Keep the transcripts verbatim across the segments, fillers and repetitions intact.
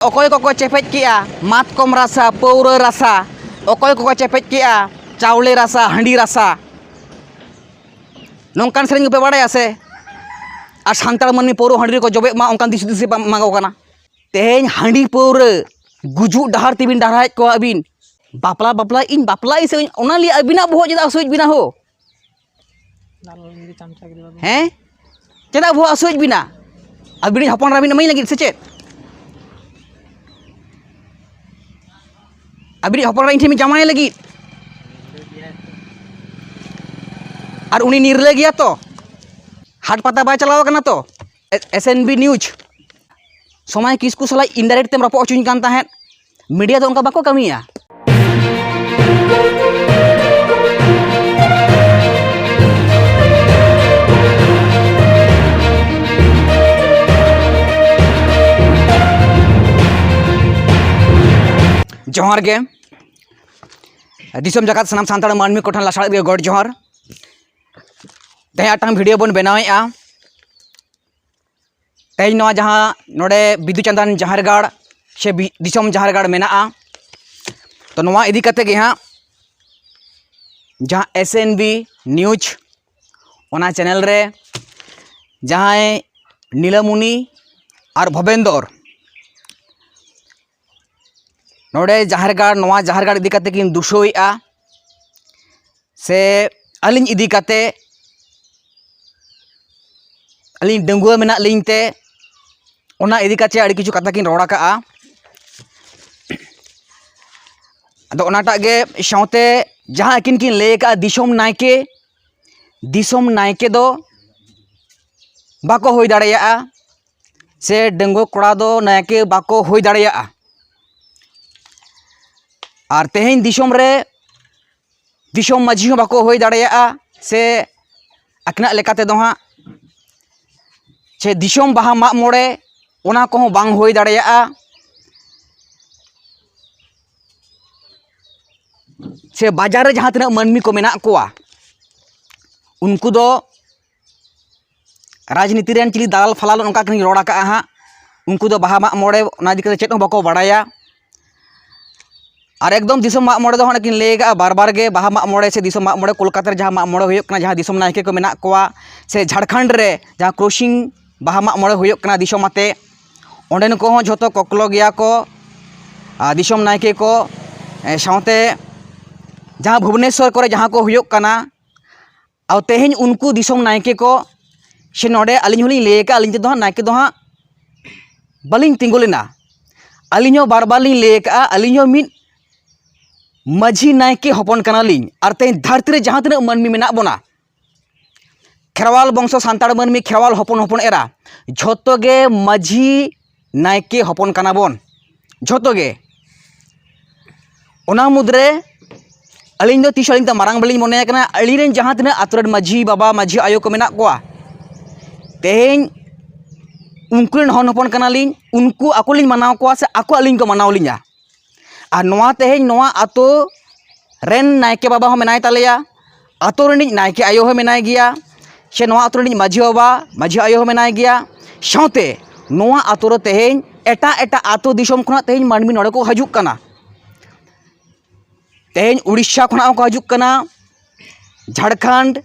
ᱚᱠᱚᱭ ᱠᱚᱠᱚ ᱪᱮᱯᱮᱡ ᱠᱮᱜᱼᱟ ᱢᱟᱛᱠᱚᱢ ᱨᱟᱥᱟ, ᱯᱟᱹᱣᱨᱟᱹ ᱨᱟᱥᱟ, ᱚᱠᱚᱭ ᱠᱚᱠᱚ ᱪᱮᱯᱮᱡ ᱠᱮᱜᱼᱟ ᱪᱟᱣᱞᱮ ᱨᱟᱥᱟ, ᱦᱟᱺᱰᱤ ᱨᱟᱥᱟ, ᱱᱚᱝᱠᱟᱱ ᱥᱮᱨᱮᱧ ᱜᱮᱯᱮ ᱵᱟᱲᱟᱭᱟ ᱥᱮ? ᱟᱨ ᱥᱟᱱᱛᱟᱲ ᱢᱟᱹᱱᱢᱤ ᱯᱟᱹᱣᱨᱟᱹ ᱦᱟᱺᱰᱤ ᱨᱮᱠᱚ ᱡᱚᱵᱮᱜ ᱢᱟ, ᱚᱱᱠᱟᱱ ᱫᱤᱥ ᱦᱩᱫᱤᱥ ᱯᱮ ᱮᱢᱟ ᱠᱚ ᱠᱟᱱᱟ᱾ ᱛᱮᱦᱮᱧ ᱦᱟᱺᱰᱤ ᱯᱟᱹᱣᱨᱟᱹ ᱜᱩᱡᱩᱜ ᱰᱟᱦᱟᱨ ᱛᱮᱵᱤᱱ ᱰᱟᱦᱨᱟᱭᱮᱫ ᱠᱚᱣᱟ ᱟᱹᱵᱤᱱ᱾ ᱵᱟᱯᱞᱟ ᱵᱟᱯᱞᱟ ᱤᱧ ᱵᱟᱯᱞᱟ ᱤᱧ ᱥᱮ ᱚᱱᱟ ᱞᱟᱹᱜᱤᱫ ᱟᱹᱵᱤᱱᱟᱜ ᱵᱚᱦᱚᱜ ᱪᱮᱫᱟᱜ ᱦᱟᱹᱥᱩᱭᱮᱫ ᱵᱤᱱᱟ ᱦᱳ? ᱦᱮᱸ? ᱪᱮᱫᱟᱜ ᱵᱚᱦᱚᱜ ᱦᱟᱹᱥᱩᱭᱮᱫ ᱵᱤᱱᱟ? ᱟᱹᱵᱤᱱᱤᱡ ᱦᱚᱯᱚᱱ ᱮᱨᱟ ᱵᱤᱱ ᱤᱢᱟᱹᱧ ᱞᱟᱹᱜᱤᱫ ᱥᱮ ᱪᱮᱫ? ᱟᱹᱵᱤᱱᱤᱡ ᱦᱚᱯᱚᱱ ᱮᱨᱟ ᱤᱧ ᱴᱷᱮᱱ ᱵᱤᱱ ᱡᱟᱶᱟᱭ ᱞᱟᱹᱜᱤᱫ? ᱟᱨ ᱩᱱᱤ ᱱᱤᱨᱞᱟᱹ ᱜᱮᱭᱟ ᱛᱚ? ᱦᱟᱴ ᱯᱟᱛᱟ ᱵᱟᱭ ᱪᱟᱞᱟᱣ ᱠᱟᱱᱟ ᱛᱚ? S N B news. ᱥᱚᱢᱟᱭ ᱠᱤᱥᱠᱩ ᱥᱟᱞᱟᱜ ᱤᱱᱰᱟᱭᱨᱮᱠᱴ ᱛᱮᱢ ᱨᱚᱯᱚᱜ ᱦᱚᱪᱚᱧ ᱠᱟᱱ ᱛᱟᱦᱮᱸᱫ᱾ ᱢᱤᱰᱤᱭᱟ ᱫᱚ ᱚᱱᱠᱟ ᱵᱟᱠᱚ ᱠᱟᱹᱢᱤᱭᱟ᱾ ᱡᱚᱦᱟᱨ ᱜᱮ᱾ ᱫᱤᱥᱚᱢ ᱡᱟᱠᱟᱛ ᱥᱟᱱᱟᱢ ᱥᱟᱱᱛᱟᱲ ᱢᱟᱹᱱᱢᱤ ᱠᱚᱴᱷᱮᱱ ᱞᱟᱥᱟᱲᱦᱮᱫ ᱜᱮ ᱜᱚᱰ ᱡᱚᱦᱟᱨ᱾ ᱛᱮᱦᱮᱧ ᱢᱤᱫᱴᱟᱝ ᱵᱷᱤᱰᱤᱭᱳ ᱵᱚᱱ ᱵᱮᱱᱟᱣᱮᱫᱼᱟ᱾ ᱛᱮᱦᱮᱧ ᱱᱚᱣᱟ ᱡᱟᱦᱟᱸ ᱱᱚᱰᱮ ᱵᱤᱫᱩ ᱪᱟᱸᱫᱟᱱ ᱡᱟᱦᱮᱨ ᱜᱟᱲ ᱥᱮ ᱵᱤ-, ᱫᱤᱥᱚᱢ ᱡᱟᱦᱮᱨ ᱜᱟᱲ ᱢᱮᱱᱟᱜᱼᱟ, ᱛᱚ ᱱᱚᱣᱟ ᱤᱫᱤ ᱠᱟᱛᱮ ᱜᱮ ᱦᱟᱸᱜ ᱡᱟᱦᱟᱸ ᱮᱥ ᱮᱱ ᱵᱤ ᱱᱤᱭᱩᱡᱽ, ᱚᱱᱟ ᱪᱮᱱᱮᱞ ᱨᱮ ᱡᱟᱦᱟᱸᱭ ᱱᱤᱞᱟᱢᱩᱱᱤ ᱟᱨ ᱵᱷᱚᱵᱮᱱᱫᱚᱨ ᱱᱚᱰᱮ ᱡᱟᱦᱮᱨ ᱜᱟᱲ, ᱱᱚᱣᱟ ᱡᱟᱦᱮᱨ ᱜᱟᱲ ᱤᱫᱤ ᱠᱟᱛᱮ ᱠᱤᱱ ᱫᱩᱥᱟᱹᱣᱮᱫᱼᱟ, ᱥᱮ ᱟᱹᱞᱤᱧ ᱤᱫᱤ ᱠᱟᱛᱮ, ᱟᱹᱞᱤᱧ ᱰᱟᱺᱜᱩᱣᱟᱹ ᱢᱮᱱᱟᱜ ᱞᱤᱧ ᱛᱮ ᱚᱱᱟ ᱤᱫᱤ ᱠᱟᱛᱮ ᱟᱹᱰᱤ ᱠᱤᱪᱷᱩ ᱠᱟᱛᱷᱟ ᱠᱤᱱ ᱨᱚᱲ ᱟᱠᱟᱜᱼᱟ᱾ ᱟᱫᱚ ᱚᱱᱟᱴᱟᱜ ᱜᱮ ᱥᱟᱶᱛᱮ ᱡᱟᱦᱟᱸ ᱟᱹᱠᱤᱱ ᱠᱤᱱ ᱞᱟᱹᱭ ᱟᱠᱟᱜᱼᱟ, ᱫᱤᱥᱚᱢ ᱱᱟᱭᱠᱮ, ᱫᱤᱥᱚᱢ ᱱᱟᱭᱠᱮ ᱫᱚ ᱵᱟᱠᱚ ᱦᱩᱭ ᱫᱟᱲᱮᱭᱟᱜᱼᱟ, ᱥᱮ ᱰᱟᱺᱜᱩᱣᱟᱹ ᱠᱚᱲᱟ ᱫᱚ ᱱᱟᱭᱠᱮ ᱵᱟᱠᱚ ᱦᱩᱭ ᱫᱟᱲᱮᱭᱟᱜᱼᱟ᱾ ᱟᱨ ᱛᱮᱦᱮᱧ ᱫᱤᱥᱚᱢ ᱨᱮ ᱫᱤᱥᱚᱢ ᱢᱟᱹᱡᱷᱤ ᱦᱚᱸ ᱵᱟᱠᱚ ᱦᱩᱭ ᱫᱟᱲᱮᱭᱟᱜᱼᱟ, ᱥᱮ ᱟᱹᱠᱤᱱᱟᱜ ᱞᱮᱠᱟ ᱛᱮᱫᱚ ᱦᱟᱸᱜ ᱥᱮ ᱫᱤᱥᱚᱢ ᱵᱟᱦᱟ ᱢᱟᱜ ᱢᱚᱬᱮ, ᱚᱱᱟ ᱠᱚᱦᱚᱸ ᱵᱟᱝ ᱦᱩᱭ ᱫᱟᱲᱮᱭᱟᱜᱼᱟ᱾ ᱥᱮ ᱵᱟᱡᱟᱨ ᱨᱮ ᱡᱟᱦᱟᱸ ᱛᱤᱱᱟᱹᱜ ᱢᱟᱹᱱᱢᱤ ᱠᱚ ᱢᱮᱱᱟᱜ ᱠᱚᱣᱟ, ᱩᱱᱠᱩ ᱫᱚ ᱨᱟᱡᱽᱱᱤᱛᱤ ᱨᱮᱱ ᱪᱤᱞᱤ ᱫᱟᱞᱟᱞ ᱯᱷᱟᱞᱟᱞ ᱚᱱᱠᱟ ᱠᱤᱱ ᱨᱚᱲ ᱟᱠᱟᱜᱼᱟ ᱦᱟᱸᱜ, ᱩᱱᱠᱩ ᱫᱚ ᱵᱟᱦᱟ ᱢᱟᱜ ᱢᱚᱬᱮ ᱚᱱᱟ ᱤᱫᱤ ᱠᱟᱛᱮ ᱪᱮᱫ ᱦᱚᱸ ᱵᱟᱠᱚ ᱵᱟᱲᱟᱭᱟ᱾ ᱟᱨ ᱮᱠᱫᱚᱢ ᱫᱤᱥᱚᱢ ᱢᱟᱜ ᱢᱚᱬᱮ ᱫᱚ ᱦᱟᱸᱜ ᱠᱤᱱ ᱞᱟᱹᱭ ᱠᱟᱜᱼᱟ ᱵᱟᱨ ᱵᱟᱨ ᱜᱮ, ᱵᱟᱦᱟ ᱢᱟᱜ ᱢᱚᱬᱮ ᱥᱮ ᱫᱤᱥᱚᱢ ᱢᱟᱜ ᱢᱚᱬᱮ, ᱠᱳᱞᱠᱟᱛᱟ ᱨᱮ ᱡᱟᱦᱟᱸ ᱢᱟᱜ ᱢᱚᱬᱮ ᱦᱩᱭᱩᱜ ᱠᱟᱱᱟ, ᱡᱟᱦᱟᱸ ᱫᱤᱥᱚᱢ ᱱᱟᱭᱠᱮ ᱠᱚ ᱢᱮᱱᱟᱜ ᱠᱚᱣᱟ, ᱥᱮ ᱡᱷᱟᱲᱠᱷᱚᱸᱰ ᱨᱮ ᱡᱟᱦᱟᱸ ᱠᱨᱚᱥᱤᱝ ᱵᱟᱦᱟ ᱢᱟᱜ ᱢᱚᱬᱮ ᱦᱩᱭᱩᱜ ᱠᱟᱱᱟ ᱫᱤᱥᱚᱢ ᱟᱛᱮ, ᱚᱸᱰᱮᱱ ᱠᱚᱦᱚᱸ ᱡᱷᱚᱛᱚ ᱠᱚᱠᱞᱚ ᱜᱮᱭᱟ ᱠᱚ, ᱟᱨ ᱫᱤᱥᱚᱢ ᱱᱟᱭᱠᱮ ᱠᱚ, ᱮ, ᱥᱟᱶᱛᱮ ᱡᱟᱦᱟᱸ ᱵᱷᱩᱵᱽᱱᱮᱥᱚᱨ ᱠᱚᱨᱮ ᱡᱟᱦᱟᱸ ᱠᱚ ᱦᱩᱭᱩᱜ ᱠᱟᱱᱟ, ᱟᱨ ᱛᱮᱦᱮᱧ ᱩᱱᱠᱩ ᱫᱤᱥᱚᱢ ᱱᱟᱭᱠᱮ ᱠᱚ ᱥᱮ ᱱᱚᱰᱮ ᱟᱹᱞᱤᱧ ᱦᱚᱸᱞᱤᱧ ᱞᱟᱹᱭ ᱟᱠᱟᱫᱼᱟ, ᱟᱹᱞᱤᱧ ᱛᱮᱫᱚ ᱦᱟᱸᱜ ᱱᱟᱭᱠᱮ ᱫᱚ ᱦᱟᱸᱜ ᱵᱟᱹᱞᱤᱧ ᱛᱤᱸᱜᱩ ᱞᱮᱱᱟ᱾ ᱟᱹᱞᱤᱧ ᱦᱚᱸ ᱵᱟᱨ ᱵᱟᱨ ᱞᱤᱧ ᱞᱟᱹᱭ ᱟᱠᱟᱫᱼᱟ, ᱟᱹᱞᱤᱧ ᱦᱚᱸ ᱢᱤᱫ ᱢᱟᱹᱡᱷᱤ ᱱᱟᱭᱠᱮ ᱦᱚᱯᱚᱱ ᱠᱟᱱᱟᱞᱤᱧ᱾ ᱟᱨ ᱛᱮᱦᱮᱧ ᱫᱷᱟᱹᱨᱛᱤ ᱨᱮ ᱡᱟᱦᱟᱸ ᱛᱤᱱᱟᱹᱜ ᱢᱟᱹᱱᱢᱤ ᱢᱮᱱᱟᱜ ᱵᱚᱱᱟ, ᱠᱷᱮᱨᱣᱟᱞ ᱵᱚᱝᱥᱚ ᱥᱟᱱᱛᱟᱲ ᱢᱟᱹᱱᱢᱤ, ᱠᱷᱮᱨᱣᱟᱞ ᱦᱚᱯᱚᱱ ᱦᱚᱯᱚᱱ ᱮᱨᱟ, ᱡᱷᱚᱛᱚ ᱜᱮ ᱢᱟᱹᱡᱷᱤ ᱱᱟᱭᱠᱮ ᱦᱚᱯᱚᱱ ᱠᱟᱱᱟ ᱵᱚᱱ, ᱡᱷᱚᱛᱚ ᱜᱮ᱾ ᱚᱱᱟ ᱢᱩᱫᱽᱨᱮ ᱟᱹᱞᱤᱧ ᱫᱚ ᱛᱤᱥ ᱦᱚᱸ ᱟᱹᱞᱤᱧ ᱫᱚ ᱢᱟᱨᱟᱝ ᱵᱟᱹᱞᱤᱧ ᱢᱚᱱᱮᱭᱟ ᱠᱟᱱᱟ᱾ ᱟᱹᱞᱤᱧ ᱨᱮᱱ ᱡᱟᱦᱟᱸ ᱛᱤᱱᱟᱹᱜ ᱟᱛᱳ ᱨᱮᱱ ᱢᱟᱹᱡᱷᱤ ᱵᱟᱵᱟ, ᱢᱟᱹᱡᱷᱤ ᱟᱭᱳ ᱠᱚ ᱢᱮᱱᱟᱜ ᱠᱚᱣᱟ, ᱛᱮᱦᱮᱧ ᱩᱱᱠᱩ ᱨᱮᱱ ᱦᱚᱱ ᱦᱚᱯᱚᱱ ᱠᱟᱱᱟᱞᱤᱧ, ᱩᱱᱠᱩ ᱟᱠᱚ ᱞᱤᱧ ᱢᱟᱱᱟᱣ ᱠᱚᱣᱟ ᱥᱮ ᱟᱠᱚ ᱟᱹᱞᱤᱧ ᱠᱚ ᱢᱟᱱᱟᱣ ᱞᱤᱧᱟ᱾ ᱟᱨ ᱱᱚᱣᱟ ᱛᱮᱦᱮᱧ ᱱᱚᱣᱟ ᱟᱛᱳ ᱨᱮᱱ ᱱᱟᱭᱠᱮ ᱵᱟᱵᱟ ᱦᱚᱸ ᱢᱮᱱᱟᱭ ᱛᱟᱞᱮᱭᱟ, ᱟᱛᱳ ᱨᱤᱱᱤᱡ ᱱᱟᱭᱠᱮ ᱟᱭᱳ ᱦᱚᱸ ᱢᱮᱱᱟᱭ ᱜᱮᱭᱟ, ᱥᱮ ᱱᱚᱣᱟ ᱟᱛᱳ ᱨᱤᱱᱤᱡ ᱢᱟᱹᱡᱷᱤ ᱵᱟᱵᱟ, ᱢᱟᱹᱡᱷᱤ ᱟᱭᱳ ᱦᱚᱸ ᱢᱮᱱᱟᱭ ᱜᱮᱭᱟ᱾ ᱥᱟᱶᱛᱮ ᱱᱚᱣᱟ ᱟᱛᱳ ᱨᱮ ᱛᱮᱦᱮᱧ ᱮᱴᱟᱜ ᱮᱴᱟᱜ ᱟᱛᱳ ᱫᱤᱥᱚᱢ ᱠᱷᱚᱱᱟᱜ ᱛᱮᱦᱮᱧ ᱢᱟᱹᱱᱢᱤ ᱱᱚᱰᱮ ᱠᱚ ᱦᱤᱡᱩᱜ ᱠᱟᱱᱟ᱾ ᱛᱮᱦᱮᱧ ᱩᱲᱤᱥᱥᱟ ᱠᱷᱚᱱᱟᱜ ᱦᱚᱸᱠᱚ ᱦᱤᱡᱩᱜ ᱠᱟᱱᱟ, ᱡᱷᱟᱲᱠᱷᱚᱸᱰ,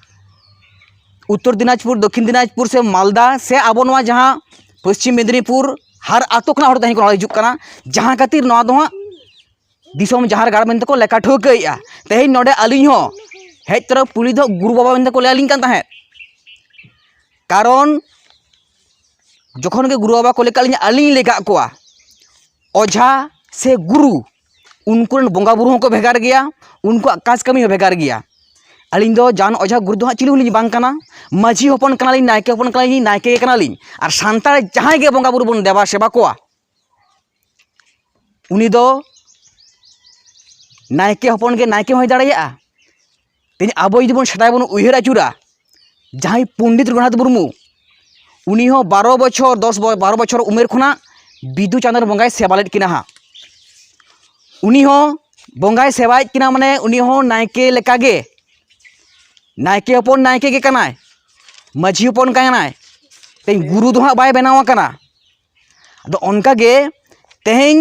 ᱩᱛᱛᱚᱨ ᱫᱤᱱᱟᱡᱽᱯᱩᱨ, ᱫᱚᱠᱠᱷᱤᱱ ᱫᱤᱱᱟᱡᱽᱯᱩᱨ ᱥᱮ ᱢᱟᱞᱫᱟ ᱥᱮ ᱟᱵᱚ ᱱᱚᱣᱟ ᱡᱟᱦᱟᱸ ᱯᱚᱥᱪᱤᱢ ᱢᱮᱫᱽᱱᱤᱯᱩᱨ, ᱦᱟᱨ ᱟᱛᱳ ᱠᱷᱚᱱᱟᱜ ᱦᱚᱲ ᱛᱮᱦᱮᱧ ᱠᱚ ᱱᱚᱰᱮ ᱦᱤᱡᱩᱜ ᱠᱟᱱᱟ᱾ ᱡᱟᱦᱟᱸ ᱠᱷᱟᱹᱛᱤᱨ ᱱᱚᱣᱟ ᱫᱚ ᱦᱟᱸᱜ ᱫᱤᱥᱚᱢ ᱡᱟᱦᱮᱨ ᱜᱟᱲ ᱢᱮᱱᱛᱮ ᱠᱚ ᱞᱮᱠᱷᱟ ᱴᱷᱟᱹᱣᱠᱟᱹᱭᱮᱫᱼᱟ᱾ ᱛᱮᱦᱮᱧ ᱱᱚᱰᱮ ᱟᱹᱞᱤᱧ ᱦᱚᱸ ᱦᱮᱡ ᱛᱚᱨᱟ ᱯᱩᱭᱞᱩ ᱫᱚ ᱜᱩᱨᱩ ᱵᱟᱵᱟ ᱢᱮᱱᱛᱮ ᱠᱚ ᱞᱟᱹᱭ ᱟᱹᱞᱤᱧ ᱠᱟᱱ ᱛᱟᱦᱮᱸᱫ, ᱠᱟᱨᱚᱱ ᱡᱚᱠᱷᱚᱱ ᱜᱮ ᱜᱩᱨᱩ ᱵᱟᱵᱟ ᱠᱚ ᱞᱟᱹᱭ ᱠᱟᱜ ᱞᱤᱧᱟ, ᱟᱹᱞᱤᱧ ᱞᱟᱹᱭ ᱠᱟᱜ ᱠᱚᱣᱟ, ᱚᱡᱷᱟ ᱥᱮ ᱜᱩᱨᱩ, ᱩᱱᱠᱩ ᱨᱮᱱ ᱵᱚᱸᱜᱟ ᱵᱩᱨᱩ ᱦᱚᱸᱠᱚ ᱵᱷᱮᱜᱟᱨ ᱜᱮᱭᱟ, ᱩᱱᱠᱩᱣᱟᱜ ᱠᱟᱡᱽ ᱠᱟᱹᱢᱤ ᱦᱚᱸ ᱵᱷᱮᱜᱟᱨ ᱜᱮᱭᱟ᱾ ᱟᱹᱞᱤᱧ ᱫᱚ ᱡᱟᱱ ᱚᱡᱷᱟ ᱜᱩᱨᱩ ᱫᱚ ᱦᱟᱸᱜ ᱪᱤᱞᱤ ᱦᱚᱸᱞᱤᱧ ᱵᱟᱝ ᱠᱟᱱᱟ, ᱢᱟᱹᱡᱷᱤ ᱦᱚᱯᱚᱱ ᱠᱟᱱᱟᱞᱤᱧ, ᱱᱟᱭᱠᱮ ᱦᱚᱯᱚᱱ ᱠᱟᱱᱟᱞᱤᱧ, ᱱᱟᱭᱠᱮ ᱜᱮ ᱠᱟᱱᱟᱞᱤᱧ᱾ ᱟᱨ ᱥᱟᱱᱛᱟᱲ ᱡᱟᱦᱟᱸᱭ ᱜᱮ ᱵᱚᱸᱜᱟ ᱵᱩᱨᱩ ᱵᱚᱱ ᱫᱮᱵᱟ ᱥᱮᱵᱟ ᱠᱚᱣᱟ, ᱩᱱᱤ ᱫᱚ ᱱᱟᱭᱠᱮ ᱦᱚᱯᱚᱱ ᱜᱮ ᱱᱟᱭᱠᱮ ᱦᱚᱸᱭ ᱫᱟᱲᱮᱭᱟᱜᱼᱟ᱾ ᱛᱮᱦᱮᱧ ᱟᱵᱚ ᱡᱩᱫᱤ ᱵᱚᱱ ᱥᱮᱫᱟᱭ ᱵᱚᱱ ᱩᱭᱦᱟᱹᱨ ᱟᱹᱪᱩᱨᱟ, ᱡᱟᱦᱟᱸᱭ ᱯᱚᱱᱰᱤᱛ ᱨᱚᱜᱷᱩᱱᱟᱛᱷ ᱢᱩᱨᱢᱩ, ᱩᱱᱤ ᱦᱚᱸ ᱵᱟᱨᱚ ᱵᱚᱪᱷᱚᱨ, ᱫᱚᱥ ᱵᱚ-, ᱵᱟᱨᱚ ᱵᱚᱪᱷᱚᱨ ᱩᱢᱮᱨ ᱠᱷᱚᱱᱟᱜ ᱵᱤᱫᱩ ᱪᱟᱸᱫᱟᱱ ᱵᱚᱸᱜᱟᱭ ᱥᱮᱵᱟ ᱞᱮᱫ ᱠᱤᱱᱟ ᱦᱟᱸᱜ᱾ ᱩᱱᱤ ᱦᱚᱸ ᱵᱚᱸᱜᱟᱭ ᱥᱮᱵᱟᱭᱮᱫ ᱠᱤᱱᱟ, ᱢᱟᱱᱮ ᱩᱱᱤ ᱦᱚᱸ ᱱᱟᱭᱠᱮ ᱞᱮᱠᱟᱜᱮ, ᱱᱟᱭᱠᱮ ᱦᱚᱯᱚᱱ ᱱᱟᱭᱠᱮ ᱜᱮ ᱠᱟᱱᱟᱭ, ᱢᱟᱹᱡᱷᱤ ᱦᱚᱯᱚᱱ ᱠᱟᱱᱟᱭ, ᱛᱮᱦᱮᱧ ᱜᱩᱨᱩ ᱫᱚ ᱦᱟᱸᱜ ᱵᱟᱭ ᱵᱮᱱᱟᱣ ᱟᱠᱟᱱᱟ᱾ ᱟᱫᱚ ᱚᱱᱠᱟᱜᱮ ᱛᱮᱦᱮᱧ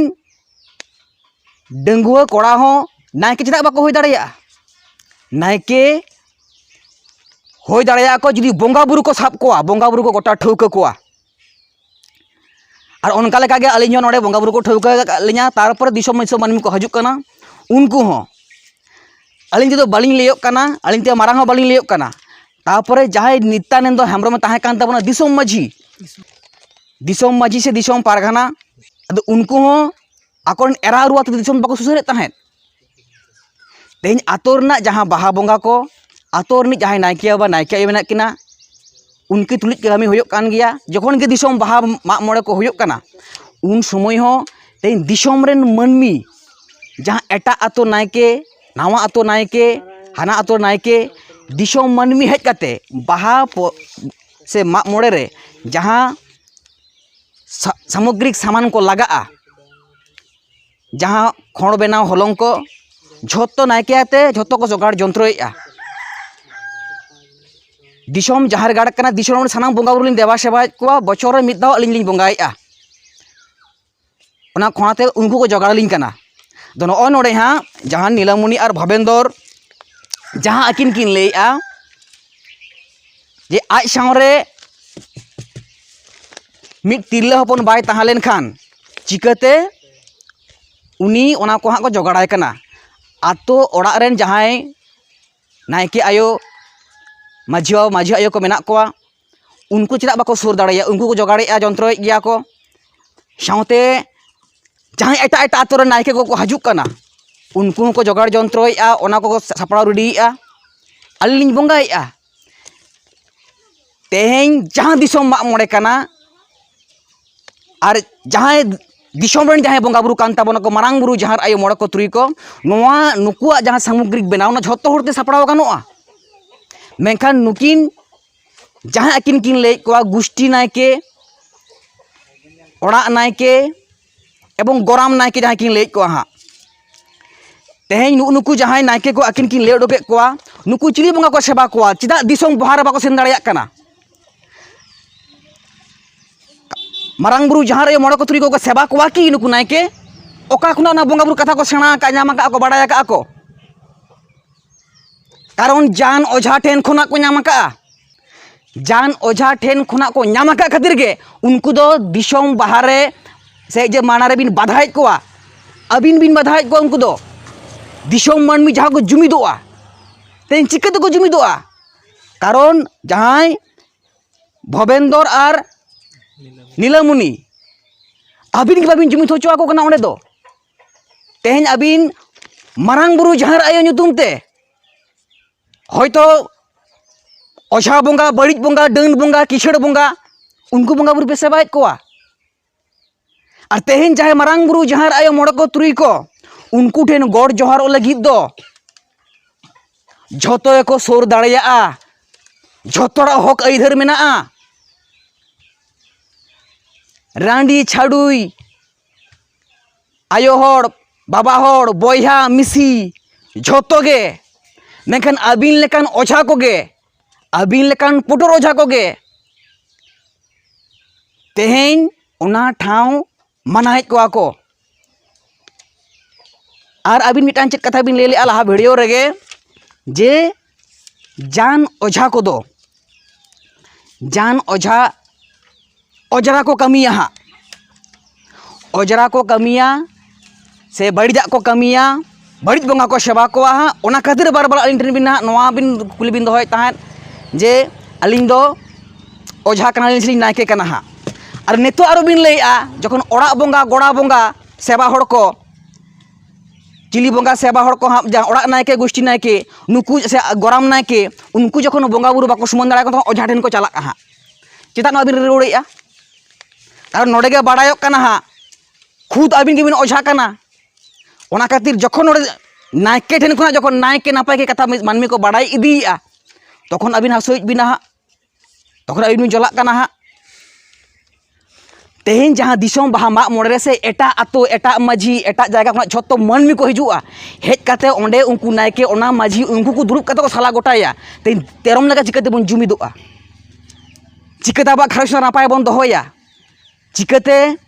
ᱰᱟᱺᱜᱩᱣᱟᱹ ᱠᱚᱲᱟ ᱦᱚᱸ ᱱᱟᱭᱠᱮ ᱪᱮᱫᱟᱜ ᱵᱟᱠᱚ ᱦᱩᱭ ᱫᱟᱲᱮᱭᱟᱜᱼᱟ? ᱱᱟᱭᱠᱮ ᱦᱩᱭ ᱫᱟᱲᱮᱭᱟᱜᱼᱟ ᱠᱚ ᱡᱩᱫᱤ ᱵᱚᱸᱜᱟ ᱵᱩᱨᱩ ᱠᱚ ᱥᱟᱵ ᱠᱚᱣᱟ, ᱵᱚᱸᱜᱟ ᱵᱩᱨᱩ ᱠᱚ ᱜᱚᱴᱟ ᱴᱷᱟᱹᱣᱠᱟᱹ ᱠᱚᱣᱟ᱾ ᱟᱨ ᱚᱱᱠᱟ ᱞᱮᱠᱟᱜᱮ ᱟᱹᱞᱤᱧ ᱦᱚᱸ ᱱᱚᱰᱮ ᱵᱚᱸᱜᱟ ᱵᱩᱨᱩ ᱠᱚ ᱴᱷᱟᱹᱣᱠᱟᱹ ᱟᱠᱟᱫ ᱞᱤᱧᱟ, ᱛᱟᱨᱯᱚᱨᱮ ᱫᱤᱥᱚᱢ ᱫᱤᱥᱚᱢ ᱢᱟᱹᱱᱢᱤ ᱠᱚ ᱦᱤᱡᱩᱜ ᱠᱟᱱᱟ, ᱩᱱᱠᱩ ᱦᱚᱸ ᱟᱹᱞᱤᱧ ᱛᱮᱫᱚ ᱵᱟᱹᱞᱤᱧ ᱞᱟᱹᱭᱚᱜ ᱠᱟᱱᱟ, ᱟᱹᱞᱤᱧ ᱛᱮ ᱢᱟᱨᱟᱝ ᱦᱚᱸ ᱵᱟᱹᱞᱤᱧ ᱞᱟᱹᱭᱚᱜ ᱠᱟᱱᱟ᱾ ᱛᱟᱨᱯᱚᱨᱮ ᱡᱟᱦᱟᱸᱭ ᱱᱤᱛᱟᱱᱮᱱᱫᱚ ᱦᱮᱢᱵᱨᱚᱢᱮ ᱛᱟᱦᱮᱸ ᱠᱟᱱ ᱛᱟᱵᱚᱱᱟ ᱫᱤᱥᱚᱢ ᱢᱟᱹᱡᱷᱤ, ᱫᱤᱥᱚᱢ ᱢᱟᱹᱡᱷᱤ ᱥᱮ ᱫᱤᱥᱚᱢ ᱯᱟᱨᱜᱟᱱᱟ, ᱟᱫᱚ ᱩᱱᱠᱩ ᱦᱚᱸ ᱟᱠᱚᱨᱮᱱ ᱮᱨᱟ ᱩᱨᱩ ᱟᱛᱮ ᱫᱤᱥᱚᱢ ᱵᱟᱠᱚ ᱥᱩᱥᱟᱹᱨᱮᱫ ᱛᱟᱦᱮᱸᱫ᱾ ᱛᱮᱦᱮᱧ ᱟᱛᱳ ᱨᱮᱱᱟᱜ ᱡᱟᱦᱟᱸ ᱵᱟᱦᱟ ᱵᱚᱸᱜᱟ ᱠᱚ, ᱟᱛᱳ ᱨᱤᱱᱤᱡ ᱡᱟᱦᱟᱸᱭ ᱱᱟᱭᱠᱮ ᱵᱟᱵᱟ, ᱱᱟᱭᱠᱮ ᱟᱭᱳ ᱢᱮᱱᱟᱜ ᱠᱤᱱᱟ, ᱩᱱᱠᱤᱱ ᱛᱩᱞᱩᱡ ᱠᱟᱹᱢᱤ ᱦᱩᱭᱩᱜ ᱠᱟᱱ ᱜᱮᱭᱟ᱾ ᱡᱚᱠᱷᱚᱱ ᱜᱮ ᱫᱤᱥᱚᱢ ᱵᱟᱦᱟ ᱢᱟᱜ ᱢᱚᱬᱮ ᱠᱚ ᱦᱩᱭᱩᱜ ᱠᱟᱱᱟ, ᱩᱱ ᱥᱚᱢᱚᱭ ᱦᱚᱸ ᱛᱮᱦᱮᱧ ᱫᱤᱥᱚᱢ ᱨᱮᱱ ᱢᱟᱹᱱᱢᱤ, ᱡᱟᱦᱟᱸ ᱮᱴᱟᱜ ᱟᱛᱳ ᱱᱟᱭᱠᱮ, ᱱᱟᱣᱟ ᱟᱛᱳ ᱱᱟᱭᱠᱮ, ᱦᱟᱱᱟ ᱟᱛᱳ ᱱᱟᱭᱠᱮ, ᱫᱤᱥᱚᱢ ᱢᱟᱹᱱᱢᱤ ᱦᱮᱡ ᱠᱟᱛᱮ ᱵᱟᱦᱟ ᱯᱚ-, ᱥᱮ ᱢᱟᱜ ᱢᱚᱬᱮ ᱨᱮ ᱡᱟᱦᱟᱸ ᱥᱟ-, ᱥᱟᱢᱚᱜᱽᱨᱤᱠ ᱥᱟᱢᱟᱱ ᱠᱚ ᱞᱟᱜᱟᱜᱼᱟ, ᱡᱟᱦᱟᱸ ᱠᱷᱚᱲ ᱵᱮᱱᱟᱣ ᱦᱚᱞᱚᱝ ᱠᱚ, ᱡᱷᱚᱛᱚ ᱱᱟᱭᱠᱮ ᱟᱛᱮ ᱡᱷᱚᱛᱚ ᱠᱚ ᱡᱚᱜᱟᱲ ᱡᱚᱱᱛᱨᱚᱭᱮᱫᱼᱟ᱾ ᱫᱤᱥᱚᱢ ᱡᱟᱦᱮᱨ ᱜᱟᱲ ᱠᱟᱱᱟ, ᱫᱤᱥᱚᱢ ᱨᱮᱱ ᱥᱟᱱᱟᱢ ᱵᱚᱸᱜᱟ ᱵᱩᱨᱩ ᱞᱤᱧ ᱫᱮᱵᱟ ᱥᱮᱵᱟᱭᱮᱫ ᱠᱚᱣᱟ, ᱵᱚᱪᱷᱚᱨ ᱨᱮ ᱢᱤᱫ ᱫᱷᱟᱣ ᱟᱹᱞᱤᱧ ᱞᱤᱧ ᱵᱚᱸᱜᱟᱭᱮᱫᱼᱟ᱾ ᱚᱱᱟ ᱠᱷᱚᱱᱟᱛᱮ ᱩᱱᱠᱩ ᱠᱚ ᱡᱚᱜᱟᱲ ᱟᱹᱞᱤᱧ ᱠᱟᱱᱟ᱾ ᱟᱫᱚ ᱱᱚᱜᱼᱚᱭ ᱱᱚᱰᱮ ᱦᱟᱸᱜ ᱡᱟᱦᱟᱸ ᱱᱤᱞᱟᱢᱚᱱᱤ ᱟᱨ ᱵᱷᱟᱵᱮᱱᱫᱚᱨ, ᱡᱟᱦᱟᱸ ᱟᱹᱠᱤᱱ ᱠᱤᱱ ᱞᱟᱹᱭᱮᱫᱼᱟ ᱡᱮ ᱟᱡ ᱥᱟᱶᱨᱮ ᱢᱤᱫ ᱛᱤᱨᱞᱟᱹ ᱦᱚᱯᱚᱱ ᱵᱟᱭ ᱛᱟᱦᱮᱸ ᱞᱮᱱᱠᱷᱟᱱ ᱪᱤᱠᱟᱹᱛᱮ ᱩᱱᱤ ᱚᱱᱟ ᱠᱚ ᱦᱟᱸᱜ ᱠᱚ ᱡᱚᱜᱟᱲᱟᱭ ᱠᱟᱱᱟ᱾ ᱟᱛᱳ ᱚᱲᱟᱜ ᱨᱮᱱ ᱡᱟᱦᱟᱸᱭ ᱱᱟᱭᱠᱮ ᱟᱭᱳ, ᱢᱟᱹᱡᱷᱤ ᱵᱟᱵᱟ, ᱢᱟᱹᱡᱷᱤ ᱟᱭᱳ ᱠᱚ ᱢᱮᱱᱟᱜ ᱠᱚᱣᱟ, ᱩᱱᱠᱩ ᱪᱮᱫᱟᱜ ᱵᱟᱠᱚ ᱥᱩᱨ ᱫᱟᱲᱮᱭᱟᱜᱼᱟ? ᱩᱱᱠᱩ ᱠᱚ ᱡᱚᱜᱟᱲᱮᱫᱼᱟ, ᱡᱚᱱᱛᱨᱚᱭᱮᱫ ᱜᱮᱭᱟ ᱠᱚ᱾ ᱥᱟᱶᱛᱮ ᱡᱟᱦᱟᱸᱭ ᱮᱴᱟᱜ ᱮᱴᱟᱜ ᱟᱛᱳ ᱨᱮᱱ ᱱᱟᱭᱠᱮ ᱠᱚᱠᱚ ᱦᱤᱡᱩᱜ ᱠᱟᱱᱟ, ᱩᱱᱠᱩ ᱦᱚᱸᱠᱚ ᱡᱚᱜᱟᱲ ᱡᱚᱱᱛᱨᱚᱭᱮᱫᱼᱟ, ᱚᱱᱟ ᱠᱚᱠᱚ ᱥᱟᱯᱲᱟᱣ ᱨᱮᱰᱤᱭᱮᱫᱼᱟ᱾ ᱟᱹᱞᱤᱧ ᱞᱤᱧ ᱵᱚᱸᱜᱟᱭᱮᱫᱼᱟ᱾ ᱛᱮᱦᱮᱧ ᱡᱟᱦᱟᱸ ᱫᱤᱥᱚᱢ ᱢᱟᱜ ᱢᱚᱬᱮ ᱠᱟᱱᱟ, ᱟᱨ ᱡᱟᱦᱟᱸᱭ ᱫᱤᱥᱚᱢ ᱨᱮᱱ ᱡᱟᱦᱟᱸᱭ ᱵᱚᱸᱜᱟ ᱵᱩᱨᱩ ᱠᱟᱱ ᱛᱟᱵᱚᱱᱟ ᱠᱚ, ᱢᱟᱨᱟᱝ ᱵᱩᱨᱩ, ᱡᱟᱦᱮᱨ ᱟᱭᱳ, ᱢᱚᱬᱮ ᱠᱚ, ᱛᱩᱨᱩᱭ ᱠᱚ, ᱱᱚᱣᱟ ᱱᱩᱠᱩᱣᱟᱜ ᱡᱟᱦᱟᱸ ᱥᱟᱢᱚᱜᱽᱨᱤᱠ ᱵᱮᱱᱟᱣ, ᱚᱱᱟ ᱡᱷᱚᱛᱚ ᱦᱚᱲᱛᱮ ᱥᱟᱯᱲᱟᱣ ᱜᱟᱱᱚᱜᱼᱟ᱾ ᱢᱮᱱᱠᱷᱟᱱ ᱱᱩᱠᱤᱱ ᱡᱟᱦᱟᱸᱭ ᱟᱹᱠᱤᱱ ᱠᱤᱱ ᱞᱟᱹᱭᱮᱫ ᱠᱚᱣᱟ, ᱜᱩᱥᱴᱤ ᱱᱟᱭᱠᱮ, ᱚᱲᱟᱜ ᱱᱟᱭᱠᱮ ᱮᱵᱚᱝ ᱜᱚᱨᱟᱢ ᱱᱟᱭᱠᱮ ᱡᱟᱦᱟᱸᱭ ᱠᱤᱱ ᱞᱟᱹᱭᱮᱫ ᱠᱚᱣᱟ ᱦᱟᱸᱜ, ᱛᱮᱦᱮᱧ ᱱᱩᱜᱼᱩ ᱱᱩᱠᱩ ᱡᱟᱦᱟᱸᱭ ᱱᱟᱭᱠᱮ ᱠᱚ ᱟᱹᱠᱤᱱ ᱠᱤᱱ ᱞᱟᱹᱭ ᱚᱰᱚᱠᱮᱫ ᱠᱚᱣᱟ, ᱱᱩᱠᱩ ᱪᱤᱞᱤ ᱵᱚᱸᱜᱟ ᱠᱚ ᱥᱮᱵᱟ ᱠᱚᱣᱟ? ᱪᱮᱫᱟᱜ ᱫᱤᱥᱚᱢ ᱵᱟᱦᱟ ᱨᱮ ᱵᱟᱠᱚ ᱥᱮᱱ ᱫᱟᱲᱮᱭᱟᱜ ᱠᱟᱱᱟ? ᱢᱟᱨᱟᱝ ᱵᱩᱨᱩ ᱡᱟᱦᱮᱨ ᱟᱭᱳ ᱢᱚᱬᱮ ᱠᱚ ᱛᱩᱨᱩᱭ ᱠᱚᱠᱚ ᱥᱮᱵᱟ ᱠᱚᱣᱟ ᱠᱤ ᱱᱩᱠᱩ ᱱᱟᱭᱠᱮ? ᱚᱠᱟ ᱠᱷᱚᱱᱟᱜ ᱚᱱᱟ ᱵᱚᱸᱜᱟ ᱵᱩᱨᱩ ᱠᱟᱛᱷᱟ ᱠᱚ ᱥᱮᱬᱟ ᱟᱠᱟᱫᱼᱟ, ᱧᱟᱢ ᱟᱠᱟᱫᱼᱟ ᱠᱚ, ᱵᱟᱲᱟᱭ ᱟᱠᱟᱫᱼᱟ ᱠᱚ? ᱠᱟᱨᱚᱱ ᱡᱟᱱ ᱚᱡᱷᱟ ᱴᱷᱮᱱ ᱠᱷᱚᱱᱟᱜ ᱠᱚ ᱧᱟᱢ ᱟᱠᱟᱫᱼᱟ᱾ ᱡᱟᱱ ᱚᱡᱷᱟ ᱴᱷᱮᱱ ᱠᱷᱚᱱᱟᱜ ᱠᱚ ᱧᱟᱢ ᱟᱠᱟᱫ ᱠᱷᱟᱹᱛᱤᱨ ᱜᱮ ᱩᱱᱠᱩ ᱫᱚ ᱫᱤᱥᱚᱢ ᱵᱟᱦᱟᱨᱮ ᱥᱮ ᱡᱮ ᱢᱟᱲᱟᱝ ᱨᱮᱵᱤᱱ ᱵᱟᱫᱷᱟᱭᱮᱫ ᱠᱚᱣᱟ, ᱟᱹᱵᱤᱱ ᱵᱤᱱ ᱵᱟᱫᱷᱟᱭᱮᱫ ᱠᱚᱣᱟ ᱩᱱᱠᱩ ᱫᱚ᱾ ᱫᱤᱥᱚᱢ ᱢᱟᱹᱱᱢᱤ ᱡᱟᱦᱟᱸ ᱠᱚ ᱡᱩᱢᱤᱫᱚᱜᱼᱟ, ᱛᱮᱦᱮᱧ ᱪᱤᱠᱟᱹ ᱛᱮᱠᱚ ᱡᱩᱢᱤᱫᱚᱜᱼᱟ? ᱠᱟᱨᱚᱱ ᱡᱟᱦᱟᱸᱭ ᱵᱷᱚᱵᱮᱱᱫᱚᱨ ᱟᱨ ᱱᱤᱞᱟᱢᱩᱱᱤ, ᱟᱹᱵᱤᱱ ᱜᱮ ᱵᱟᱹᱵᱤᱱ ᱡᱩᱢᱤᱫ ᱦᱚᱪᱚ ᱟᱠᱚ ᱠᱟᱱᱟ ᱚᱸᱰᱮ ᱫᱚ᱾ ᱛᱮᱦᱮᱧ ᱟᱹᱵᱤᱱ ᱢᱟᱨᱟᱝ ᱵᱩᱨᱩ ᱡᱟᱦᱮᱨ ᱟᱭᱳ ᱧᱩᱛᱩᱢ ᱛᱮ ᱦᱚᱭᱛᱳ ᱚᱡᱷᱟ ᱵᱚᱸᱜᱟ, ᱵᱟᱹᱲᱤᱡ ᱵᱚᱸᱜᱟ, ᱰᱟᱹᱱ ᱵᱚᱸᱜᱟ, ᱠᱤᱥᱟᱹᱲ ᱵᱚᱸᱜᱟ, ᱩᱱᱠᱩ ᱵᱚᱸᱜᱟ ᱵᱩᱨᱩ ᱯᱮ ᱥᱮᱵᱟᱭᱮᱫ ᱠᱚᱣᱟ᱾ ᱟᱨ ᱛᱮᱦᱮᱧ ᱡᱟᱦᱟᱸᱭ ᱢᱟᱨᱟᱝ ᱵᱩᱨᱩ, ᱡᱟᱦᱮᱨ ᱟᱭᱳ, ᱢᱚᱬᱮ ᱠᱚ ᱛᱩᱨᱩᱭ ᱠᱚ, ᱩᱱᱠᱩ ᱴᱷᱮᱱ ᱜᱚᱰ ᱡᱚᱦᱟᱨᱚᱜ ᱞᱟᱹᱜᱤᱫ ᱫᱚ ᱡᱷᱚᱛᱚ ᱜᱮᱠᱚ ᱥᱩᱨ ᱫᱟᱲᱮᱭᱟᱜᱼᱟ, ᱡᱷᱚᱛᱚ ᱦᱚᱲᱟᱜ ᱦᱚᱠ ᱟᱹᱭᱫᱟᱹᱨ ᱢᱮᱱᱟᱜᱼᱟ᱾ ᱨᱟᱺᱰᱤ ᱪᱷᱟᱰᱩᱭ, ᱟᱭᱳ ᱦᱚᱲ, ᱵᱟᱵᱟ ᱦᱚᱲ, ᱵᱚᱭᱦᱟ ᱢᱤᱥᱤ, ᱡᱷᱚᱛᱚ ᱜᱮ᱾ ᱢᱮᱱᱠᱷᱟᱱ ᱟᱹᱵᱤᱱ ᱞᱮᱠᱟᱱ ᱚᱡᱷᱟ ᱠᱚᱜᱮ, ᱟᱹᱵᱤᱱ ᱞᱮᱠᱟᱱ ᱯᱩᱴᱩᱨ ᱚᱡᱷᱟ ᱠᱚᱜᱮ ᱛᱮᱦᱮᱧ ᱚᱱᱟ ᱴᱷᱟᱶ ᱢᱟᱱᱟᱭᱮᱫ ᱠᱚᱣᱟ ᱠᱚ᱾ ᱟᱨ ᱟᱹᱵᱤᱱ ᱢᱤᱫᱴᱟᱝ ᱪᱮᱫ ᱠᱟᱛᱷᱟ ᱵᱤᱱ ᱞᱟᱹᱭ ᱞᱮᱜᱼᱟ ᱞᱟᱦᱟ ᱵᱷᱤᱰᱤᱭᱳ ᱨᱮᱜᱮ, ᱡᱮ ᱡᱟᱱ ᱚᱡᱷᱟ ᱠᱚᱫᱚ, ᱡᱟᱱ ᱚᱡᱷᱟ ᱚᱡᱽᱨᱟ ᱠᱚ ᱠᱟᱹᱢᱤᱭᱟ ᱦᱟᱸᱜ, ᱚᱡᱽᱨᱟ ᱠᱚ ᱠᱟᱹᱢᱤᱭᱟ ᱥᱮ ᱵᱟᱹᱲᱤᱡᱟᱜ ᱠᱚ ᱠᱟᱹᱢᱤᱭᱟ, ᱵᱟᱹᱲᱤᱡ ᱵᱚᱸᱜᱟ ᱠᱚ ᱥᱮᱵᱟ ᱠᱚᱣᱟ ᱦᱟᱸᱜ᱾ ᱚᱱᱟ ᱠᱷᱟᱹᱛᱤᱨ ᱵᱟᱨ ᱵᱟᱨ ᱟᱹᱞᱤᱧ ᱴᱷᱮᱱ ᱵᱤᱱ ᱦᱟᱸᱜ ᱱᱚᱣᱟ ᱵᱤᱱ ᱠᱩᱞᱤ ᱵᱤᱱ ᱫᱚᱦᱚᱭᱮᱫ ᱛᱟᱦᱮᱸᱫ ᱡᱮ ᱟᱹᱞᱤᱧ ᱫᱚ ᱚᱡᱷᱟ ᱠᱟᱱᱟᱞᱤᱧ ᱥᱮ ᱞᱤᱧ ᱱᱟᱭᱠᱮ ᱠᱟᱱᱟ ᱦᱟᱸᱜ᱾ ᱟᱨ ᱱᱤᱛᱚᱜ ᱟᱨᱚ ᱵᱤᱱ ᱞᱟᱹᱭᱮᱫᱼᱟ ᱡᱚᱠᱷᱚᱱ ᱚᱲᱟᱜ ᱵᱚᱸᱜᱟ, ᱜᱚᱲᱟ ᱵᱚᱸᱜᱟ, ᱥᱮᱵᱟ ᱦᱚᱲ ᱠᱚ, ᱪᱤᱞᱤ ᱵᱚᱸᱜᱟ ᱥᱮᱵᱟ ᱦᱚᱲ ᱠᱚ ᱦᱟᱸᱜ, ᱡᱟᱦᱟᱸ ᱚᱲᱟᱜ ᱱᱟᱭᱠᱮ, ᱜᱩᱥᱴᱤ ᱱᱟᱭᱠᱮ, ᱱᱩᱠᱩ ᱥᱮ ᱜᱚᱨᱟᱢ ᱱᱟᱭᱠᱮ, ᱩᱱᱠᱩ ᱡᱚᱠᱷᱚᱱ ᱵᱚᱸᱜᱟ ᱵᱩᱨᱩ ᱵᱟᱠᱚ ᱥᱩᱢᱟᱹᱱ ᱫᱟᱲᱮᱭᱟᱠᱚ ᱛᱚᱠᱷᱚᱱ ᱚᱡᱷᱟ ᱴᱷᱮᱱ ᱠᱚ ᱪᱟᱞᱟᱜᱼᱟ ᱦᱟᱸᱜ᱾ ᱪᱮᱫᱟᱜ ᱱᱚᱣᱟ ᱵᱤᱱ ᱨᱩᱣᱟᱹᱲᱮᱫᱼᱟ? ᱠᱟᱨᱚᱱ ᱱᱚᱰᱮ ᱜᱮ ᱵᱟᱲᱟᱭᱚᱜ ᱠᱟᱱᱟ ᱦᱟᱸᱜ, ᱠᱷᱩᱫ ᱟᱹᱵᱤᱱ ᱜᱮᱵᱤᱱ ᱚᱡᱷᱟ ᱠᱟᱱᱟ᱾ ᱚᱱᱟ ᱠᱷᱟᱹᱛᱤᱨ ᱡᱚᱠᱷᱚᱱ ᱱᱚᱰᱮ ᱱᱟᱭᱠᱮ ᱴᱷᱮᱱ ᱠᱷᱚᱱᱟᱜ ᱡᱚᱠᱷᱚᱱ ᱱᱟᱭᱠᱮ ᱱᱟᱯᱟᱭ ᱜᱮ ᱠᱟᱛᱷᱟ ᱢᱟᱹᱱᱢᱤ ᱠᱚ ᱵᱟᱲᱟᱭ ᱤᱫᱤᱭᱮᱫᱼᱟ, ᱛᱚᱠᱷᱚᱱ ᱟᱹᱵᱤᱱ ᱦᱟᱹᱥᱩᱭᱮᱫ ᱵᱤᱱᱟ ᱦᱟᱸᱜ, ᱛᱚᱠᱷᱚᱱ ᱟᱹᱵᱤᱱ ᱵᱤᱱ ᱪᱟᱞᱟᱜ ᱠᱟᱱᱟ ᱦᱟᱸᱜ᱾ ᱛᱮᱦᱮᱧ ᱡᱟᱦᱟᱸ ᱫᱤᱥᱚᱢ ᱵᱟᱦᱟ ᱢᱟᱜ ᱢᱚᱬᱮ ᱨᱮ ᱥᱮ ᱮᱴᱟᱜ ᱟᱛᱳ, ᱮᱴᱟᱜ ᱢᱟᱹᱡᱷᱤ, ᱮᱴᱟᱜ ᱡᱟᱭᱜᱟ ᱠᱷᱚᱱᱟᱜ ᱡᱷᱚᱛᱚ ᱢᱟᱹᱱᱢᱤ ᱠᱚ ᱦᱤᱡᱩᱜᱼᱟ, ᱦᱮᱡ ᱠᱟᱛᱮ ᱚᱸᱰᱮ ᱩᱱᱠᱩ ᱱᱟᱭᱠᱮ, ᱚᱱᱟ ᱢᱟᱹᱡᱷᱤ, ᱩᱱᱠᱩ ᱠᱚ ᱫᱩᱲᱩᱵ ᱠᱟᱛᱮ ᱠᱚ ᱥᱟᱞᱟ ᱜᱚᱴᱟᱭᱟ᱾ ᱛᱮᱦᱮᱧ ᱛᱮᱨᱚᱢ ᱞᱮᱠᱟ ᱪᱤᱠᱟᱹ ᱛᱮᱵᱚᱱ ᱡᱩᱢᱤᱫᱚᱜᱼᱟ? ᱪᱤᱠᱟᱹᱛᱮ ᱟᱵᱚᱣᱟᱜ ᱜᱷᱟᱨᱚᱸᱡᱽ ᱱᱟᱯᱟᱭ ᱵᱚᱱ ᱫᱚᱦᱚᱭᱟ? ᱪᱤᱠᱟᱹᱛᱮ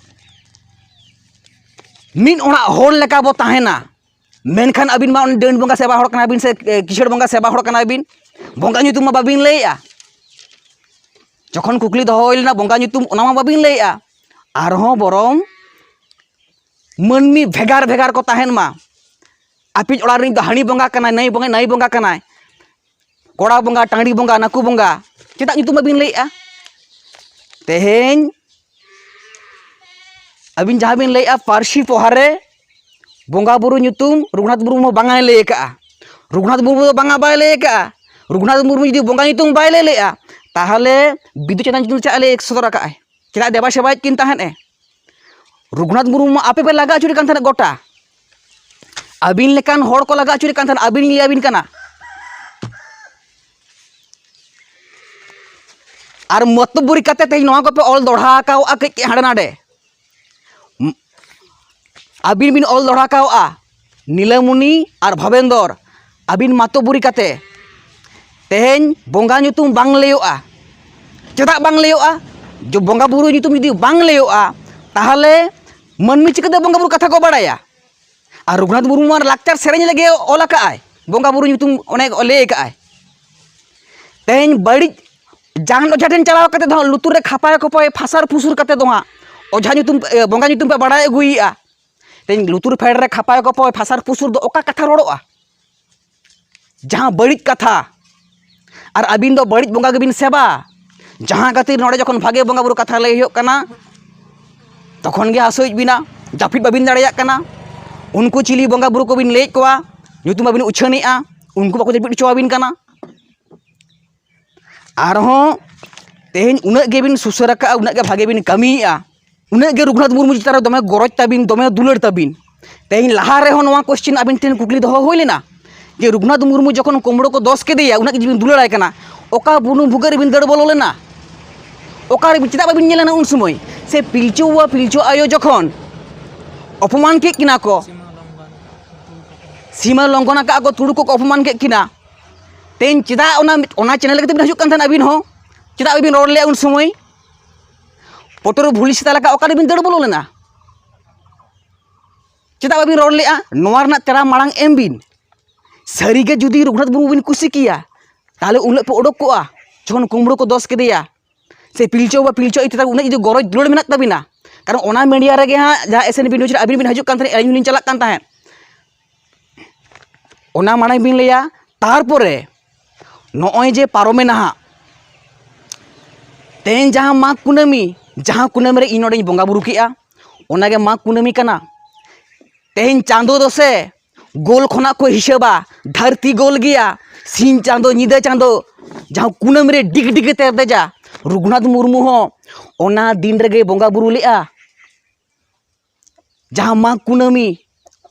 ᱢᱤᱫ ᱚᱲᱟᱜ ᱦᱚᱲ ᱞᱮᱠᱟ ᱵᱚ ᱛᱟᱦᱮᱱᱟ? ᱢᱮᱱᱠᱷᱟᱱ ᱟᱹᱵᱤᱱ ᱢᱟ ᱰᱟᱹᱱ ᱵᱚᱸᱜᱟ ᱥᱮᱵᱟ ᱦᱚᱲ ᱠᱟᱱᱟ ᱵᱤᱱ ᱥᱮ ᱠᱤᱥᱟᱹᱲ ᱵᱚᱸᱜᱟ ᱥᱮᱵᱟ ᱦᱚᱲ ᱠᱟᱱᱟ ᱵᱤᱱ, ᱵᱚᱸᱜᱟ ᱧᱩᱛᱩᱢ ᱢᱟ ᱵᱟᱹᱵᱤᱱ ᱞᱟᱹᱭᱮᱜᱼᱟ᱾ ᱡᱚᱠᱷᱚᱱ ᱠᱩᱠᱞᱤ ᱫᱚᱦᱚ ᱦᱩᱭ ᱞᱮᱱᱟ ᱵᱚᱸᱜᱟ ᱧᱩᱛᱩᱢ, ᱚᱱᱟ ᱢᱟ ᱵᱟᱹᱵᱤᱱ ᱞᱟᱹᱭᱮᱜᱼᱟ᱾ ᱟᱨᱦᱚᱸ ᱵᱚᱨᱚᱝ ᱢᱟᱹᱱᱢᱤ ᱵᱷᱮᱜᱟᱨ ᱵᱷᱮᱜᱟᱨ ᱠᱚ ᱛᱟᱦᱮᱱ ᱢᱟ᱾ ᱟᱹᱯᱤᱡ ᱚᱲᱟᱜ ᱨᱤᱱᱤᱡ ᱫᱚ ᱦᱟᱹᱱᱤ ᱵᱚᱸᱜᱟ ᱠᱟᱱᱟᱭ, ᱱᱟᱹᱭ ᱵᱚᱸᱜᱟ, ᱱᱟᱹᱭ ᱵᱚᱸᱜᱟ ᱠᱟᱱᱟᱭ, ᱠᱚᱲᱟ ᱵᱚᱸᱜᱟ, ᱴᱟᱺᱰᱤ ᱵᱚᱸᱜᱟ, ᱱᱟᱹᱠᱩ ᱵᱚᱸᱜᱟ, ᱪᱮᱫᱟᱜ ᱧᱩᱛᱩᱢ ᱵᱟᱹᱵᱤᱱ ᱞᱟᱹᱭᱮᱜᱼᱟ? ᱛᱮᱦᱮᱧ ᱟᱹᱵᱤᱱ ᱡᱟᱦᱟᱸ ᱵᱤᱱ ᱞᱟᱹᱭᱮᱜᱼᱟ ᱯᱟᱹᱨᱥᱤ ᱯᱚᱦᱟ ᱨᱮ ᱵᱚᱸᱜᱟ ᱵᱩᱨᱩ ᱧᱩᱛᱩᱢ ᱨᱚᱜᱷᱩᱱᱟᱛᱷ ᱢᱩᱨᱢᱩ ᱦᱚᱸ ᱵᱟᱝᱟᱭ ᱞᱟᱹᱭ ᱟᱠᱟᱜᱼᱟ᱾ ᱨᱚᱜᱷᱩᱱᱟᱛᱷ ᱢᱩᱨᱢᱩ ᱫᱚ ᱵᱟᱝᱟ ᱵᱟᱭ ᱞᱟᱹᱭ ᱟᱠᱟᱜᱼᱟ᱾ ᱨᱚᱜᱷᱩᱱᱟᱛᱷ ᱢᱩᱨᱢᱩ ᱡᱩᱫᱤ ᱵᱚᱸᱜᱟ ᱧᱩᱛᱩᱢ ᱵᱟᱭ ᱞᱟᱹᱭ ᱞᱮᱜᱼᱟ, ᱛᱟᱦᱚᱞᱮ ᱵᱤᱫᱩ ᱪᱟᱸᱫᱟᱱ ᱧᱩᱛᱩᱢ ᱪᱮᱫᱟᱜ ᱞᱟᱹᱭ ᱥᱚᱫᱚᱨ ᱟᱠᱟᱜᱼᱟᱭ? ᱪᱮᱫᱟᱜ ᱫᱮᱵᱟ ᱥᱮᱵᱟᱭᱮᱫ ᱠᱤᱱ ᱛᱟᱦᱮᱸᱫ ᱮ? ᱨᱚᱜᱷᱩᱱᱟᱛᱷ ᱢᱩᱨᱢᱩ ᱢᱟ ᱟᱯᱮ ᱯᱮ ᱞᱟᱜᱟ ᱦᱚᱪᱚᱭᱮ ᱠᱟᱱ ᱛᱟᱦᱮᱸᱫ ᱜᱚᱴᱟ᱾ ᱟᱹᱵᱤᱱ ᱞᱮᱠᱟᱱ ᱦᱚᱲ ᱠᱚ ᱞᱟᱜᱟ ᱦᱚᱪᱚᱭᱮ ᱠᱟᱱ ᱛᱟᱦᱮᱸᱫ, ᱟᱹᱵᱤᱱ ᱞᱤᱧ ᱞᱟᱹᱭ ᱟᱹᱵᱤᱱ ᱠᱟᱱᱟ᱾ ᱟᱨ ᱢᱚᱛᱚᱵᱩᱨᱤ ᱠᱟᱛᱮ ᱛᱮᱦᱮᱧ ᱱᱚᱣᱟ ᱠᱚᱯᱮ ᱚᱞ ᱫᱚᱦᱲᱟ ᱟᱠᱟᱣᱟᱜᱼᱟ ᱠᱟᱹᱡ ᱠᱟᱹᱡ ᱦᱟᱸᱰᱮ ᱱᱟᱰᱮ᱾ ᱟᱹᱵᱤᱱ ᱵᱤᱱ ᱚᱞ ᱫᱚᱦᱲᱟ ᱠᱟᱣᱟᱜᱼᱟ ᱱᱤᱞᱟᱢᱩᱱᱤ ᱟᱨ ᱵᱷᱟᱵᱮᱱᱫᱚᱨ, ᱟᱹᱵᱤᱱ ᱢᱟᱛᱚ ᱵᱩᱨᱤ ᱠᱟᱛᱮ ᱛᱮᱦᱮᱧ ᱵᱚᱸᱜᱟ ᱧᱩᱛᱩᱢ ᱵᱟᱝ ᱞᱟᱹᱭᱚᱜᱼᱟ᱾ ᱪᱮᱫᱟᱜ ᱵᱟᱝ ᱞᱟᱹᱭᱚᱜᱼᱟ? ᱡᱚ ᱵᱚᱸᱜᱟ ᱵᱩᱨᱩ ᱧᱩᱛᱩᱢ ᱡᱩᱫᱤ ᱵᱟᱝ ᱞᱟᱹᱭᱚᱜᱼᱟ, ᱛᱟᱦᱚᱞᱮ ᱢᱟᱹᱱᱢᱤ ᱪᱤᱠᱟᱹᱛᱮ ᱵᱚᱸᱜᱟ ᱵᱩᱨᱩ ᱠᱟᱛᱷᱟ ᱠᱚ ᱵᱟᱲᱟᱭᱟ? ᱟᱨ ᱨᱚᱜᱷᱩᱱᱟᱛᱷ ᱢᱩᱨᱢᱩ ᱢᱟ ᱞᱟᱠᱪᱟᱨ ᱥᱮᱨᱮᱧ ᱞᱟᱹᱜᱤᱫ ᱚᱞ ᱟᱠᱟᱫ ᱟᱭ, ᱵᱚᱸᱜᱟ ᱵᱩᱨᱩ ᱧᱩᱛᱩᱢ ᱚᱱᱮ ᱞᱟᱹᱭ ᱟᱠᱟᱫ ᱟᱭ᱾ ᱛᱮᱦᱮᱧ ᱵᱟᱹᱲᱤᱡ ᱡᱟᱱ ᱚᱡᱷᱟ ᱴᱷᱮᱱ ᱪᱟᱞᱟᱣ ᱠᱟᱛᱮ ᱫᱚ ᱦᱟᱸᱜ ᱞᱩᱛᱩᱨ ᱨᱮ ᱠᱷᱟᱯᱟᱭ ᱠᱷᱚᱯᱟᱭ ᱯᱷᱟᱥᱟᱨ ᱯᱷᱩᱥᱩᱨ ᱠᱟᱛᱮ ᱫᱚ ᱦᱟᱸᱜ ᱚᱡᱷᱟ ᱧᱩᱛᱩᱢ, ᱮ, ᱵᱚᱸᱜᱟ ᱧᱩᱛᱩᱢ ᱯᱮ ᱵᱟᱲᱟᱭ ᱟᱹᱜᱩᱭᱮᱫᱼᱟ᱾ ᱛᱮᱦᱮᱧ ᱞᱩᱛᱩᱨ ᱯᱷᱮᱰ ᱨᱮ ᱠᱷᱟᱯᱟᱭ ᱠᱷᱚᱯᱟᱭ ᱯᱷᱟᱥᱟᱨ ᱯᱷᱩᱥᱩᱨ ᱫᱚ ᱚᱠᱟ ᱠᱟᱛᱷᱟ ᱨᱚᱲᱚᱜᱼᱟ? ᱡᱟᱦᱟᱸ ᱵᱟᱹᱲᱤᱡ ᱠᱟᱛᱷᱟ᱾ ᱟᱨ ᱟᱹᱵᱤᱱ ᱫᱚ ᱵᱟᱹᱲᱤᱡ ᱵᱚᱸᱜᱟ ᱜᱮᱵᱤᱱ ᱥᱮᱵᱟ᱾ ᱡᱟᱦᱟᱸ ᱠᱷᱟᱹᱛᱤᱨ ᱱᱚᱰᱮ ᱡᱚᱠᱷᱚᱱ ᱵᱷᱟᱜᱮ ᱵᱚᱸᱜᱟ ᱵᱩᱨᱩ ᱠᱟᱛᱷᱟ ᱞᱟᱹᱭ ᱦᱩᱭᱩᱜ ᱠᱟᱱᱟ, ᱛᱚᱠᱷᱚᱱ ᱜᱮ ᱦᱟᱹᱥᱩᱭᱮᱫ ᱵᱤᱱᱟ, ᱡᱟᱹᱯᱤᱫ ᱵᱟᱹᱵᱤᱱ ᱫᱟᱲᱮᱭᱟᱜ ᱠᱟᱱᱟ᱾ ᱩᱱᱠᱩ ᱪᱤᱞᱤ ᱵᱚᱸᱜᱟ ᱵᱩᱨᱩ ᱠᱚᱵᱤᱱ ᱞᱟᱹᱭᱮᱫ ᱠᱚᱣᱟ, ᱧᱩᱛᱩᱢ ᱵᱟᱹᱵᱤᱱ ᱩᱪᱷᱟᱹᱱᱮᱜᱼᱟ, ᱩᱱᱠᱩ ᱵᱟᱠᱚ ᱡᱟᱹᱯᱤᱫ ᱦᱚᱪᱚ ᱟᱹᱵᱤᱱ ᱠᱟᱱᱟ᱾ ᱟᱨᱦᱚᱸ ᱛᱮᱦᱮᱧ ᱩᱱᱟᱹᱜ ᱜᱮᱵᱤᱱ ᱥᱩᱥᱟᱹᱨ ᱟᱠᱟᱫᱼᱟ, ᱩᱱᱟᱹᱜ ᱜᱮ ᱵᱷᱟᱜᱮ ᱵᱤᱱ ᱠᱟᱹᱢᱤᱭᱮᱫᱼᱟ, ᱩᱱᱟᱹᱜ ᱜᱮ ᱨᱚᱜᱷᱩᱱᱟᱛᱷ ᱢᱩᱨᱢᱩ ᱪᱮᱛᱟᱱ ᱨᱮ ᱫᱚᱢᱮ ᱜᱚᱨᱚᱡᱽ ᱛᱟᱵᱤᱱ, ᱫᱚᱢᱮ ᱫᱩᱞᱟᱹᱲ ᱛᱟᱵᱤᱱ᱾ ᱛᱮᱦᱮᱧ ᱞᱟᱦᱟ ᱨᱮᱦᱚᱸ ᱱᱚᱣᱟ question ᱟᱹᱵᱤᱱ ᱴᱷᱮᱱ ᱠᱩᱠᱞᱤ ᱫᱚᱦᱚ ᱦᱩᱭ ᱞᱮᱱᱟ ᱡᱮ ᱨᱚᱜᱷᱩᱱᱟᱛᱷ ᱢᱩᱨᱢᱩ ᱡᱚᱠᱷᱚᱱ ᱠᱩᱢᱵᱽᱲᱩ ᱠᱚ ᱫᱚᱥ ᱠᱮᱫᱮᱭᱟ, ᱩᱱᱟᱹᱜ ᱜᱮ ᱡᱩᱫᱤ ᱵᱤᱱ ᱫᱩᱞᱟᱹᱲᱟᱭ ᱠᱟᱱᱟ, ᱚᱠᱟ ᱵᱩᱱᱩᱢ ᱵᱷᱩᱜᱟᱹᱜ ᱨᱮᱵᱤᱱ ᱫᱟᱹᱲ ᱵᱚᱞᱚ ᱞᱮᱱᱟ? ᱚᱠᱟ ᱨᱮ, ᱪᱮᱫᱟᱜ ᱵᱟᱵᱤᱱ ᱧᱮᱞ ᱞᱮᱱᱟ ᱩᱱ ᱥᱚᱢᱚᱭ? ᱥᱮ ᱯᱤᱞᱪᱩ ᱵᱟᱵᱟ ᱯᱤᱞᱪᱩ ᱟᱭᱳ ᱡᱚᱠᱷᱚᱱ ᱚᱯᱚᱢᱟᱱ ᱠᱮᱫ ᱠᱤᱱᱟ ᱠᱚ, ᱥᱤᱢᱟᱹ ᱞᱚᱝᱜᱷᱚᱱ ᱟᱠᱟᱫ ᱠᱚ, ᱛᱩᱲᱩᱠ ᱠᱚᱠᱚ ᱚᱯᱚᱢᱟᱱ ᱠᱮᱫ ᱠᱤᱱᱟ, ᱛᱮᱦᱮᱧ ᱪᱮᱫᱟᱜ ᱚᱱᱟ, ᱚᱱᱟ channel ᱨᱮᱜᱮ ᱛᱚᱵᱤᱱ ᱦᱤᱡᱩᱜ ᱠᱟᱱ ᱛᱟᱦᱮᱱᱟ ᱟᱹᱵᱤᱱ ᱦᱚᱸ? ᱪᱮᱫᱟᱜ ᱵᱟᱵᱤᱱ ᱨᱚᱲ ᱞᱮᱜᱼᱟ ᱩᱱ ᱥᱚᱢᱚᱭ? ᱯᱚᱴᱚᱨ ᱵᱷᱩᱞᱤ ᱥᱮᱛᱟ ᱞᱮᱠᱟ ᱚᱠᱟᱨᱮ ᱵᱤᱱ ᱫᱟᱹᱲ ᱵᱚᱞᱚ ᱞᱮᱱᱟ? ᱪᱮᱫᱟᱜ ᱵᱟᱵᱤᱱ ᱨᱚᱲ ᱞᱮᱜᱼᱟ? ᱱᱚᱣᱟ ᱨᱮᱱᱟᱜ ᱛᱮᱞᱟ ᱢᱟᱲᱟᱝ ᱮᱢ ᱵᱤᱱ᱾ ᱥᱟᱹᱨᱤᱜᱮ ᱡᱩᱫᱤ ᱨᱚᱜᱷᱩᱱᱟᱛᱷ ᱢᱩᱨᱢᱩ ᱵᱤᱱ ᱠᱩᱥᱤ ᱠᱮᱭᱟ, ᱛᱟᱦᱚᱞᱮ ᱩᱱ ᱦᱤᱞᱳᱜ ᱯᱮ ᱚᱰᱚᱠ ᱠᱚᱜᱼᱟ, ᱡᱚᱠᱷᱚᱱ ᱠᱩᱢᱵᱽᱲᱩ ᱠᱚ ᱫᱚᱥ ᱠᱮᱫᱮᱭᱟ, ᱥᱮ ᱯᱤᱞᱪᱩ ᱵᱟᱵᱟ ᱯᱤᱞᱪᱩ ᱟᱭᱳ ᱪᱮᱛᱟᱱ ᱨᱮ ᱩᱱᱟᱹᱜ ᱡᱩᱫᱤ ᱜᱚᱨᱚᱡᱽ ᱫᱩᱞᱟᱹᱲ ᱢᱮᱱᱟᱜ ᱛᱟᱵᱤᱱᱟ᱾ ᱠᱟᱨᱚᱱ ᱚᱱᱟ ᱢᱤᱰᱤᱭᱟ ᱨᱮᱜᱮ ᱦᱟᱸᱜ ᱡᱟᱦᱟᱸ ᱮᱥ ᱮᱱ ᱵᱤ ᱱᱤᱭᱩᱡᱽ ᱨᱮ ᱟᱹᱵᱤᱱ ᱵᱤᱱ ᱦᱤᱡᱩᱜ ᱠᱟᱱ ᱛᱟᱦᱮᱸᱫ, ᱟᱹᱞᱤᱧ ᱦᱚᱸᱞᱤᱧ ᱪᱟᱞᱟᱜ ᱠᱟᱱ ᱛᱟᱦᱮᱸᱫ᱾ ᱚᱱᱟ ᱢᱟᱲᱟᱝ ᱵᱤᱱ ᱞᱟᱹᱭᱟ, ᱛᱟᱨᱯᱚᱨᱮ ᱱᱚᱜᱼᱚᱭ ᱡᱮ ᱯᱟᱨᱚᱢᱮᱱᱟ ᱦᱟᱸᱜ, ᱛᱮᱦᱮᱧ ᱡᱟᱦᱟᱸ ᱢᱟᱜᱽ ᱠᱩᱱᱟᱹᱢᱤ, ᱡᱟᱦᱟᱸ ᱠᱩᱱᱟᱹᱢᱤ ᱨᱮ ᱤᱧ ᱱᱚᱰᱮᱧ ᱵᱚᱸᱜᱟ ᱵᱩᱨᱩ ᱠᱮᱜᱼᱟ, ᱚᱱᱟᱜᱮ ᱢᱟᱜᱽ ᱠᱩᱱᱟᱹᱢᱤ ᱠᱟᱱᱟ᱾ ᱛᱮᱦᱮᱧ ᱪᱟᱸᱫᱚ ᱫᱚ ᱥᱮ ᱜᱳᱞ ᱠᱷᱚᱱᱟᱜ ᱠᱚ ᱦᱤᱥᱟᱹᱵᱟ, ᱫᱷᱟᱹᱨᱛᱤ ᱜᱳᱞ ᱜᱮᱭᱟ, ᱥᱤᱧ ᱪᱟᱸᱫᱚ, ᱧᱤᱫᱟᱹ ᱪᱟᱸᱫᱚ, ᱡᱟᱦᱟᱸ ᱠᱩᱱᱟᱹᱢᱤ ᱨᱮ ᱰᱤᱜᱽ ᱰᱤᱜᱽ ᱛᱮᱨᱫᱮᱡᱟ, ᱨᱚᱜᱷᱩᱱᱟᱛᱷ ᱢᱩᱨᱢᱩ ᱦᱚᱸ ᱚᱱᱟ ᱫᱤᱱ ᱨᱮᱜᱮ ᱵᱚᱸᱜᱟ ᱵᱩᱨᱩ ᱞᱮᱜᱼᱟ᱾ ᱡᱟᱦᱟᱸ ᱢᱟᱜᱽ ᱠᱩᱱᱟᱹᱢᱤ,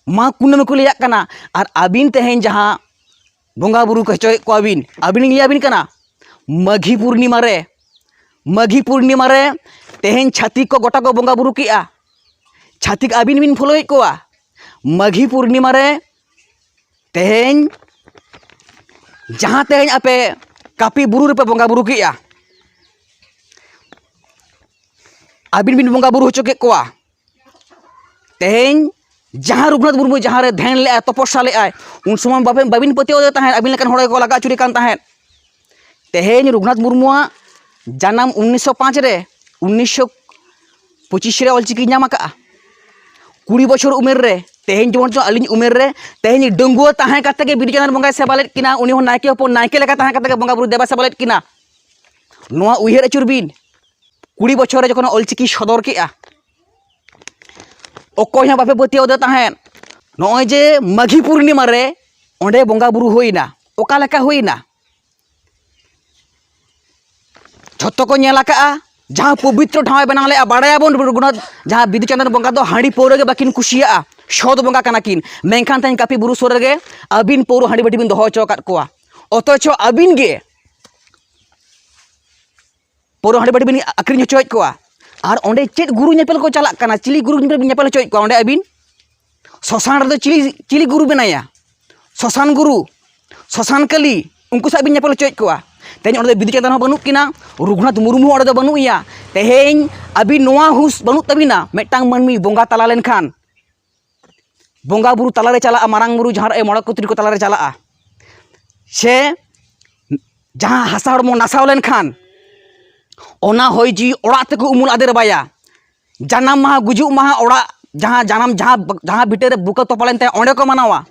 ᱢᱟᱜᱽ ᱠᱩᱱᱟᱹᱢᱤ ᱠᱚ ᱞᱟᱹᱭᱟᱜ ᱠᱟᱱᱟ, ᱟᱨ ᱟᱹᱵᱤᱱ ᱛᱮᱦᱮᱧ ᱡᱟᱦᱟᱸ ᱵᱚᱸᱜᱟ ᱵᱩᱨᱩ ᱠᱚ ᱦᱚᱪᱚᱭᱮᱫ ᱠᱚᱣᱟ ᱵᱤᱱ, ᱟᱹᱵᱤᱱ ᱞᱤᱧ ᱞᱟᱹᱭᱟᱵᱤᱱ ᱠᱟᱱᱟ, ᱢᱟᱹᱜᱷᱤ ᱯᱩᱨᱱᱤᱢᱟ ᱨᱮ, ᱢᱟᱹᱜᱷᱤ ᱯᱩᱨᱱᱤᱢᱟ ᱨᱮ ᱛᱮᱦᱮᱧ ᱪᱷᱟᱹᱛᱤᱠ ᱠᱚ ᱜᱚᱴᱟ ᱠᱚ ᱵᱚᱸᱜᱟ ᱵᱩᱨᱩ ᱠᱮᱜᱼᱟ᱾ ᱪᱷᱟᱹᱛᱤᱠ ᱟᱹᱵᱤᱱ ᱵᱤᱱ ᱯᱷᱳᱞᱳᱭᱮᱫ ᱠᱚᱣᱟ᱾ ᱢᱟᱹᱜᱷᱤ ᱯᱩᱨᱱᱤᱢᱟ ᱨᱮ ᱛᱮᱦᱮᱧ, ᱡᱟᱦᱟᱸ ᱛᱮᱦᱮᱧ ᱟᱯᱮ ᱠᱟᱹᱯᱤ ᱵᱩᱨᱩ ᱨᱮᱯᱮ ᱵᱚᱸᱜᱟ ᱵᱩᱨᱩ ᱠᱮᱜᱼᱟ, ᱟᱹᱵᱤᱱ ᱵᱤᱱ ᱵᱚᱸᱜᱟ ᱵᱩᱨᱩ ᱦᱚᱪᱚ ᱠᱮᱫ ᱠᱚᱣᱟ᱾ ᱛᱮᱦᱮᱧ ᱡᱟᱦᱟᱸ ᱨᱚᱜᱷᱩᱱᱟᱛᱷ ᱢᱩᱨᱢᱩ ᱡᱟᱦᱟᱸ ᱨᱮ ᱫᱷᱮᱭᱟᱱ ᱞᱮᱜᱼᱟᱭ, ᱛᱚᱯᱚᱥᱟ ᱞᱮᱜᱼᱟᱭ, ᱩᱱ ᱥᱚᱢᱚᱭ ᱵᱟᱵᱮᱱ, ᱵᱟᱵᱤᱱ ᱯᱟᱹᱛᱭᱟᱹᱣ ᱟᱫᱮ ᱛᱟᱦᱮᱸᱫ, ᱟᱹᱵᱤᱱ ᱞᱮᱠᱟᱱ ᱦᱚᱲ ᱜᱮᱠᱚ ᱞᱟᱜᱟ ᱟᱹᱪᱩᱨᱮ ᱠᱟᱱ ᱛᱟᱦᱮᱸᱫ᱾ ᱛᱮᱦᱮᱧ ᱨᱚᱜᱷᱩᱱᱟᱛᱷ ᱢᱩᱨᱢᱩᱣᱟᱜ ᱡᱟᱱᱟᱢ ᱩᱱᱤᱥᱥᱚ ᱯᱟᱸᱪ ᱨᱮ, ᱩᱱᱤᱥᱥᱚ ᱯᱚᱸᱪᱤᱥ ᱨᱮ ᱚᱞᱪᱤᱠᱤ ᱧᱟᱢ ᱟᱠᱟᱫᱼᱟ᱾ ᱠᱩᱲᱤ ᱵᱚᱪᱷᱚᱨ ᱩᱢᱮᱨ ᱨᱮ, ᱛᱮᱦᱮᱧ ᱡᱮᱢᱚᱱ ᱪᱚᱝ ᱟᱹᱞᱤᱧ ᱩᱢᱮᱨ ᱨᱮ, ᱛᱮᱦᱮᱧ ᱰᱟᱺᱜᱩᱣᱟᱹ ᱛᱟᱦᱮᱸ ᱠᱟᱛᱮ ᱜᱮ ᱵᱤᱫᱩ ᱪᱟᱸᱫᱟᱱ ᱵᱚᱸᱜᱟᱭ ᱥᱮᱵᱟ ᱞᱮᱫ ᱠᱤᱱᱟ᱾ ᱩᱱᱤ ᱦᱚᱸ ᱱᱟᱭᱠᱮ ᱦᱚᱯᱚᱱ, ᱱᱟᱭᱠᱮ ᱞᱮᱠᱟ ᱛᱟᱦᱮᱸ ᱠᱟᱛᱮ ᱜᱮ ᱵᱚᱸᱜᱟ ᱵᱩᱨᱩ ᱫᱮᱵᱟ ᱥᱮᱵᱟ ᱞᱮᱫ ᱠᱤᱱᱟ᱾ ᱱᱚᱣᱟ ᱩᱭᱦᱟᱹᱨ ᱟᱹᱪᱩᱨ ᱵᱤᱱ, ᱠᱩᱲᱤ ᱵᱚᱪᱷᱚᱨ ᱨᱮ ᱡᱚᱠᱷᱚᱱ ᱚᱞᱪᱤᱠᱤ ᱥᱚᱫᱚᱨ ᱠᱮᱜᱼᱟ, ᱚᱠᱚᱭ ᱦᱚᱸ ᱵᱟᱯᱮ ᱯᱟᱹᱛᱭᱟᱹᱣ ᱟᱫᱮ ᱛᱟᱦᱮᱸᱫ᱾ ᱱᱚᱜᱼᱚᱭ ᱡᱮ ᱢᱟᱹᱜᱷᱤ ᱯᱩᱨᱱᱤᱢᱟ ᱨᱮ ᱚᱸᱰᱮ ᱵᱚᱸᱜᱟ ᱵᱩᱨᱩ ᱦᱩᱭᱱᱟ, ᱚᱠᱟ ᱞᱮᱠᱟ ᱦᱩᱭᱱᱟ? ᱡᱷᱚᱛᱚ ᱠᱚ ᱧᱮᱞ ᱟᱠᱟᱜᱼᱟ᱾ ᱡᱟᱦᱟᱸ ᱯᱚᱵᱤᱛᱨᱚ ᱴᱷᱟᱶ ᱮ ᱵᱮᱱᱟᱣ ᱞᱮᱜᱼᱟ, ᱵᱟᱲᱟᱭᱟᱵᱚᱱ ᱨᱚᱜᱷᱩᱱᱟᱛᱷ, ᱡᱟᱦᱟᱸ ᱵᱤᱫᱩ ᱪᱟᱸᱫᱟᱱ ᱵᱚᱸᱜᱟ ᱫᱚ ᱦᱟᱺᱰᱤ ᱯᱟᱹᱣᱨᱟᱹ ᱜᱮ ᱵᱟᱹᱠᱤᱱ ᱠᱩᱥᱤᱭᱟᱜᱼᱟ, ᱥᱚᱛ ᱵᱚᱸᱜᱟ ᱠᱟᱱᱟ ᱠᱤᱱ᱾ ᱢᱮᱱᱠᱷᱟᱱ ᱛᱮᱦᱮᱧ ᱠᱟᱹᱯᱤ ᱵᱩᱨᱩ ᱥᱩᱨ ᱨᱮᱜᱮ ᱟᱹᱵᱤᱱ ᱯᱟᱹᱣᱨᱟᱹ ᱦᱟᱺᱰᱤ ᱵᱷᱟᱹᱴᱤ ᱵᱤᱱ ᱫᱚᱦᱚ ᱦᱚᱪᱚ ᱟᱠᱟᱫ ᱠᱚᱣᱟ, ᱚᱛᱷᱚᱪᱚ ᱟᱹᱵᱤᱱ ᱜᱮ ᱯᱟᱹᱣᱨᱟᱹ ᱦᱟᱺᱰᱤ ᱵᱷᱟᱹᱴᱤ ᱵᱤᱱ ᱟᱹᱠᱷᱨᱤᱧ ᱦᱚᱪᱚᱭᱮᱫ ᱠᱚᱣᱟ᱾ ᱟᱨ ᱚᱸᱰᱮ ᱪᱮᱫ ᱜᱩᱨᱩ ᱧᱮᱯᱮᱞ ᱠᱚ ᱪᱟᱞᱟᱜ ᱠᱟᱱᱟ? ᱪᱤᱞᱤ ᱜᱩᱨᱩ ᱧᱮᱯᱮᱞ ᱵᱤᱱ ᱧᱮᱯᱮᱞ ᱦᱚᱪᱚᱭᱮᱫ ᱠᱚᱣᱟ ᱚᱸᱰᱮ ᱟᱹᱵᱤᱱ? ᱥᱚᱥᱟᱱ ᱨᱮᱫᱚ ᱪᱤᱞᱤ, ᱪᱤᱞᱤ ᱜᱩᱨᱩ ᱢᱮᱱᱟᱭᱟ? ᱥᱚᱥᱟᱱ ᱜᱩᱨᱩ, ᱥᱚᱥᱟᱱ ᱠᱟᱹᱞᱤ, ᱩᱱᱠᱩ ᱥᱟᱶ ᱵᱤᱱ ᱧᱮᱯᱮᱞ ᱦᱚᱪᱚᱭᱮᱫ ᱠᱚᱣᱟ᱾ ᱛᱮᱦᱮᱧ ᱚᱸᱰᱮ ᱫᱚ ᱵᱤᱫᱩ ᱪᱟᱸᱫᱟᱱ ᱦᱚᱸ ᱵᱟᱹᱱᱩᱜ ᱠᱤᱱᱟ, ᱨᱚᱜᱷᱩᱱᱟᱛᱷ ᱢᱩᱨᱢᱩ ᱦᱚᱸ ᱚᱸᱰᱮ ᱫᱚ ᱵᱟᱹᱱᱩᱜ ᱮᱭᱟ᱾ ᱛᱮᱦᱮᱧ ᱟᱹᱵᱤᱱ ᱱᱚᱣᱟ ᱦᱩᱸᱥ ᱵᱟᱹᱱᱩᱜ ᱛᱟᱹᱵᱤᱱᱟ, ᱢᱤᱫᱴᱟᱝ ᱢᱟᱹᱱᱢᱤ ᱵᱚᱸᱜᱟ ᱛᱟᱞᱟ ᱞᱮᱱᱠᱷᱟᱱ, ᱵᱚᱸᱜᱟ ᱵᱩᱨᱩ ᱛᱟᱞᱟᱨᱮ ᱪᱟᱞᱟᱜᱼᱟ, ᱢᱟᱨᱟᱝ ᱵᱩᱨᱩ ᱡᱟᱦᱟᱸ ᱨᱮ ᱢᱚᱬᱮ ᱠᱚ ᱛᱩᱨᱩᱭ ᱠᱚ ᱛᱟᱞᱟᱨᱮ ᱪᱟᱞᱟᱜᱼᱟ, ᱥᱮ ᱡᱟᱦᱟᱸ ᱦᱟᱥᱟ ᱦᱚᱲᱢᱚ ᱱᱟᱥᱟᱣ ᱞᱮᱱᱠᱷᱟᱱ ᱚᱱᱟ ᱦᱚᱭ ᱡᱤᱣᱤ ᱚᱲᱟᱜ ᱛᱮᱠᱚ ᱩᱢᱩᱞ ᱟᱫᱮᱨ ᱵᱟᱭᱟ, ᱡᱟᱱᱟᱢ ᱢᱟᱦᱟ, ᱜᱩᱡᱩᱜ ᱢᱟᱦᱟ, ᱚᱲᱟᱜ ᱡᱟᱦᱟᱸ ᱡᱟᱱᱟᱢ, ᱡᱟᱦᱟᱸ, ᱡᱟᱦᱟᱸ ᱵᱷᱤᱴᱟᱹ ᱨᱮ ᱵᱩᱠᱟᱹ ᱛᱚᱯᱟ ᱞᱮᱱ ᱛᱟᱭᱟ, ᱚᱸᱰᱮ ᱠᱚ ᱢᱟᱱᱟᱣᱟ᱾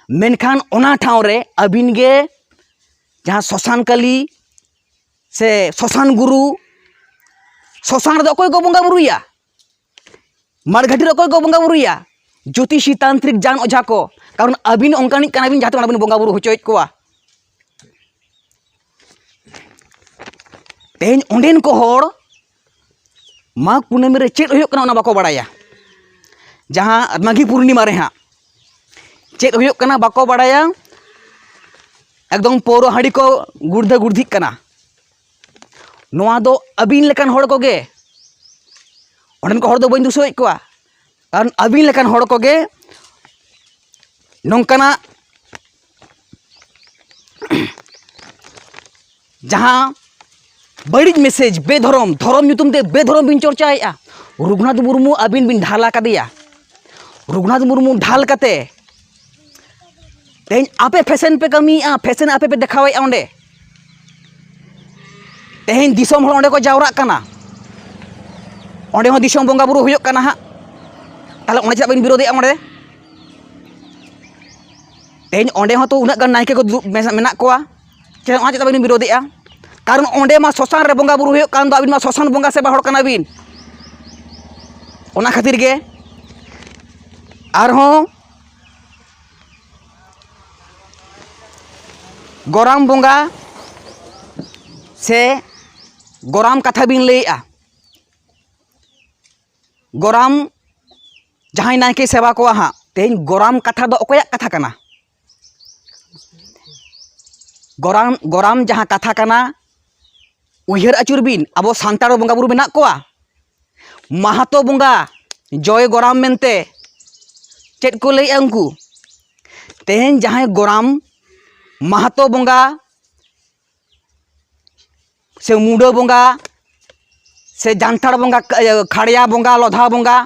ᱢᱮᱱᱠᱷᱟᱱ ᱚᱱᱟ ᱴᱷᱟᱶ ᱨᱮ ᱟᱹᱵᱤᱱ ᱜᱮ ᱡᱟᱦᱟᱸ ᱥᱚᱥᱟᱱ ᱠᱟᱹᱞᱤ ᱥᱮ ᱥᱚᱥᱟᱱ ᱜᱩᱨᱩ, ᱥᱚᱥᱟᱱ ᱨᱮᱫᱚ ᱚᱠᱚᱭ ᱠᱚ ᱵᱚᱸᱜᱟ ᱵᱩᱨᱩᱭᱟ? ᱢᱟᱲᱜᱷᱟᱴᱤ ᱨᱮ ᱚᱠᱚᱭ ᱠᱚ ᱵᱚᱸᱜᱟ ᱵᱩᱨᱩᱭᱟ? ᱡᱳᱛᱤᱥᱤ, ᱛᱟᱱᱛᱨᱤᱠ, ᱡᱟᱱ ᱚᱡᱷᱟ ᱠᱚ᱾ ᱠᱟᱨᱚᱱ ᱟᱹᱵᱤᱱ ᱚᱱᱠᱟᱱᱤᱡ ᱠᱟᱱᱟᱵᱤᱱ ᱡᱟᱦᱟᱸ ᱛᱮ ᱚᱱᱟ ᱵᱤᱱ ᱵᱚᱸᱜᱟ ᱵᱩᱨᱩ ᱦᱚᱪᱚᱭᱮᱫ ᱠᱚᱣᱟ᱾ ᱛᱮᱦᱮᱧ ᱚᱸᱰᱮᱱ ᱠᱚ ᱦᱚᱲ ᱢᱟᱜᱽ ᱠᱩᱱᱟᱹᱢᱤ ᱨᱮ ᱪᱮᱫ ᱦᱩᱭᱩᱜ ᱠᱟᱱᱟ ᱚᱱᱟ ᱵᱟᱠᱚ ᱵᱟᱲᱟᱭᱟ᱾ ᱡᱟᱦᱟᱸ ᱢᱟᱜᱷᱤ ᱯᱩᱨᱱᱤᱢᱟ ᱨᱮ ᱦᱟᱸᱜ ᱪᱮᱫ ᱦᱩᱭᱩᱜ ᱠᱟᱱᱟ ᱵᱟᱠᱚ ᱵᱟᱲᱟᱭᱟ᱾ ᱮᱠᱫᱚᱢ ᱯᱟᱹᱣᱨᱟᱹ ᱦᱟᱺᱰᱤ ᱠᱚ ᱜᱩᱲᱫᱷᱟᱹ ᱜᱩᱲᱫᱷᱤᱜ ᱠᱟᱱᱟ᱾ ᱱᱚᱣᱟ ᱫᱚ ᱟᱹᱵᱤᱱ ᱞᱮᱠᱟᱱ ᱦᱚᱲ ᱠᱚᱜᱮ, ᱚᱸᱰᱮᱱ ᱠᱚ ᱦᱚᱲ ᱫᱚ ᱵᱟᱹᱧ ᱫᱩᱥᱟᱹᱣᱮᱫ ᱠᱚᱣᱟ, ᱠᱟᱨᱚᱱ ᱟᱹᱵᱤᱱ ᱞᱮᱠᱟᱱ ᱦᱚᱲ ᱠᱚᱜᱮ ᱱᱚᱝᱠᱟᱱᱟᱜ ᱡᱟᱦᱟᱸ ᱵᱟᱹᱲᱤᱡ ᱢᱮᱥᱮᱡᱽ, ᱵᱮᱫᱷᱚᱨᱚᱢ, ᱫᱷᱚᱨᱚᱢ ᱧᱩᱛᱩᱢ ᱛᱮ ᱵᱮᱫᱷᱚᱨᱚᱢ ᱵᱤᱱ ᱪᱚᱨᱪᱟᱭᱮᱫᱼᱟ᱾ ᱨᱚᱜᱷᱩᱱᱟᱛᱷ ᱢᱩᱨᱢᱩ ᱟᱹᱵᱤᱱ ᱵᱤᱱ ᱰᱷᱟᱞ ᱟᱠᱟᱫᱮᱭᱟ᱾ ᱨᱚᱜᱷᱩᱱᱟᱛᱷ ᱢᱩᱨᱢᱩ ᱰᱷᱟᱞ ᱠᱟᱛᱮ ᱛᱮᱦᱮᱧ ᱟᱯᱮ ᱯᱷᱮᱥᱮᱱ ᱯᱮ ᱠᱟᱹᱢᱤᱭᱮᱫᱼᱟ, ᱯᱷᱮᱥᱮᱱ ᱟᱯᱮ ᱯᱮ ᱫᱮᱠᱷᱟᱣᱮᱫᱼᱟ ᱚᱸᱰᱮ᱾ ᱛᱮᱦᱮᱧ ᱫᱤᱥᱚᱢ ᱦᱚᱲ ᱚᱸᱰᱮ ᱠᱚ ᱡᱟᱣᱨᱟᱜ ᱠᱟᱱᱟ, ᱚᱸᱰᱮ ᱦᱚᱸ ᱫᱤᱥᱚᱢ ᱵᱚᱸᱜᱟ ᱵᱩᱨᱩ ᱦᱩᱭᱩᱜ ᱠᱟᱱᱟ ᱦᱟᱸᱜ᱾ ᱛᱟᱦᱚᱞᱮ ᱚᱸᱰᱮ ᱪᱮᱫᱟᱜ ᱵᱤᱱ ᱵᱤᱨᱳᱫᱮᱜᱼᱟ ᱚᱸᱰᱮ? ᱛᱮᱦᱮᱧ ᱚᱸᱰᱮ ᱦᱚᱸᱛᱚ ᱩᱱᱟᱹᱜ ᱜᱟᱱ ᱱᱟᱭᱠᱮ ᱠᱚ ᱫᱩᱲᱩᱵ ᱢᱮᱥᱟ-, ᱢᱮᱱᱟᱜ ᱠᱚᱣᱟ, ᱪᱮᱫ ᱚᱱᱟ ᱪᱮᱫᱟᱜ ᱵᱤᱱ ᱵᱤᱨᱳᱫᱮᱜᱼᱟ? ᱠᱟᱨᱚᱱ ᱚᱸᱰᱮ ᱢᱟ ᱥᱚᱥᱟᱱ ᱨᱮ ᱵᱚᱸᱜᱟ ᱵᱩᱨᱩ ᱦᱩᱭᱩᱜ ᱠᱟᱱ ᱫᱚ, ᱟᱹᱵᱤᱱ ᱢᱟ ᱥᱚᱥᱟᱱ ᱵᱚᱸᱜᱟ ᱥᱮᱵᱟ ᱦᱚᱲ ᱠᱟᱱᱟ ᱵᱤᱱ᱾ ᱚᱱᱟ ᱠᱷᱟᱹᱛᱤᱨ ᱜᱮ ᱟᱨᱦᱚᱸ ᱜᱚᱨᱟᱢ ᱵᱚᱸᱜᱟ ᱥᱮ ᱜᱚᱨᱟᱢ ᱠᱟᱛᱷᱟ ᱵᱤᱱ ᱞᱟᱹᱭᱮᱜᱼᱟ᱾ ᱜᱚᱨᱟᱢ ᱡᱟᱦᱟᱸᱭ ᱱᱟᱭᱠᱮ ᱥᱮᱵᱟ ᱠᱚᱣᱟ ᱦᱟᱸᱜ, ᱛᱮᱦᱮᱧ ᱜᱚᱨᱟᱢ ᱠᱟᱛᱷᱟ ᱫᱚ ᱚᱠᱚᱭᱟᱜ ᱠᱟᱛᱷᱟ ᱠᱟᱱᱟ? ᱜᱚᱨᱟᱢ, ᱜᱚᱨᱟᱢ ᱡᱟᱦᱟᱸ ᱠᱟᱛᱷᱟ ᱠᱟᱱᱟ, ᱩᱭᱦᱟᱹᱨ ᱟᱹᱪᱩᱨ ᱵᱤᱱ, ᱟᱵᱚ ᱥᱟᱱᱛᱟᱲ ᱵᱚᱸᱜᱟ ᱵᱩᱨᱩ ᱢᱮᱱᱟᱜ ᱠᱚᱣᱟ, ᱢᱟᱦᱟᱛᱚ ᱵᱚᱸᱜᱟ, ᱡᱚᱭ ᱜᱚᱨᱟᱢ ᱢᱮᱱᱛᱮ ᱪᱮᱫ ᱠᱚ ᱞᱟᱹᱭᱮᱜᱼᱟ ᱩᱱᱠᱩ? ᱛᱮᱦᱮᱧ ᱡᱟᱦᱟᱸᱭ ᱜᱚᱨᱟᱢ, ᱢᱟᱦᱟᱛᱚ ᱵᱚᱸᱜᱟ, ᱥᱮ ᱢᱩᱰᱟᱹ ᱵᱚᱸᱜᱟ, ᱥᱮ ᱡᱟᱱᱛᱷᱟᱲ ᱵᱚᱸᱜᱟ, ᱤᱭᱟᱹ, ᱠᱷᱟᱲᱭᱟ ᱵᱚᱸᱜᱟ, ᱞᱚᱫᱷᱟ ᱵᱚᱸᱜᱟ,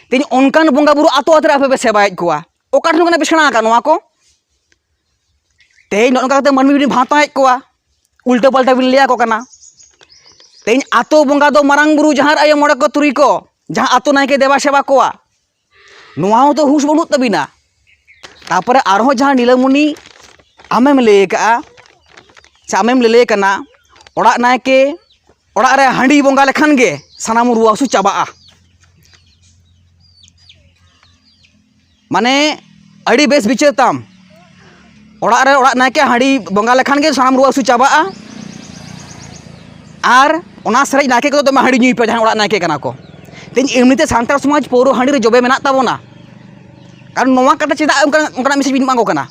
ᱛᱮᱦᱮᱧ ᱚᱱᱠᱟᱱ ᱵᱚᱸᱜᱟ ᱵᱩᱨᱩ ᱟᱛᱳ ᱟᱛᱳ ᱨᱮ ᱟᱯᱮ ᱯᱮ ᱥᱮᱵᱟᱭᱮᱫ ᱠᱚᱣᱟ᱾ ᱚᱠᱟ ᱴᱷᱮᱱ ᱠᱷᱚᱱᱟᱜ ᱯᱮ ᱥᱮᱬᱟ ᱟᱠᱟᱫ ᱱᱚᱣᱟ ᱠᱚ? ᱛᱮᱦᱮᱧ ᱱᱚᱜᱼᱚ ᱱᱚᱝᱠᱟ ᱠᱟᱛᱮ ᱢᱟᱹᱱᱢᱤ ᱵᱤᱱ ᱵᱷᱟᱶᱛᱟᱣᱮᱫ ᱠᱚᱣᱟ, ᱩᱞᱴᱟᱹ ᱯᱟᱞᱴᱟ ᱵᱤᱱ ᱞᱟᱹᱭ ᱟᱠᱚ ᱠᱟᱱᱟ᱾ ᱛᱮᱦᱮᱧ ᱟᱛᱳ ᱵᱚᱸᱜᱟ ᱫᱚ ᱢᱟᱨᱟᱝ ᱵᱩᱨᱩ, ᱡᱟᱦᱮᱨ ᱟᱭᱳ, ᱢᱚᱬᱮ ᱠᱚ, ᱛᱩᱨᱩᱭ ᱠᱚ, ᱡᱟᱦᱟᱸ ᱟᱛᱳ ᱱᱟᱭᱠᱮ ᱫᱮᱵᱟ ᱥᱮᱵᱟ ᱠᱚᱣᱟ, ᱱᱚᱣᱟ ᱦᱚᱸ ᱛᱚ ᱦᱩᱸᱥ ᱵᱟᱹᱱᱩᱜ ᱛᱟᱹᱵᱤᱱᱟ᱾ ᱛᱟᱨᱯᱚᱨᱮ ᱟᱨᱦᱚᱸ ᱡᱟᱦᱟᱸ ᱱᱤᱞᱟᱹᱢᱩᱱᱤ ᱟᱢᱮᱢ ᱞᱟᱹᱭ ᱟᱠᱟᱜᱼᱟ, ᱥᱮ ᱟᱢᱮᱢ ᱞᱟᱹᱞᱟᱹᱭ ᱠᱟᱱᱟ, ᱚᱲᱟᱜ ᱱᱟᱭᱠᱮ ᱚᱲᱟᱜ ᱨᱮ ᱦᱟᱺᱰᱤ ᱵᱚᱸᱜᱟ ᱞᱮᱠᱷᱟᱱ ᱜᱮ ᱥᱟᱱᱟᱢ ᱨᱩᱣᱟᱹ ᱦᱟᱹᱥᱩ ᱪᱟᱵᱟᱜᱼᱟ᱾ ᱢᱟᱱᱮ ᱟᱹᱰᱤ ᱵᱮᱥ ᱵᱤᱪᱟᱹᱨ ᱛᱟᱢ᱾ ᱚᱲᱟᱜ ᱨᱮ ᱚᱲᱟᱜ ᱱᱟᱭᱠᱮ ᱦᱟᱺᱰᱤ ᱵᱚᱸᱜᱟ ᱞᱮᱠᱷᱟᱱ ᱜᱮ ᱥᱟᱱᱟᱢ ᱨᱩᱣᱟᱹ ᱦᱟᱹᱥᱩ ᱪᱟᱵᱟᱜᱼᱟ᱾ ᱟᱨ ᱚᱱᱟ ᱥᱟᱨᱮᱡ ᱱᱟᱭᱠᱮ ᱠᱚᱫᱚ ᱫᱚᱢᱮ ᱦᱟᱺᱰᱤ ᱧᱩᱭ ᱯᱮ, ᱡᱟᱦᱟᱸᱭ ᱚᱲᱟᱜ ᱱᱟᱭᱠᱮ ᱠᱟᱱᱟ ᱠᱚ᱾ ᱛᱮᱦᱮᱧ ᱮᱢᱱᱤᱛᱮ ᱥᱟᱱᱛᱟᱲ ᱥᱚᱢᱟᱡᱽ ᱯᱟᱹᱣᱨᱟᱹ ᱦᱟᱺᱰᱤ ᱨᱮ ᱡᱚᱵᱮ ᱢᱮᱱᱟᱜ ᱛᱟᱵᱚᱱᱟ, ᱠᱟᱨᱚᱱ ᱱᱚᱣᱟ ᱠᱟᱛᱷᱟ ᱪᱮᱫᱟᱜ ᱚᱱᱠᱟᱱᱟᱜ, ᱚᱱᱠᱟᱱᱟᱜ ᱢᱮᱥᱮᱡᱽ ᱵᱤᱱ ᱮᱢᱟ ᱠᱚ ᱠᱟᱱᱟ?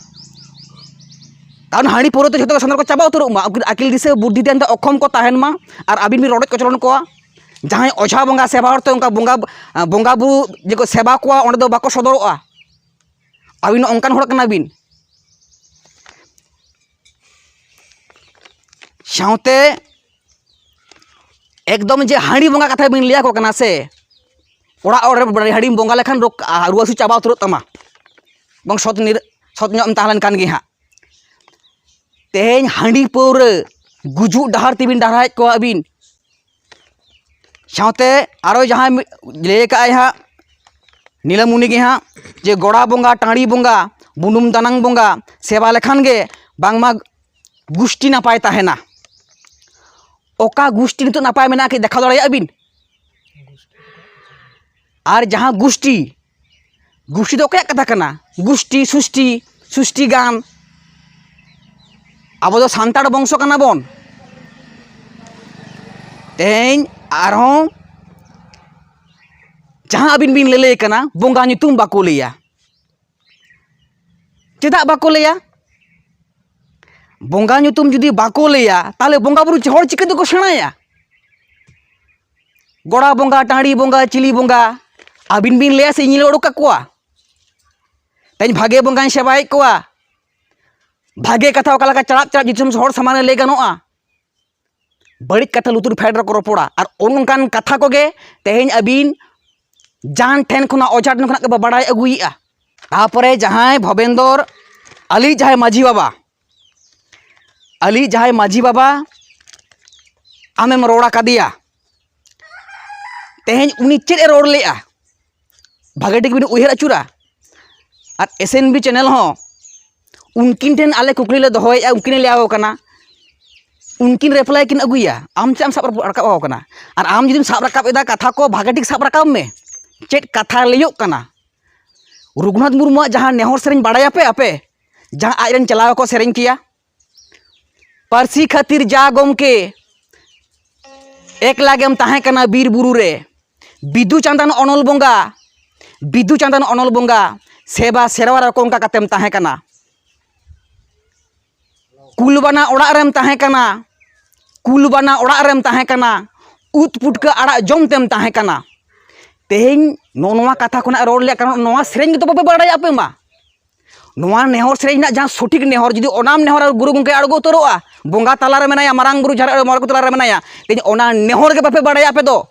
ᱠᱟᱨᱚᱱ ᱦᱟᱺᱰᱤ ᱯᱟᱹᱣᱨᱟᱹ ᱛᱮ ᱡᱷᱚᱛᱚ ᱥᱟᱱᱛᱟᱲ ᱠᱚ ᱪᱟᱵᱟ ᱩᱛᱟᱹᱨᱚᱜ ᱢᱟ, ᱩᱱᱠᱤᱱ ᱟᱹᱠᱤᱞ ᱫᱤᱥᱟᱹ ᱵᱩᱫᱽᱫᱷᱤ ᱛᱮ ᱚᱠᱷᱚᱢ ᱠᱚ ᱛᱟᱦᱮᱱ ᱢᱟ, ᱟᱨ ᱟᱹᱵᱤᱱ ᱵᱤᱱ ᱨᱚᱰᱚᱡ ᱠᱚᱪᱞᱚᱱ ᱠᱚᱣᱟ᱾ ᱡᱟᱦᱟᱸᱭ ᱚᱡᱷᱟ ᱵᱚᱸᱜᱟ ᱥᱮᱵᱟ ᱦᱚᱲ ᱛᱮ ᱚᱱᱠᱟ ᱵᱚᱸᱜᱟ, ᱵᱚᱸᱜᱟ ᱵᱩᱨᱩ ᱡᱮᱠᱚ ᱥᱮᱵᱟ ᱠᱚᱣᱟ, ᱚᱸᱰᱮ ᱫᱚ ᱵᱟᱠᱚ ᱥᱚᱫᱚᱨᱚᱜᱼᱟ᱾ ᱟᱹᱵᱤᱱ ᱚᱱᱠᱟᱱ ᱦᱚᱲ ᱠᱟᱱᱟ ᱵᱤᱱ᱾ ᱥᱟᱶᱛᱮ ᱮᱠᱫᱚᱢ ᱡᱮ ᱦᱟᱺᱰᱤ ᱵᱚᱸᱜᱟ ᱠᱟᱛᱷᱟ ᱵᱤᱱ ᱞᱟᱹᱭ ᱟᱠᱚ ᱠᱟᱱᱟ ᱥᱮ, ᱚᱲᱟᱜ ᱚᱲᱟᱜ ᱨᱮ ᱦᱟᱺᱰᱤᱢ ᱵᱚᱸᱜᱟ ᱞᱮᱠᱷᱟᱱ ᱨᱳᱜᱽ, ᱨᱩᱣᱟᱹ ᱦᱟᱹᱥᱩ ᱪᱟᱵᱟ ᱩᱛᱟᱹᱨᱚᱜ ᱛᱟᱢᱟ, ᱵᱟᱝ ᱥᱚᱛ ᱱᱤᱨ-, ᱥᱚᱛ ᱧᱚᱜ ᱮᱢ ᱛᱟᱦᱮᱸ ᱞᱮᱱᱠᱷᱟᱱ ᱜᱮ ᱦᱟᱸᱜ᱾ ᱛᱮᱦᱮᱧ ᱦᱟᱺᱰᱤ ᱯᱟᱹᱣᱨᱟᱹ ᱜᱩᱡᱩᱜ ᱰᱟᱦᱟᱨ ᱛᱮᱵᱤᱱ ᱰᱟᱦᱟᱨᱟᱭᱮᱫ ᱠᱚᱣᱟ ᱟᱹᱵᱤᱱ᱾ ᱥᱟᱶᱛᱮ ᱟᱨᱚ ᱡᱟᱦᱟᱸᱭ ᱢᱤᱫ ᱞᱟᱹᱭ ᱟᱠᱟᱫᱼᱟᱭ ᱦᱟᱸᱜ, ᱱᱤᱞᱟᱹᱢᱩᱱᱤ ᱜᱮ ᱦᱟᱸᱜ, ᱡᱮ ᱜᱚᱲᱟ ᱵᱚᱸᱜᱟ, ᱴᱟᱺᱰᱤ ᱵᱚᱸᱜᱟ, ᱵᱩᱱᱩᱢ ᱫᱟᱱᱟᱝ ᱵᱚᱸᱜᱟ ᱥᱮᱵᱟ ᱞᱮᱠᱷᱟᱱ ᱜᱮ ᱵᱟᱝᱢᱟ ᱜᱩᱥᱴᱤ ᱱᱟᱯᱟᱭ ᱛᱟᱦᱮᱱᱟ᱾ ᱚᱠᱟ ᱜᱩᱥᱴᱤ ᱱᱤᱛᱚᱜ ᱱᱟᱯᱟᱭ ᱢᱮᱱᱟᱜᱼᱟ, ᱠᱟᱹᱡ ᱫᱮᱠᱷᱟᱣ ᱫᱟᱲᱮᱭᱟᱜᱼᱟ ᱵᱤᱱ? ᱟᱨ ᱡᱟᱦᱟᱸ ᱜᱩᱥᱴᱤ, ᱜᱩᱥᱴᱤ ᱫᱚ ᱚᱠᱚᱭᱟᱜ ᱠᱟᱛᱷᱟ ᱠᱟᱱᱟ? ᱜᱩᱥᱴᱤ, ᱥᱩᱥᱴᱤ, ᱥᱩᱥᱴᱤ ᱜᱟᱱ᱾ ᱟᱵᱚ ᱫᱚ ᱥᱟᱱᱛᱟᱲ ᱵᱚᱝᱥᱚ ᱠᱟᱱᱟ ᱵᱚᱱ᱾ ᱛᱮᱦᱮᱧ ᱟᱨᱦᱚᱸ ᱡᱟᱦᱟᱸ ᱟᱹᱵᱤᱱ ᱵᱤᱱ ᱞᱟᱹᱞᱟᱹᱭ ᱠᱟᱱᱟ, ᱵᱚᱸᱜᱟ ᱧᱩᱛᱩᱢ ᱵᱟᱠᱚ ᱞᱟᱹᱭᱟ᱾ ᱪᱮᱫᱟᱜ ᱵᱟᱠᱚ ᱞᱟᱹᱭᱟ? ᱵᱚᱸᱜᱟ ᱧᱩᱛᱩᱢ ᱡᱩᱫᱤ ᱵᱟᱠᱚ ᱞᱟᱹᱭᱟ, ᱛᱟᱦᱚᱞᱮ ᱵᱚᱸᱜᱟ ᱵᱩᱨᱩ ᱦᱚᱲ ᱪᱤᱠᱟᱹ ᱛᱮᱠᱚ ᱥᱮᱬᱟᱭᱟ? ᱜᱚᱲᱟ ᱵᱚᱸᱜᱟ, ᱴᱟᱺᱰᱤ ᱵᱚᱸᱜᱟ, ᱪᱤᱞᱤ ᱵᱚᱸᱜᱟ, ᱟᱹᱵᱤᱱ ᱵᱤᱱ ᱞᱟᱹᱭᱟ ᱥᱮ ᱤᱧ ᱞᱟᱹᱭ ᱩᱰᱩᱠ ᱠᱟᱠᱚᱣᱟ? ᱛᱮᱦᱮᱧ ᱵᱷᱟᱜᱮ ᱵᱚᱸᱜᱟᱧ ᱥᱮᱵᱟᱭᱮᱫ ᱠᱚᱣᱟ, ᱵᱷᱟᱜᱮ ᱠᱟᱛᱷᱟ ᱚᱠᱟ ᱞᱮᱠᱟ ᱪᱟᱲᱟᱯ ᱪᱟᱲᱟᱯ ᱫᱤᱥᱚᱢ ᱦᱚᱲ ᱥᱟᱢᱟᱝ ᱨᱮ ᱞᱟᱹᱭ ᱜᱟᱱᱚᱜᱼᱟ? ᱵᱟᱹᱲᱤᱡ ᱠᱟᱛᱷᱟ ᱞᱩᱛᱩᱨ ᱯᱷᱮᱰ ᱨᱮᱠᱚ ᱨᱚᱯᱚᱲᱟ᱾ ᱟᱨ ᱚᱱᱠᱟᱱ ᱠᱟᱛᱷᱟ ᱠᱚᱜᱮ ᱛᱮᱦᱮᱧ ᱟᱹᱵᱤᱱ ᱡᱟᱱ ᱴᱷᱮᱱ ᱠᱷᱚᱱᱟᱜ, ᱚᱡᱷᱟ ᱴᱷᱮᱱ ᱠᱷᱚᱱᱟᱜ ᱜᱮ ᱵᱟᱲᱟᱭ ᱟᱹᱜᱩᱭᱮᱫᱼᱟ᱾ ᱛᱟᱯᱚᱨᱮ ᱡᱟᱦᱟᱸᱭ ᱵᱷᱚᱵᱮᱱᱫᱚᱨ ᱟᱞᱤ, ᱡᱟᱦᱟᱸᱭ ᱢᱟᱹᱡᱷᱤ ᱵᱟᱵᱟ, ᱟᱞᱤ ᱡᱟᱦᱟᱸᱭ ᱢᱟᱹᱡᱷᱤ ᱵᱟᱵᱟ ᱟᱢᱮᱢ ᱨᱚᱲ ᱟᱠᱟᱫᱮᱭᱟ, ᱛᱮᱦᱮᱧ ᱩᱱᱤ ᱪᱮᱫ ᱮ ᱨᱚᱲ ᱞᱮᱫᱼᱟ? ᱵᱷᱟᱜᱮ ᱴᱷᱤᱠ ᱵᱤᱱ ᱩᱭᱦᱟᱹᱨ ᱟᱹᱪᱩᱨᱟ᱾ ᱟᱨ ᱮᱥ ᱮᱱ ᱵᱤ ᱪᱮᱱᱮᱞ ᱦᱚᱸ ᱩᱱᱠᱤᱱ ᱴᱷᱮᱱ ᱟᱞᱮ ᱠᱩᱠᱞᱤ ᱞᱮ ᱫᱚᱦᱚᱭᱮᱫᱼᱟ, ᱩᱱᱠᱤᱱ ᱞᱟᱹᱭ ᱟᱠᱚ ᱠᱟᱱᱟ, ᱩᱱᱠᱤᱱ ᱨᱤᱯᱞᱟᱭ ᱠᱤᱱ ᱟᱹᱜᱩᱭᱟ᱾ ᱟᱢ ᱪᱮᱫ ᱮᱢ ᱥᱟᱵ ᱨᱟᱠᱟᱵ ᱟᱠᱚ ᱠᱟᱱᱟ? ᱟᱨ ᱟᱢ ᱡᱩᱫᱤᱢ ᱥᱟᱵ ᱨᱟᱠᱟᱵ ᱮᱫᱟ ᱠᱟᱛᱷᱟ ᱠᱚ, ᱵᱷᱟᱜᱮ ᱴᱷᱤᱠ ᱥᱟᱵ ᱨᱟᱠᱟᱵ ᱢᱮ, ᱪᱮᱫ ᱠᱟᱛᱷᱟ ᱞᱟᱹᱭᱚᱜ ᱠᱟᱱᱟ᱾ ᱨᱚᱜᱷᱩᱱᱟᱛᱷ ᱢᱩᱨᱢᱩᱣᱟᱜ ᱡᱟᱦᱟᱸ ᱱᱮᱦᱚᱨ ᱥᱮᱨᱮᱧ ᱵᱟᱲᱟᱭᱟᱯᱮ ᱟᱯᱮ, ᱡᱟᱦᱟᱸ ᱟᱡᱨᱮᱱ ᱪᱟᱞᱟᱣ ᱠᱚ ᱥᱮᱨᱮᱧ ᱠᱮᱭᱟ, ᱯᱟᱹᱨᱥᱤ ᱠᱷᱟᱹᱛᱤᱨ ᱡᱟ ᱜᱚᱢᱠᱮ ᱮᱠᱞᱟ ᱜᱮᱢ ᱛᱟᱦᱮᱸ ᱠᱟᱱᱟ ᱵᱤᱨ ᱵᱩᱨᱩ ᱨᱮ, ᱵᱤᱫᱩ ᱪᱟᱸᱫᱟᱱ ᱚᱱᱚᱞ ᱵᱚᱸᱜᱟ, ᱵᱤᱫᱩ ᱪᱟᱸᱫᱟᱱ ᱚᱱᱚᱞ ᱵᱚᱸᱜᱟ, ᱥᱮᱵᱟ ᱥᱮᱨᱣᱟ ᱨᱮ ᱚᱠᱟ ᱞᱮᱠᱟ ᱠᱟᱛᱮᱢ ᱛᱟᱦᱮᱸ ᱠᱟᱱᱟ? ᱠᱩᱞᱵᱟᱱᱟ ᱚᱲᱟᱜ ᱨᱮᱢ ᱛᱟᱦᱮᱸ ᱠᱟᱱᱟ, ᱠᱩᱞᱵᱟᱱᱟ ᱚᱲᱟᱜ ᱨᱮᱢ ᱛᱟᱦᱮᱸ ᱠᱟᱱᱟ, ᱩᱫ ᱯᱩᱴᱠᱟᱹ ᱟᱲᱟᱜ ᱡᱚᱢ ᱛᱮᱢ ᱛᱟᱦᱮᱸ ᱠᱟᱱᱟ᱾ ᱛᱮᱦᱮᱧ ᱱᱚᱜᱼᱚ ᱱᱚᱣᱟ ᱠᱟᱛᱷᱟ ᱠᱷᱚᱱᱟᱜ ᱨᱚᱲ ᱞᱮᱭᱟ, ᱠᱟᱨᱚᱱ ᱱᱚᱣᱟ ᱥᱮᱨᱮᱧ ᱜᱮᱛᱚ ᱵᱟᱯᱮ ᱵᱟᱲᱟᱭᱟ ᱟᱯᱮ ᱢᱟ᱾ ᱱᱚᱣᱟ ᱱᱮᱦᱚᱨ ᱥᱮᱨᱮᱧ ᱨᱮᱱᱟᱜ ᱡᱟᱦᱟᱸ ᱥᱚᱴᱷᱤᱠ ᱱᱮᱦᱚᱨ, ᱡᱩᱫᱤ ᱚᱱᱟᱢ ᱱᱮᱦᱚᱨᱟ, ᱜᱩᱨᱩ ᱜᱚᱢᱠᱮ ᱟᱬᱜᱚ ᱩᱛᱟᱹᱨᱚᱜᱼᱟ, ᱵᱚᱸᱜᱟ ᱛᱟᱞᱟᱨᱮ ᱢᱮᱱᱟᱭᱟ, ᱢᱟᱨᱟᱝ ᱵᱩᱨᱩ ᱡᱟᱦᱮᱨ ᱟᱭᱳ ᱢᱚᱬᱮ ᱠᱚ ᱛᱟᱞᱟᱨᱮ ᱢᱮᱱᱟᱭᱟ, ᱛᱮᱦᱮᱧ ᱚᱱᱟ ᱱᱮᱦᱚᱨ ᱜᱮ ᱵᱟᱯᱮ ᱵᱟᱲᱟᱭᱟ ᱟᱯᱮ ᱫᱚ᱾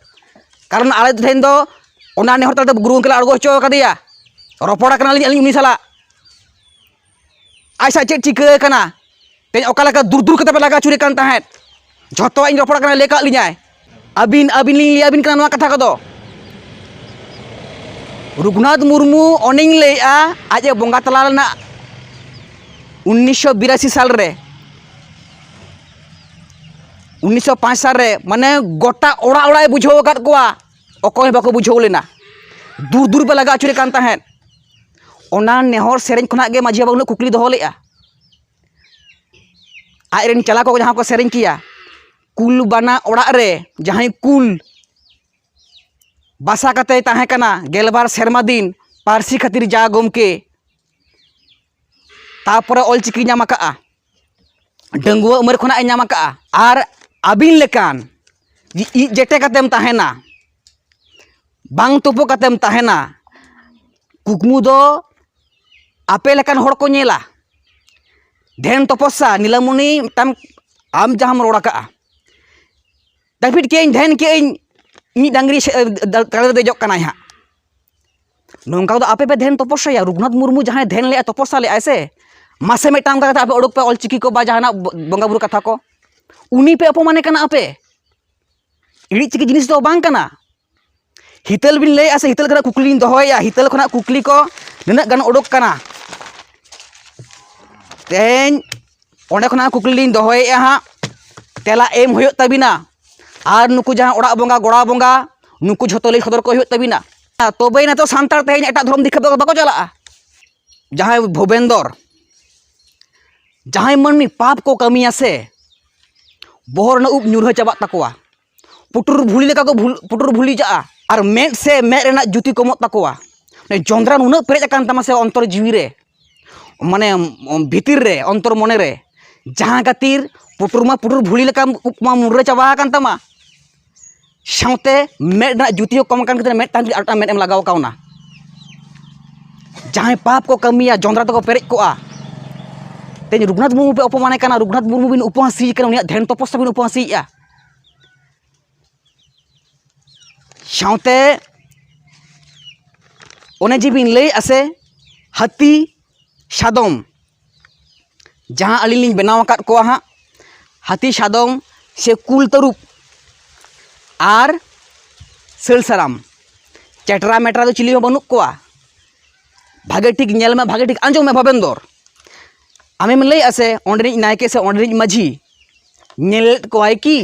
ᱠᱟᱨᱚᱱ ᱟᱞᱮ ᱴᱷᱮᱱ ᱫᱚ ᱚᱱᱟ ᱱᱮᱦᱚᱨ ᱛᱟᱞᱟᱛᱮ ᱜᱩᱨᱩ ᱜᱚᱢᱠᱮ ᱞᱮ ᱟᱬᱜᱚ ᱦᱚᱪᱚ ᱟᱠᱟᱫᱮᱭᱟ, ᱨᱚᱯᱚᱲ ᱟᱠᱟᱱᱟᱞᱤᱧ ᱟᱹᱞᱤᱧ ᱩᱱᱤ ᱥᱟᱞᱟᱜ᱾ ᱟᱪᱪᱷᱟ, ᱪᱮᱫ ᱪᱤᱠᱟᱹ ᱟᱠᱟᱱᱟ? ᱛᱮᱦᱮᱧ ᱚᱠᱟ ᱞᱮᱠᱟ ᱫᱩᱨ ᱫᱩᱨ ᱠᱟᱛᱮ ᱯᱮ ᱞᱟᱜᱟ ᱟᱹᱪᱩᱨᱮ ᱠᱟᱱ ᱛᱟᱦᱮᱸᱫ, ᱡᱷᱚᱛᱚᱣᱟᱜ ᱤᱧ ᱨᱚᱯᱚᱲ ᱠᱟᱱᱟ, ᱞᱟᱹᱭ ᱠᱟᱜ ᱞᱤᱧᱟᱭ᱾ ᱟᱹᱵᱤᱱ, ᱟᱹᱵᱤᱱ ᱞᱤᱧ ᱞᱟᱹᱭ ᱟᱹᱵᱤᱱ ᱠᱟᱱᱟ ᱱᱚᱣᱟ ᱠᱟᱛᱷᱟ ᱠᱚᱫᱚ᱾ ᱨᱚᱜᱷᱩᱱᱟᱛᱷ ᱢᱩᱨᱢᱩ ᱚᱱᱮᱧ ᱞᱟᱹᱭᱮᱫᱼᱟ, ᱟᱡ ᱮ ᱵᱚᱸᱜᱟ ᱛᱟᱞᱟ ᱞᱮᱱᱟ ᱩᱱᱤᱥᱥᱚ ᱵᱤᱨᱟᱥᱤ ᱥᱟᱞ ᱨᱮ, ᱩᱱᱤᱥᱥᱚ ᱯᱟᱸᱪ ᱥᱟᱞ ᱨᱮ, ᱢᱟᱱᱮ ᱜᱚᱴᱟ ᱚᱲᱟᱜ ᱚᱲᱟᱜ ᱮ ᱵᱩᱡᱷᱟᱹᱣ ᱟᱠᱟᱫ ᱠᱚᱣᱟ, ᱚᱠᱚᱭ ᱦᱚᱸ ᱵᱟᱠᱚ ᱵᱩᱡᱷᱟᱹᱣ ᱞᱮᱱᱟ᱾ ᱫᱩᱨ ᱫᱩᱨ ᱯᱮ ᱞᱟᱜᱟ ᱟᱹᱪᱩᱨᱮ ᱠᱟᱱ ᱛᱟᱦᱮᱸᱫ᱾ ᱚᱱᱟ ᱱᱮᱦᱚᱨ ᱥᱮᱨᱮᱧ ᱠᱷᱚᱱᱟᱜ ᱜᱮ ᱢᱟᱹᱡᱷᱤ ᱵᱟᱵᱟ ᱩᱱᱟᱹᱜ ᱠᱩᱠᱞᱤ ᱫᱚᱦᱚ ᱞᱮᱫᱼᱟ᱾ ᱟᱡᱨᱮᱱ ᱪᱟᱞᱟ ᱠᱚ ᱡᱟᱦᱟᱸ ᱠᱚ ᱥᱮᱨᱮᱧ ᱠᱮᱭᱟ, ᱠᱩᱞ ᱵᱟᱱᱟ ᱚᱲᱟᱜ ᱨᱮ ᱡᱟᱦᱟᱸᱭ ᱠᱩᱞ ᱵᱟᱥᱟ ᱠᱟᱛᱮᱭ ᱛᱟᱦᱮᱸ ᱠᱟᱱᱟ ᱜᱮᱞᱵᱟᱨ ᱥᱮᱨᱢᱟ ᱫᱤᱱ, ᱯᱟᱹᱨᱥᱤ ᱠᱷᱟᱹᱛᱤᱨ ᱡᱟ ᱜᱚᱢᱠᱮ, ᱛᱟᱯᱚᱨᱮ ᱚᱞᱪᱤᱠᱤ ᱧᱟᱢ ᱟᱠᱟᱫᱼᱟ, ᱰᱟᱺᱜᱩᱣᱟᱹ ᱩᱢᱮᱨ ᱠᱷᱚᱱᱟᱜ ᱮ ᱧᱟᱢ ᱟᱠᱟᱫᱼᱟ᱾ ᱟᱨ ᱟᱹᱵᱤᱱ ᱞᱮᱠᱟᱱ ᱤᱡ ᱡᱮᱴᱮ ᱠᱟᱛᱮᱢ ᱛᱟᱦᱮᱱᱟ, ᱵᱟᱝ ᱛᱩᱯᱩ ᱠᱟᱛᱮᱢ ᱛᱟᱦᱮᱱᱟ, ᱠᱩᱠᱢᱩ ᱫᱚ ᱟᱯᱮ ᱞᱮᱠᱟᱱ ᱦᱚᱲ ᱠᱚ ᱧᱮᱞᱟ᱾ ᱫᱷᱮᱱ ᱛᱚᱯᱚᱥᱟ, ᱱᱤᱞᱟᱢᱚᱱᱤ, ᱢᱤᱫᱴᱟᱝ ᱟᱢ ᱡᱟᱦᱟᱸᱢ ᱨᱚᱲ ᱟᱠᱟᱫᱼᱟ, ᱫᱟᱹᱯᱤᱫ ᱠᱮᱜ ᱟᱹᱧ, ᱫᱷᱮᱱ ᱠᱮᱜ ᱟᱹᱧ, ᱤᱧᱤᱡ ᱰᱟᱝᱨᱤ ᱥᱮ, ᱮ, ᱫᱟ-, ᱛᱟᱞᱮ ᱨᱮ ᱫᱮᱡᱚᱜ ᱠᱟᱱᱟᱭ ᱦᱟᱸᱜ᱾ ᱱᱚᱝᱠᱟ ᱫᱚ ᱟᱯᱮ ᱯᱮ ᱫᱷᱮᱱ ᱛᱚᱯᱚᱥᱭᱟᱭᱟ? ᱨᱩᱜᱷᱩᱱᱟᱛᱷ ᱢᱩᱨᱢᱩ ᱡᱟᱦᱟᱸᱭ ᱫᱷᱮᱱ ᱞᱮᱜᱼᱟ, ᱛᱚᱯᱚᱥᱟ ᱞᱮᱜᱼᱟᱭ ᱥᱮ, ᱢᱟᱥᱮ ᱢᱤᱫᱴᱟᱝ ᱚᱱᱠᱟ ᱠᱟᱛᱮ ᱟᱯᱮ ᱩᱰᱩᱠ ᱯᱮ ᱚᱞ ᱪᱤᱠᱤ ᱠᱚ ᱵᱟ ᱡᱟᱦᱟᱱᱟᱜ ᱵᱚ-, ᱵᱚᱸᱜᱟ ᱵᱩᱨᱩ ᱠᱟᱛᱷᱟ ᱠᱚ, ᱩᱱᱤ ᱯᱮ ᱚᱯᱚᱢᱟᱱᱮ ᱠᱟᱱᱟ ᱟᱯᱮ᱾ ᱤᱲᱤᱡ ᱪᱤᱠᱤ ᱡᱤᱱᱤᱥ ᱫᱚ ᱵᱟᱝ ᱠᱟᱱᱟ᱾ ᱦᱤᱛᱟᱹᱞ ᱵᱤᱱ ᱞᱟᱹᱭᱮᱜᱼᱟ ᱥᱮ, ᱦᱤᱛᱟᱹᱞ ᱠᱷᱚᱱᱟᱜ ᱠᱩᱠᱞᱤ ᱞᱤᱧ ᱫᱚᱦᱚᱭᱮᱜᱼᱟ, ᱦᱤᱛᱟᱹᱞ ᱠᱷᱚᱱᱟᱜ ᱠᱩᱠᱞᱤ ᱠᱚ ᱱᱤᱱᱟᱹᱜ ᱜᱟᱱ ᱩᱰᱩᱠ ᱠᱟᱱᱟ᱾ ᱛᱮᱦᱮᱧ ᱚᱸᱰᱮ ᱠᱷᱚᱱᱟᱜ ᱠᱩᱠᱞᱤ ᱞᱤᱧ ᱫᱚᱦᱚᱭᱮᱜᱼᱟ ᱦᱟᱸᱜ, ᱛᱮᱞᱟ ᱮᱢ ᱦᱩᱭᱩᱜ ᱛᱟᱹᱵᱤᱱᱟ᱾ ᱟᱨ ᱱᱩᱠᱩ ᱡᱟᱦᱟᱸ ᱚᱲᱟᱜ ᱵᱚᱸᱜᱟ, ᱜᱚᱲᱟ ᱵᱚᱸᱜᱟ, ᱱᱩᱠᱩ ᱡᱷᱚᱛᱚ ᱞᱟᱹᱭ ᱥᱚᱫᱚᱨ ᱠᱚ ᱦᱩᱭᱩᱜ ᱛᱟᱹᱵᱤᱱᱟ᱾ ᱛᱚᱵᱮᱭᱮᱱᱟ ᱛᱚ ᱥᱟᱱᱛᱟᱲ ᱛᱮᱦᱮᱧ ᱮᱴᱟᱜ ᱫᱷᱚᱨᱚᱢ ᱫᱤᱠᱷᱟᱹ ᱫᱚ ᱵᱟᱠᱚ ᱪᱟᱞᱟᱜᱼᱟ᱾ ᱡᱟᱦᱟᱸᱭ ᱵᱷᱩᱵᱮᱱᱫᱚᱨ, ᱡᱟᱦᱟᱸᱭ ᱢᱟᱹᱱᱢᱤ ᱯᱟᱯ ᱠᱚ ᱠᱟᱹᱢᱤᱭᱟ ᱥᱮ, ᱵᱚᱦᱚᱜ ᱨᱮᱱᱟᱜ ᱩᱵ ᱧᱩᱨᱦᱟᱹ ᱪᱟᱵᱟᱜ ᱛᱟᱠᱚᱣᱟ, ᱯᱩᱴᱩᱨ ᱵᱷᱩᱞᱤ ᱞᱮᱠᱟ ᱠᱚ ᱵᱷᱩᱞ-, ᱯᱩᱴᱩᱨ ᱵᱷᱩᱞᱤ ᱪᱟᱜᱼᱟ, ᱟᱨ ᱢᱮᱫ ᱥᱮ ᱢᱮᱫ ᱨᱮᱱᱟᱜ ᱡᱩᱛᱤ ᱠᱚᱢᱚᱜ ᱛᱟᱠᱚᱣᱟ᱾ ᱢᱟᱱᱮ ᱡᱚᱸᱫᱽᱨᱟ ᱱᱩᱱᱟᱹᱜ ᱯᱮᱨᱮᱡ ᱟᱠᱟᱱ ᱛᱟᱢᱟ ᱥᱮ ᱚᱱᱛᱚᱨ ᱡᱤᱣᱤ ᱨᱮ, ᱢᱟᱱᱮ ᱵᱷᱤᱛᱤᱨ ᱨᱮ, ᱚᱱᱛᱚᱨ ᱢᱚᱱᱮ ᱨᱮ, ᱡᱟᱦᱟᱸ ᱠᱷᱟᱹᱛᱤᱨ ᱯᱩᱴᱩᱨ ᱢᱟ ᱯᱩᱴᱩᱨ ᱵᱷᱩᱞᱤ ᱞᱮᱠᱟ ᱩᱵ ᱢᱟ ᱢᱩᱨᱨᱟᱹ ᱪᱟᱵᱟ ᱟᱠᱟᱱ ᱛᱟᱢᱟ, ᱥᱟᱶᱛᱮ ᱢᱮᱫ ᱨᱮᱱᱟᱜ ᱡᱩᱛᱤ ᱦᱚᱸ ᱠᱚᱢ ᱟᱠᱟᱱ ᱠᱷᱟᱹᱛᱤᱨ ᱢᱮᱫ ᱛᱟᱦᱮᱸ ᱟᱨ ᱢᱤᱫᱴᱟᱝ ᱢᱮᱫ ᱮᱢ ᱞᱟᱜᱟᱣ ᱠᱟᱣᱱᱟ᱾ ᱡᱟᱦᱟᱸᱭ ᱯᱟᱯ ᱠᱚ ᱠᱟᱹᱢᱤᱭᱟ, ᱡᱚᱸᱫᱽᱨᱟ ᱛᱮᱠᱚ ᱯᱮᱨᱮᱡ ᱠᱚᱜᱼᱟ᱾ ᱛᱮᱦᱮᱧ ᱨᱩᱜᱷᱩᱱᱟᱛᱷ ᱢᱩᱨᱢᱩ ᱯᱮ ᱚᱯᱚᱢᱟᱱᱮ ᱠᱟᱱᱟ, ᱨᱩᱜᱷᱩᱱᱟᱛᱷ ᱢᱩᱨᱢᱩ ᱵᱤᱱ ᱩᱯᱚᱦᱟᱥᱤᱭᱮ ᱠᱟᱱᱟ, ᱩᱱᱤᱭᱟᱜ ᱫᱷᱮᱱ ᱛᱚᱯᱚᱥᱟ ᱵᱤᱱ ᱩᱯᱚᱦᱟᱥᱤᱭᱮᱜᱼᱟ᱾ ᱥᱟᱶᱛᱮ ᱚᱱᱮ ᱡᱮ ᱵᱤᱱ ᱞᱟᱹᱭᱮᱜᱼᱟ ᱥᱮ, ᱦᱟᱹᱛᱤ ᱥᱟᱫᱚᱢ, ᱡᱟᱦᱟᱸ ᱟᱹᱞᱤᱧ ᱞᱤᱧ ᱵᱮᱱᱟᱣ ᱟᱠᱟᱫ ᱠᱚᱣᱟ ᱦᱟᱸᱜ, ᱦᱟᱹᱛᱤ ᱥᱟᱫᱚᱢ ᱥᱮ ᱠᱩᱞ ᱛᱟᱹᱨᱩᱵ ᱟᱨ ᱥᱟᱹᱞ ᱥᱟᱨᱟᱢ, ᱪᱮᱴᱨᱟ ᱢᱮᱴᱨᱟ ᱫᱚ ᱪᱤᱞᱤ ᱦᱚᱸ ᱵᱟᱹᱱᱩᱜ ᱠᱚᱣᱟ᱾ ᱵᱷᱟᱜᱮ ᱴᱷᱤᱠ ᱧᱮᱞ ᱢᱮ, ᱵᱷᱟᱜᱮ ᱴᱷᱤᱠ ᱟᱸᱡᱚᱢ ᱢᱮ ᱵᱷᱚᱵᱮᱱᱫᱚᱨ, ᱟᱢᱮᱢ ᱞᱟᱹᱭᱮᱜᱼᱟ ᱥᱮ ᱚᱸᱰᱮᱱᱤᱡ ᱱᱟᱭᱠᱮ ᱥᱮ ᱚᱸᱰᱮᱱᱤᱡ ᱢᱟᱹᱡᱷᱤ ᱧᱮᱞ ᱞᱮᱫ ᱠᱚᱣᱟᱭ ᱠᱤ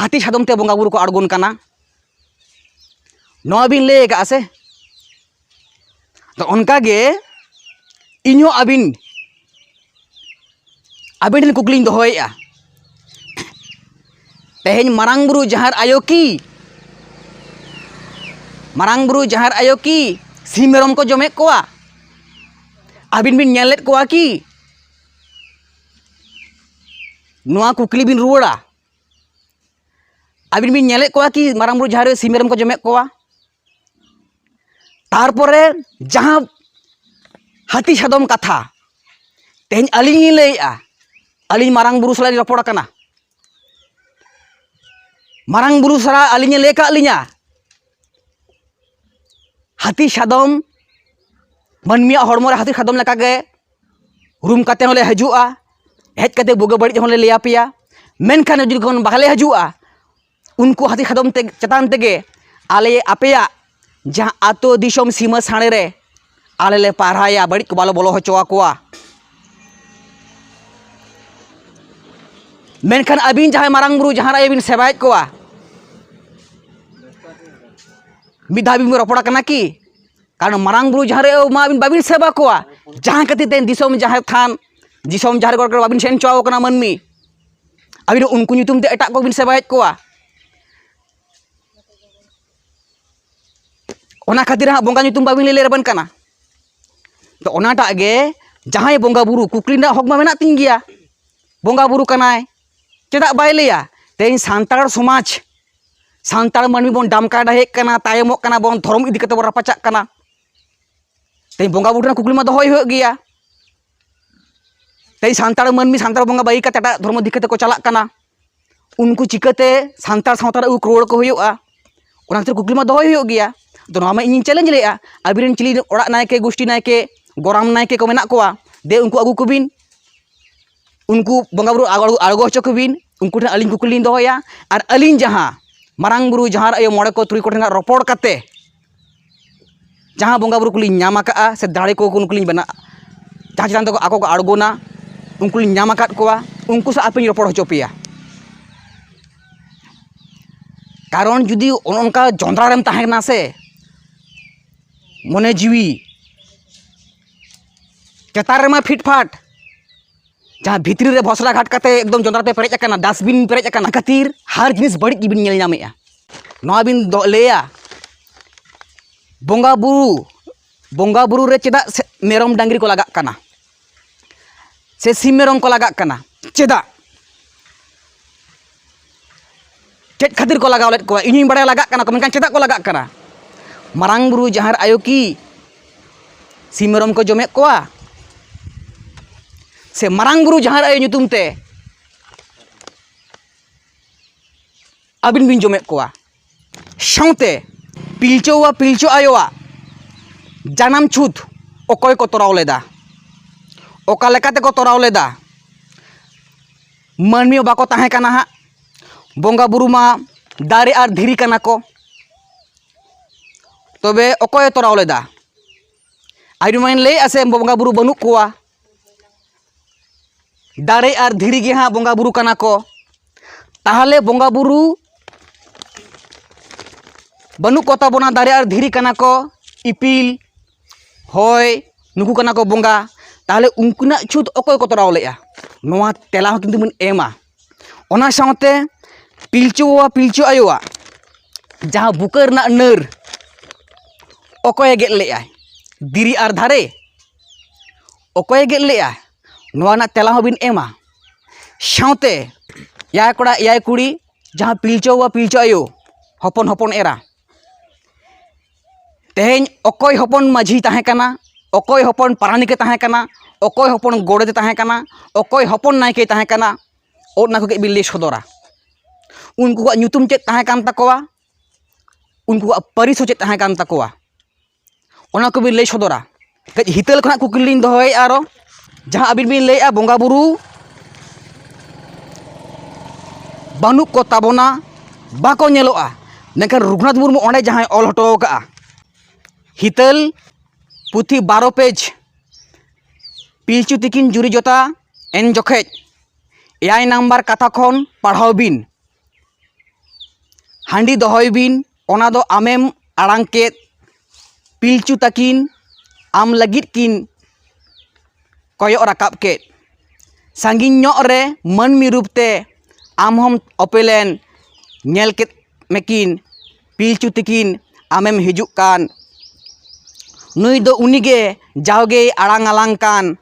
ᱦᱟᱹᱛᱤ ᱥᱟᱫᱚᱢ ᱛᱮ ᱵᱚᱸᱜᱟ ᱵᱩᱨᱩ ᱠᱚ ᱟᱬᱜᱚᱱ ᱠᱟᱱᱟ? ᱱᱚᱣᱟ ᱵᱤᱱ ᱞᱟᱹᱭ ᱟᱠᱟᱫᱼᱟ ᱥᱮ? ᱛᱚ ᱚᱱᱠᱟ ᱜᱮ ᱤᱧ ᱦᱚᱸ ᱟᱹᱵᱤᱱ, ᱟᱹᱵᱤᱱ ᱴᱷᱮᱱ ᱠᱩᱠᱞᱤᱧ ᱫᱚᱦᱚᱭᱮᱫᱼᱟ, ᱛᱮᱦᱮᱧ ᱢᱟᱨᱟᱝ ᱵᱩᱨᱩ ᱡᱟᱦᱮᱨ ᱟᱭᱳ ᱠᱤ, ᱢᱟᱨᱟᱝ ᱵᱩᱨᱩ ᱡᱟᱦᱮᱨ ᱟᱭᱳ ᱠᱤ ᱥᱤᱢ ᱢᱮᱨᱚᱢ ᱠᱚ ᱡᱚᱢᱮᱫ ᱠᱚᱣᱟ? ᱟᱹᱵᱤᱱ ᱵᱤᱱ ᱧᱮᱞ ᱞᱮᱫ ᱠᱚᱣᱟ ᱠᱤ? ᱱᱚᱣᱟ ᱠᱩᱠᱞᱤ ᱵᱤᱱ ᱨᱩᱣᱟᱹᱲᱟ᱾ ᱟᱹᱵᱤᱱ ᱵᱤᱱ ᱧᱮᱞᱮᱫ ᱠᱚᱣᱟ ᱠᱤ ᱢᱟᱨᱟᱝ ᱵᱩᱨᱩ ᱡᱟᱦᱮᱨ ᱨᱮ ᱥᱤᱢ ᱢᱮᱨᱚᱢ ᱠᱚ ᱡᱚᱢᱮᱫ ᱠᱚᱣᱟ? ᱛᱟᱨᱯᱚᱨᱮ ᱡᱟᱦᱟᱸ ᱦᱟᱹᱛᱤ ᱥᱟᱫᱚᱢ ᱠᱟᱛᱷᱟ, ᱛᱮᱦᱮᱧ ᱟᱹᱞᱤᱧ ᱞᱤᱧ ᱞᱟᱹᱭᱮᱫᱼᱟ, ᱟᱹᱞᱤᱧ ᱢᱟᱨᱟᱝ ᱵᱩᱨᱩ ᱥᱟᱞᱟᱜ ᱞᱤᱧ ᱨᱚᱯᱚᱲ ᱟᱠᱟᱱᱟ᱾ ᱢᱟᱨᱟᱝ ᱵᱩᱨᱩ ᱥᱟᱞᱟᱜ ᱟᱹᱞᱤᱧᱮ ᱞᱟᱹᱭ ᱠᱟᱜ ᱞᱤᱧᱟ, ᱦᱟᱹᱛᱤ ᱥᱟᱫᱚᱢ, ᱢᱟᱹᱱᱢᱤᱭᱟᱜ ᱦᱚᱲᱢᱚ ᱨᱮ ᱦᱟᱹᱛᱤ ᱥᱟᱫᱚᱢ ᱞᱮᱠᱟᱜᱮ ᱨᱩᱢ ᱠᱟᱛᱮ ᱦᱚᱸᱞᱮ ᱦᱤᱡᱩᱜᱼᱟ, ᱦᱮᱡ ᱠᱟᱛᱮ ᱵᱩᱜᱤ ᱵᱟᱹᱲᱤᱡ ᱦᱚᱸᱞᱮ ᱞᱟᱹᱭ ᱟᱯᱮᱭᱟ᱾ ᱢᱮᱱᱠᱷᱟᱱ ᱡᱩᱫᱤ ᱠᱷᱚᱱ ᱵᱟᱞᱮ ᱦᱤᱡᱩᱜᱼᱟ, ᱩᱱᱠᱩ ᱦᱟᱹᱛᱤ ᱥᱟᱫᱚᱢ ᱛᱮ, ᱪᱮᱛᱟᱱ ᱛᱮᱜᱮ ᱟᱞᱮ ᱟᱯᱮᱭᱟᱜ ᱡᱟᱦᱟᱸ ᱟᱛᱳ ᱫᱤᱥᱚᱢ ᱥᱤᱢᱟᱹ ᱥᱟᱲᱮ ᱨᱮ ᱟᱞᱮ ᱞᱮ ᱯᱟᱦᱨᱟᱭᱟ, ᱵᱟᱹᱲᱤᱡ ᱠᱚ ᱵᱟᱞᱮ ᱵᱚᱞᱚ ᱦᱚᱪᱚ ᱟᱠᱚᱣᱟ᱾ ᱢᱮᱱᱠᱷᱟᱱ ᱟᱹᱵᱤᱱ ᱡᱟᱦᱟᱸᱭ ᱢᱟᱨᱟᱝ ᱵᱩᱨᱩ ᱡᱟᱦᱮᱨ ᱟᱭᱳ ᱵᱤᱱ ᱥᱮᱵᱟᱭᱮᱫ ᱠᱚᱣᱟ, ᱢᱤᱫ ᱫᱷᱟᱣ ᱵᱤᱱ ᱨᱚᱯᱚᱲ ᱟᱠᱟᱱᱟ ᱠᱤ? ᱠᱟᱨᱚᱱ ᱢᱟᱨᱟᱝ ᱵᱩᱨᱩ ᱡᱟᱦᱮᱨ ᱟᱭᱳ ᱢᱟ ᱟᱹᱵᱤᱱ ᱵᱟᱹᱵᱤᱱ ᱥᱮᱵᱟ ᱠᱚᱣᱟ, ᱡᱟᱦᱟᱸ ᱠᱷᱟᱹᱛᱤᱨ ᱛᱮ ᱫᱤᱥᱚᱢ ᱡᱟᱦᱮᱨ ᱛᱷᱟᱱ, ᱫᱤᱥᱚᱢ ᱡᱟᱦᱮᱨ ᱜᱚᱴ ᱠᱚᱨᱮ ᱵᱟᱹᱵᱤᱱ ᱥᱮᱱ ᱦᱚᱪᱚ ᱟᱠᱚ ᱠᱟᱱᱟ ᱢᱟᱹᱱᱢᱤ᱾ ᱟᱹᱵᱤᱱ ᱩᱱᱠᱩ ᱧᱩᱛᱩᱢ ᱛᱮ ᱮᱴᱟᱜ ᱠᱚᱵᱤᱱ ᱥᱮᱵᱟᱭᱮᱫ ᱠᱚᱣᱟ᱾ ᱚᱱᱟ ᱠᱷᱟᱹᱛᱤᱨ ᱦᱟᱸᱜ ᱵᱚᱸᱜᱟ ᱧᱩᱛᱩᱢ ᱵᱟᱹᱵᱤᱱ ᱞᱟᱹᱭ ᱞᱮᱨᱮ ᱟᱵᱚᱱ ᱠᱟᱱᱟ᱾ ᱛᱚ ᱚᱱᱟᱴᱟᱜ ᱜᱮ, ᱡᱟᱦᱟᱸᱭ ᱵᱚᱸᱜᱟ ᱵᱩᱨᱩ ᱠᱩᱠᱞᱤ ᱨᱮᱱᱟᱜ ᱦᱚᱠ ᱢᱟ ᱢᱮᱱᱟᱜ ᱛᱤᱧ ᱜᱮᱭᱟ, ᱵᱚᱸᱜᱟ ᱵᱩᱨᱩ ᱠᱟᱱᱟᱭ, ᱪᱮᱫᱟᱜ ᱵᱟᱭ ᱞᱟᱹᱭᱟ? ᱛᱮᱦᱮᱧ ᱥᱟᱱᱛᱟᱲ ᱥᱚᱢᱟᱡᱽ, ᱥᱟᱱᱛᱟᱲ ᱢᱟᱹᱱᱢᱤ ᱵᱚᱱ ᱰᱟᱢᱠᱟ ᱰᱟᱦᱮᱜ ᱠᱟᱱᱟ, ᱛᱟᱭᱚᱢᱚᱜ ᱠᱟᱱᱟ ᱵᱚᱱ, ᱫᱷᱚᱨᱚᱢ ᱤᱫᱤ ᱠᱟᱛᱮ ᱵᱚᱱ ᱨᱟᱯᱟᱪᱟᱜ ᱠᱟᱱᱟ᱾ ᱛᱮᱦᱮᱧ ᱵᱚᱸᱜᱟ ᱵᱩᱨᱩ ᱨᱮᱱᱟᱜ ᱠᱩᱠᱞᱤ ᱢᱟ ᱫᱚᱦᱚᱭ ᱦᱩᱭᱩᱜ ᱜᱮᱭᱟ᱾ ᱛᱮᱦᱮᱧ ᱥᱟᱱᱛᱟᱲ ᱢᱟᱹᱱᱢᱤ ᱥᱟᱱᱛᱟᱲ ᱵᱚᱸᱜᱟ ᱵᱟᱹᱜᱤ ᱠᱟᱛᱮ ᱮᱴᱟᱜ ᱫᱷᱚᱨᱢᱚ ᱫᱤᱠ ᱠᱟᱛᱮ ᱠᱚ ᱪᱟᱞᱟᱜ ᱠᱟᱱᱟ, ᱩᱱᱠᱩ ᱪᱤᱠᱟᱹᱛᱮ ᱥᱟᱱᱛᱟᱲ ᱥᱟᱶᱛᱟ ᱨᱮ ᱟᱹᱜᱩ ᱨᱩᱣᱟᱹᱲ ᱠᱚ ᱦᱩᱭᱩᱜᱼᱟ? ᱚᱱᱟ ᱠᱷᱟᱹᱛᱤᱨ ᱠᱩᱠᱞᱤ ᱢᱟ ᱫᱚᱦᱚᱭ ᱦᱩᱭᱩᱜ ᱜᱮᱭᱟ᱾ ᱛᱚ ᱱᱚᱣᱟ ᱢᱟ ᱤᱧᱤᱧ ᱪᱮᱞᱮᱧᱡᱽ ᱞᱮᱫᱼᱟ, ᱟᱵᱤᱱ ᱨᱮᱱ ᱪᱤᱞᱤ ᱚᱲᱟᱜ ᱱᱟᱭᱠᱮ, ᱜᱩᱥᱴᱤ ᱱᱟᱭᱠᱮ, ᱜᱚᱨᱟᱢ ᱱᱟᱭᱠᱮ ᱠᱚ ᱢᱮᱱᱟᱜ ᱠᱚᱣᱟ, ᱫᱮ ᱩᱱᱠᱩ ᱟᱹᱜᱩ ᱠᱚᱵᱤᱱ, ᱩᱱᱠᱩ ᱵᱚᱸᱜᱟ ᱵᱩᱨᱩ ᱟᱬᱜᱚ, ᱟᱬᱜᱚ ᱦᱚᱪᱚ ᱠᱚᱵᱤᱱ, ᱩᱱᱠᱩ ᱴᱷᱮᱱ ᱟᱹᱞᱤᱧ ᱠᱩᱠᱞᱤ ᱞᱤᱧ ᱫᱚᱦᱚᱭᱟ᱾ ᱟᱨ ᱟᱹᱞᱤᱧ ᱡᱟᱦᱟᱸ ᱢᱟᱨᱟᱝ ᱵᱩᱨᱩ, ᱡᱟᱦᱮᱨ ᱟᱭᱳ, ᱢᱚᱬᱮ ᱠᱚ, ᱛᱩᱨᱩᱭ ᱠᱚ ᱴᱷᱮᱱ ᱨᱚᱯᱚᱲ ᱠᱟᱛᱮ ᱡᱟᱦᱟᱸ ᱵᱚᱸᱜᱟ ᱵᱩᱨᱩ ᱠᱚᱞᱤᱧ ᱧᱟᱢ ᱟᱠᱟᱫᱼᱟ, ᱥᱮ ᱫᱟᱲᱮ ᱠᱚ ᱱᱩᱠᱩ ᱞᱤᱧ ᱵᱮᱱᱟᱜ, ᱡᱟᱦᱟᱸ ᱪᱮᱛᱟᱱ ᱛᱮᱠᱚ ᱟᱠᱚ ᱠᱚ ᱟᱬᱜᱚᱱᱟ, ᱩᱱᱠᱩ ᱞᱤᱧ ᱧᱟᱢ ᱟᱠᱟᱫ ᱠᱚᱣᱟ, ᱩᱱᱠᱩ ᱥᱟᱶ ᱟᱯᱮᱧ ᱨᱚᱯᱚᱲ ᱦᱚᱪᱚ ᱯᱮᱭᱟ᱾ ᱠᱟᱨᱚᱱ ᱡᱩᱫᱤ ᱚᱱᱮ ᱚᱱᱠᱟ ᱡᱚᱸᱫᱽᱨᱟ ᱨᱮᱢ ᱛᱟᱦᱮᱸ ᱠᱟᱱᱟ ᱥᱮ, ᱢᱚᱱᱮ ᱡᱤᱣᱤ ᱪᱮᱛᱟᱱ ᱨᱮᱢᱟ ᱯᱷᱤᱴ ᱯᱷᱟᱴ, ᱡᱟᱦᱟᱸ ᱵᱷᱤᱛᱨᱤ ᱨᱮ ᱵᱷᱚᱥᱲᱟ ᱜᱷᱟᱴ ᱠᱟᱛᱮ ᱮᱠᱫᱚᱢ ᱡᱚᱸᱫᱽᱨᱟ ᱛᱮ ᱯᱮᱨᱮᱡ ᱟᱠᱟᱱᱟ, ᱰᱟᱥᱴᱵᱤᱱ ᱯᱮᱨᱮᱡ ᱟᱠᱟᱱᱟ, ᱚᱱᱟ ᱠᱷᱟᱹᱛᱤᱨ ᱦᱟᱨ ᱡᱤᱱᱤᱥ ᱵᱟᱹᱲᱤᱡ ᱜᱮᱵᱤᱱ ᱧᱮᱞ ᱧᱟᱢᱮᱫᱼᱟ᱾ ᱱᱚᱣᱟ ᱵᱤᱱ ᱫᱚ-, ᱞᱟᱹᱭᱟ, ᱵᱚᱸᱜᱟ ᱵᱩᱨᱩ, ᱵᱚᱸᱜᱟ ᱵᱩᱨᱩ ᱨᱮ ᱪᱮᱫᱟᱜ ᱥᱮ ᱢᱮᱨᱚᱢ ᱰᱟᱝᱨᱤ ᱠᱚ ᱞᱟᱜᱟᱜ ᱠᱟᱱᱟ, ᱥᱮ ᱥᱤᱢ ᱢᱮᱨᱚᱢ ᱠᱚ ᱞᱟᱜᱟᱜ ᱠᱟᱱᱟ? ᱪᱮᱫᱟᱜ? ᱪᱮᱫ ᱠᱷᱟᱹᱛᱤᱨ ᱠᱚ ᱞᱟᱜᱟᱣ ᱞᱮᱫ ᱠᱚᱣᱟ? ᱤᱧ ᱦᱚᱧ ᱵᱟᱲᱟᱭᱟ ᱞᱟᱜᱟᱜ ᱠᱟᱱᱟ ᱠᱚ, ᱢᱮᱱᱠᱷᱟᱱ ᱪᱮᱫᱟᱜ ᱠᱚ ᱞᱟᱜᱟᱜ ᱠᱟᱱᱟ? ᱢᱟᱨᱟᱝ ᱵᱩᱨᱩ ᱡᱟᱦᱮᱨ ᱟᱭᱳ ᱠᱤ ᱥᱤᱢ ᱢᱮᱨᱚᱢ ᱠᱚ ᱡᱚᱢᱮᱫ ᱠᱚᱣᱟ? ᱥᱮ ᱢᱟᱨᱟᱝ ᱵᱩᱨᱩ ᱡᱟᱦᱮᱨ ᱟᱭᱳ ᱧᱩᱛᱩᱢ ᱛᱮ ᱟᱹᱵᱤᱱ ᱵᱤᱱ ᱡᱚᱢᱮᱫ ᱠᱚᱣᱟ᱾ ᱥᱟᱶᱛᱮ ᱯᱤᱞᱪᱩ ᱵᱟᱵᱟ ᱯᱤᱞᱪᱩ ᱟᱭᱳᱣᱟᱜ ᱡᱟᱱᱟᱢ ᱪᱷᱩᱛ ᱚᱠᱚᱭ ᱠᱚ ᱛᱚᱨᱟᱣ ᱞᱮᱫᱟ? ᱚᱠᱟ ᱞᱮᱠᱟ ᱛᱮᱠᱚ ᱛᱚᱨᱟᱣ ᱞᱮᱫᱟ? ᱢᱟᱹᱱᱢᱤ ᱢᱟ ᱵᱟᱠᱚ ᱛᱟᱦᱮᱸ ᱠᱟᱱᱟ ᱦᱟᱸᱜ, ᱵᱚᱸᱜᱟ ᱵᱩᱨᱩ ᱢᱟ ᱫᱟᱨᱮ ᱟᱨ ᱫᱷᱤᱨᱤ ᱠᱟᱱᱟ ᱠᱚ᱾ ᱛᱚᱵᱮ ᱚᱠᱚᱭᱮ ᱛᱚᱨᱟᱣ ᱞᱮᱫᱟ? ᱟᱹᱰᱤ ᱢᱟᱧ ᱞᱟᱹᱭᱮᱫᱼᱟ ᱥᱮ ᱵᱚᱸᱜᱟ ᱵᱩᱨᱩ ᱵᱟᱹᱱᱩᱜ ᱠᱚᱣᱟ, ᱫᱟᱨᱮ ᱟᱨ ᱫᱷᱤᱨᱤ ᱜᱮ ᱦᱟᱸᱜ ᱵᱚᱸᱜᱟ ᱵᱩᱨᱩ ᱠᱟᱱᱟ ᱠᱚ᱾ ᱛᱟᱦᱚᱞᱮ ᱵᱚᱸᱜᱟ ᱵᱩᱨᱩ ᱵᱟᱹᱱᱩᱜ ᱠᱚ ᱛᱟᱵᱚᱱᱟ, ᱫᱟᱨᱮ ᱟᱨ ᱫᱷᱤᱨᱤ ᱠᱟᱱᱟ ᱠᱚ, ᱤᱯᱤᱞ, ᱦᱚᱭ, ᱱᱩᱠᱩ ᱠᱟᱱᱟ ᱠᱚ ᱵᱚᱸᱜᱟ᱾ ᱛᱟᱦᱚᱞᱮ ᱩᱱᱠᱤᱱᱟᱜ ᱪᱷᱩᱛ ᱚᱠᱚᱭ ᱠᱚ ᱛᱚᱨᱟᱣ ᱞᱮᱫᱼᱟ? ᱱᱚᱣᱟ ᱛᱮᱞᱟ ᱦᱚᱸ ᱠᱤᱱᱛᱩ ᱵᱚᱱ ᱮᱢᱟ᱾ ᱚᱱᱟ ᱥᱟᱶᱛᱮ ᱯᱤᱞᱪᱩ ᱵᱟᱵᱟ ᱯᱤᱞᱪᱩ ᱟᱭᱳᱣᱟᱜ ᱡᱟᱦᱟᱸ ᱵᱩᱠᱟᱹ ᱨᱮᱱᱟᱜ ᱱᱟᱹᱨ ᱚᱠᱚᱭᱮ ᱜᱮᱫ ᱞᱮᱫᱼᱟᱭ? ᱫᱷᱤᱨᱤ ᱟᱨ ᱫᱟᱨᱮ ᱚᱠᱚᱭᱮ ᱜᱮᱫ ᱞᱮᱫᱼᱟ? ᱱᱚᱣᱟ ᱨᱮᱱᱟᱜ ᱛᱮᱞᱟ ᱦᱚᱸᱵᱤᱱ ᱮᱢᱟ᱾ ᱥᱟᱶᱛᱮ ᱮᱭᱟᱭ ᱠᱚᱲᱟ ᱮᱭᱟᱭ ᱠᱩᱲᱤ ᱡᱟᱦᱟᱸ ᱯᱤᱞᱪᱩ ᱵᱟᱵᱟ ᱯᱤᱞᱪᱩ ᱟᱭᱳ ᱦᱚᱯᱚᱱ ᱦᱚᱯᱚᱱ ᱮᱨᱟ, ᱛᱮᱦᱮᱧ ᱚᱠᱚᱭ ᱦᱚᱯᱚᱱ ᱢᱟᱹᱡᱷᱤ ᱛᱟᱦᱮᱸ ᱠᱟᱱᱟ, ᱚᱠᱚᱭ ᱦᱚᱯᱚᱱ ᱯᱟᱨᱟᱱᱤᱠᱮ ᱛᱟᱦᱮᱸ ᱠᱟᱱᱟ, ᱚᱠᱚᱭ ᱦᱚᱯᱚᱱ ᱜᱚᱰᱮᱛᱮ ᱛᱟᱦᱮᱸ ᱠᱟᱱᱟ, ᱚᱠᱚᱭ ᱦᱚᱯᱚᱱ ᱱᱟᱭᱠᱮ ᱛᱟᱦᱮᱸ ᱠᱟᱱᱟ, ᱚᱱᱟ ᱠᱚᱜᱮ ᱵᱤᱱ ᱞᱟᱹᱭ ᱥᱚᱫᱚᱨᱟ᱾ ᱩᱱᱠᱩᱣᱟᱜ ᱧᱩᱛᱩᱢ ᱪᱮᱫ ᱛᱟᱦᱮᱸ ᱠᱟᱱ ᱛᱟᱠᱚᱣᱟ? ᱩᱱᱠᱩᱣᱟᱜ ᱯᱟᱹᱨᱤᱥ ᱦᱚᱸ ᱪᱮᱫ ᱛᱟᱦᱮᱸ ᱠᱟᱱ ᱛᱟᱠᱚᱣᱟ? ᱚᱱᱟ ᱠᱚᱵᱤᱱ ᱞᱟᱹᱭ ᱥᱚᱫᱚᱨᱟ᱾ ᱠᱟᱹᱡ ᱦᱤᱛᱟᱹᱞ ᱠᱷᱚᱱᱟᱜ ᱠᱩᱠᱞᱤ ᱞᱤᱧ ᱫᱚᱦᱚᱭᱮᱫᱼᱟ ᱟᱨᱚ, ᱡᱟᱦᱟᱸ ᱟᱹᱵᱤᱱ ᱵᱤᱱ ᱞᱟᱹᱭᱮᱫᱼᱟ ᱵᱚᱸᱜᱟ ᱵᱩᱨᱩ ᱵᱟᱹᱱᱩᱜ ᱠᱚ ᱛᱟᱵᱚᱱᱟ, ᱵᱟᱠᱚ ᱧᱮᱞᱚᱜᱼᱟ, ᱢᱮᱱᱠᱷᱟᱱ ᱨᱚᱜᱷᱩᱱᱟᱛᱷ ᱢᱩᱨᱢᱩ ᱚᱸᱰᱮ ᱡᱟᱦᱟᱸᱭ ᱚᱞ ᱦᱚᱴᱚ ᱟᱠᱟᱫᱼᱟ ᱦᱤᱛᱟᱹᱞ ᱯᱩᱛᱷᱤ ᱵᱟᱨᱚ ᱯᱮᱡᱽ, ᱯᱤᱞᱪᱩ ᱛᱤᱠᱤᱱ ᱡᱩᱨᱤ ᱡᱚᱛᱟ ᱮᱱ ᱡᱚᱠᱷᱮᱡ ᱮᱭᱟᱭ ᱱᱟᱢᱵᱟᱨ ᱠᱟᱛᱷᱟ ᱠᱷᱚᱱ ᱯᱟᱲᱦᱟᱣ ᱵᱤᱱ᱾ ᱦᱟᱺᱰᱤ ᱫᱚᱦᱚᱭ ᱵᱤᱱ, ᱚᱱᱟ ᱫᱚ ᱟᱢᱮᱢ ᱟᱲᱟᱝ ᱠᱮᱫ, ᱯᱤᱞᱪᱩ ᱛᱟᱹᱠᱤᱱ ᱟᱢ ᱞᱟᱹᱜᱤᱫ ᱠᱤᱱ ᱠᱚᱭᱚᱜ ᱨᱟᱠᱟᱵ ᱠᱮᱫ᱾ ᱥᱟᱺᱜᱤᱧ ᱧᱚᱜ ᱨᱮ ᱢᱟᱹᱱᱢᱤ ᱨᱩᱯ ᱛᱮ ᱟᱢ ᱦᱚᱸᱢ ᱚᱯᱮᱞᱮᱱ, ᱧᱮᱞ ᱠᱮᱫ ᱢᱮᱠᱤᱱ ᱯᱤᱞᱪᱩ ᱛᱤᱠᱤᱱ ᱟᱢᱮᱢ ᱦᱤᱡᱩᱜ ᱠᱟᱱ᱾ ᱱᱩᱭ ᱫᱚ ᱩᱱᱤᱜᱮ ᱡᱟᱣᱜᱮᱭ ᱟᱲᱟᱝ ᱟᱞᱟᱝ ᱠᱟᱱ,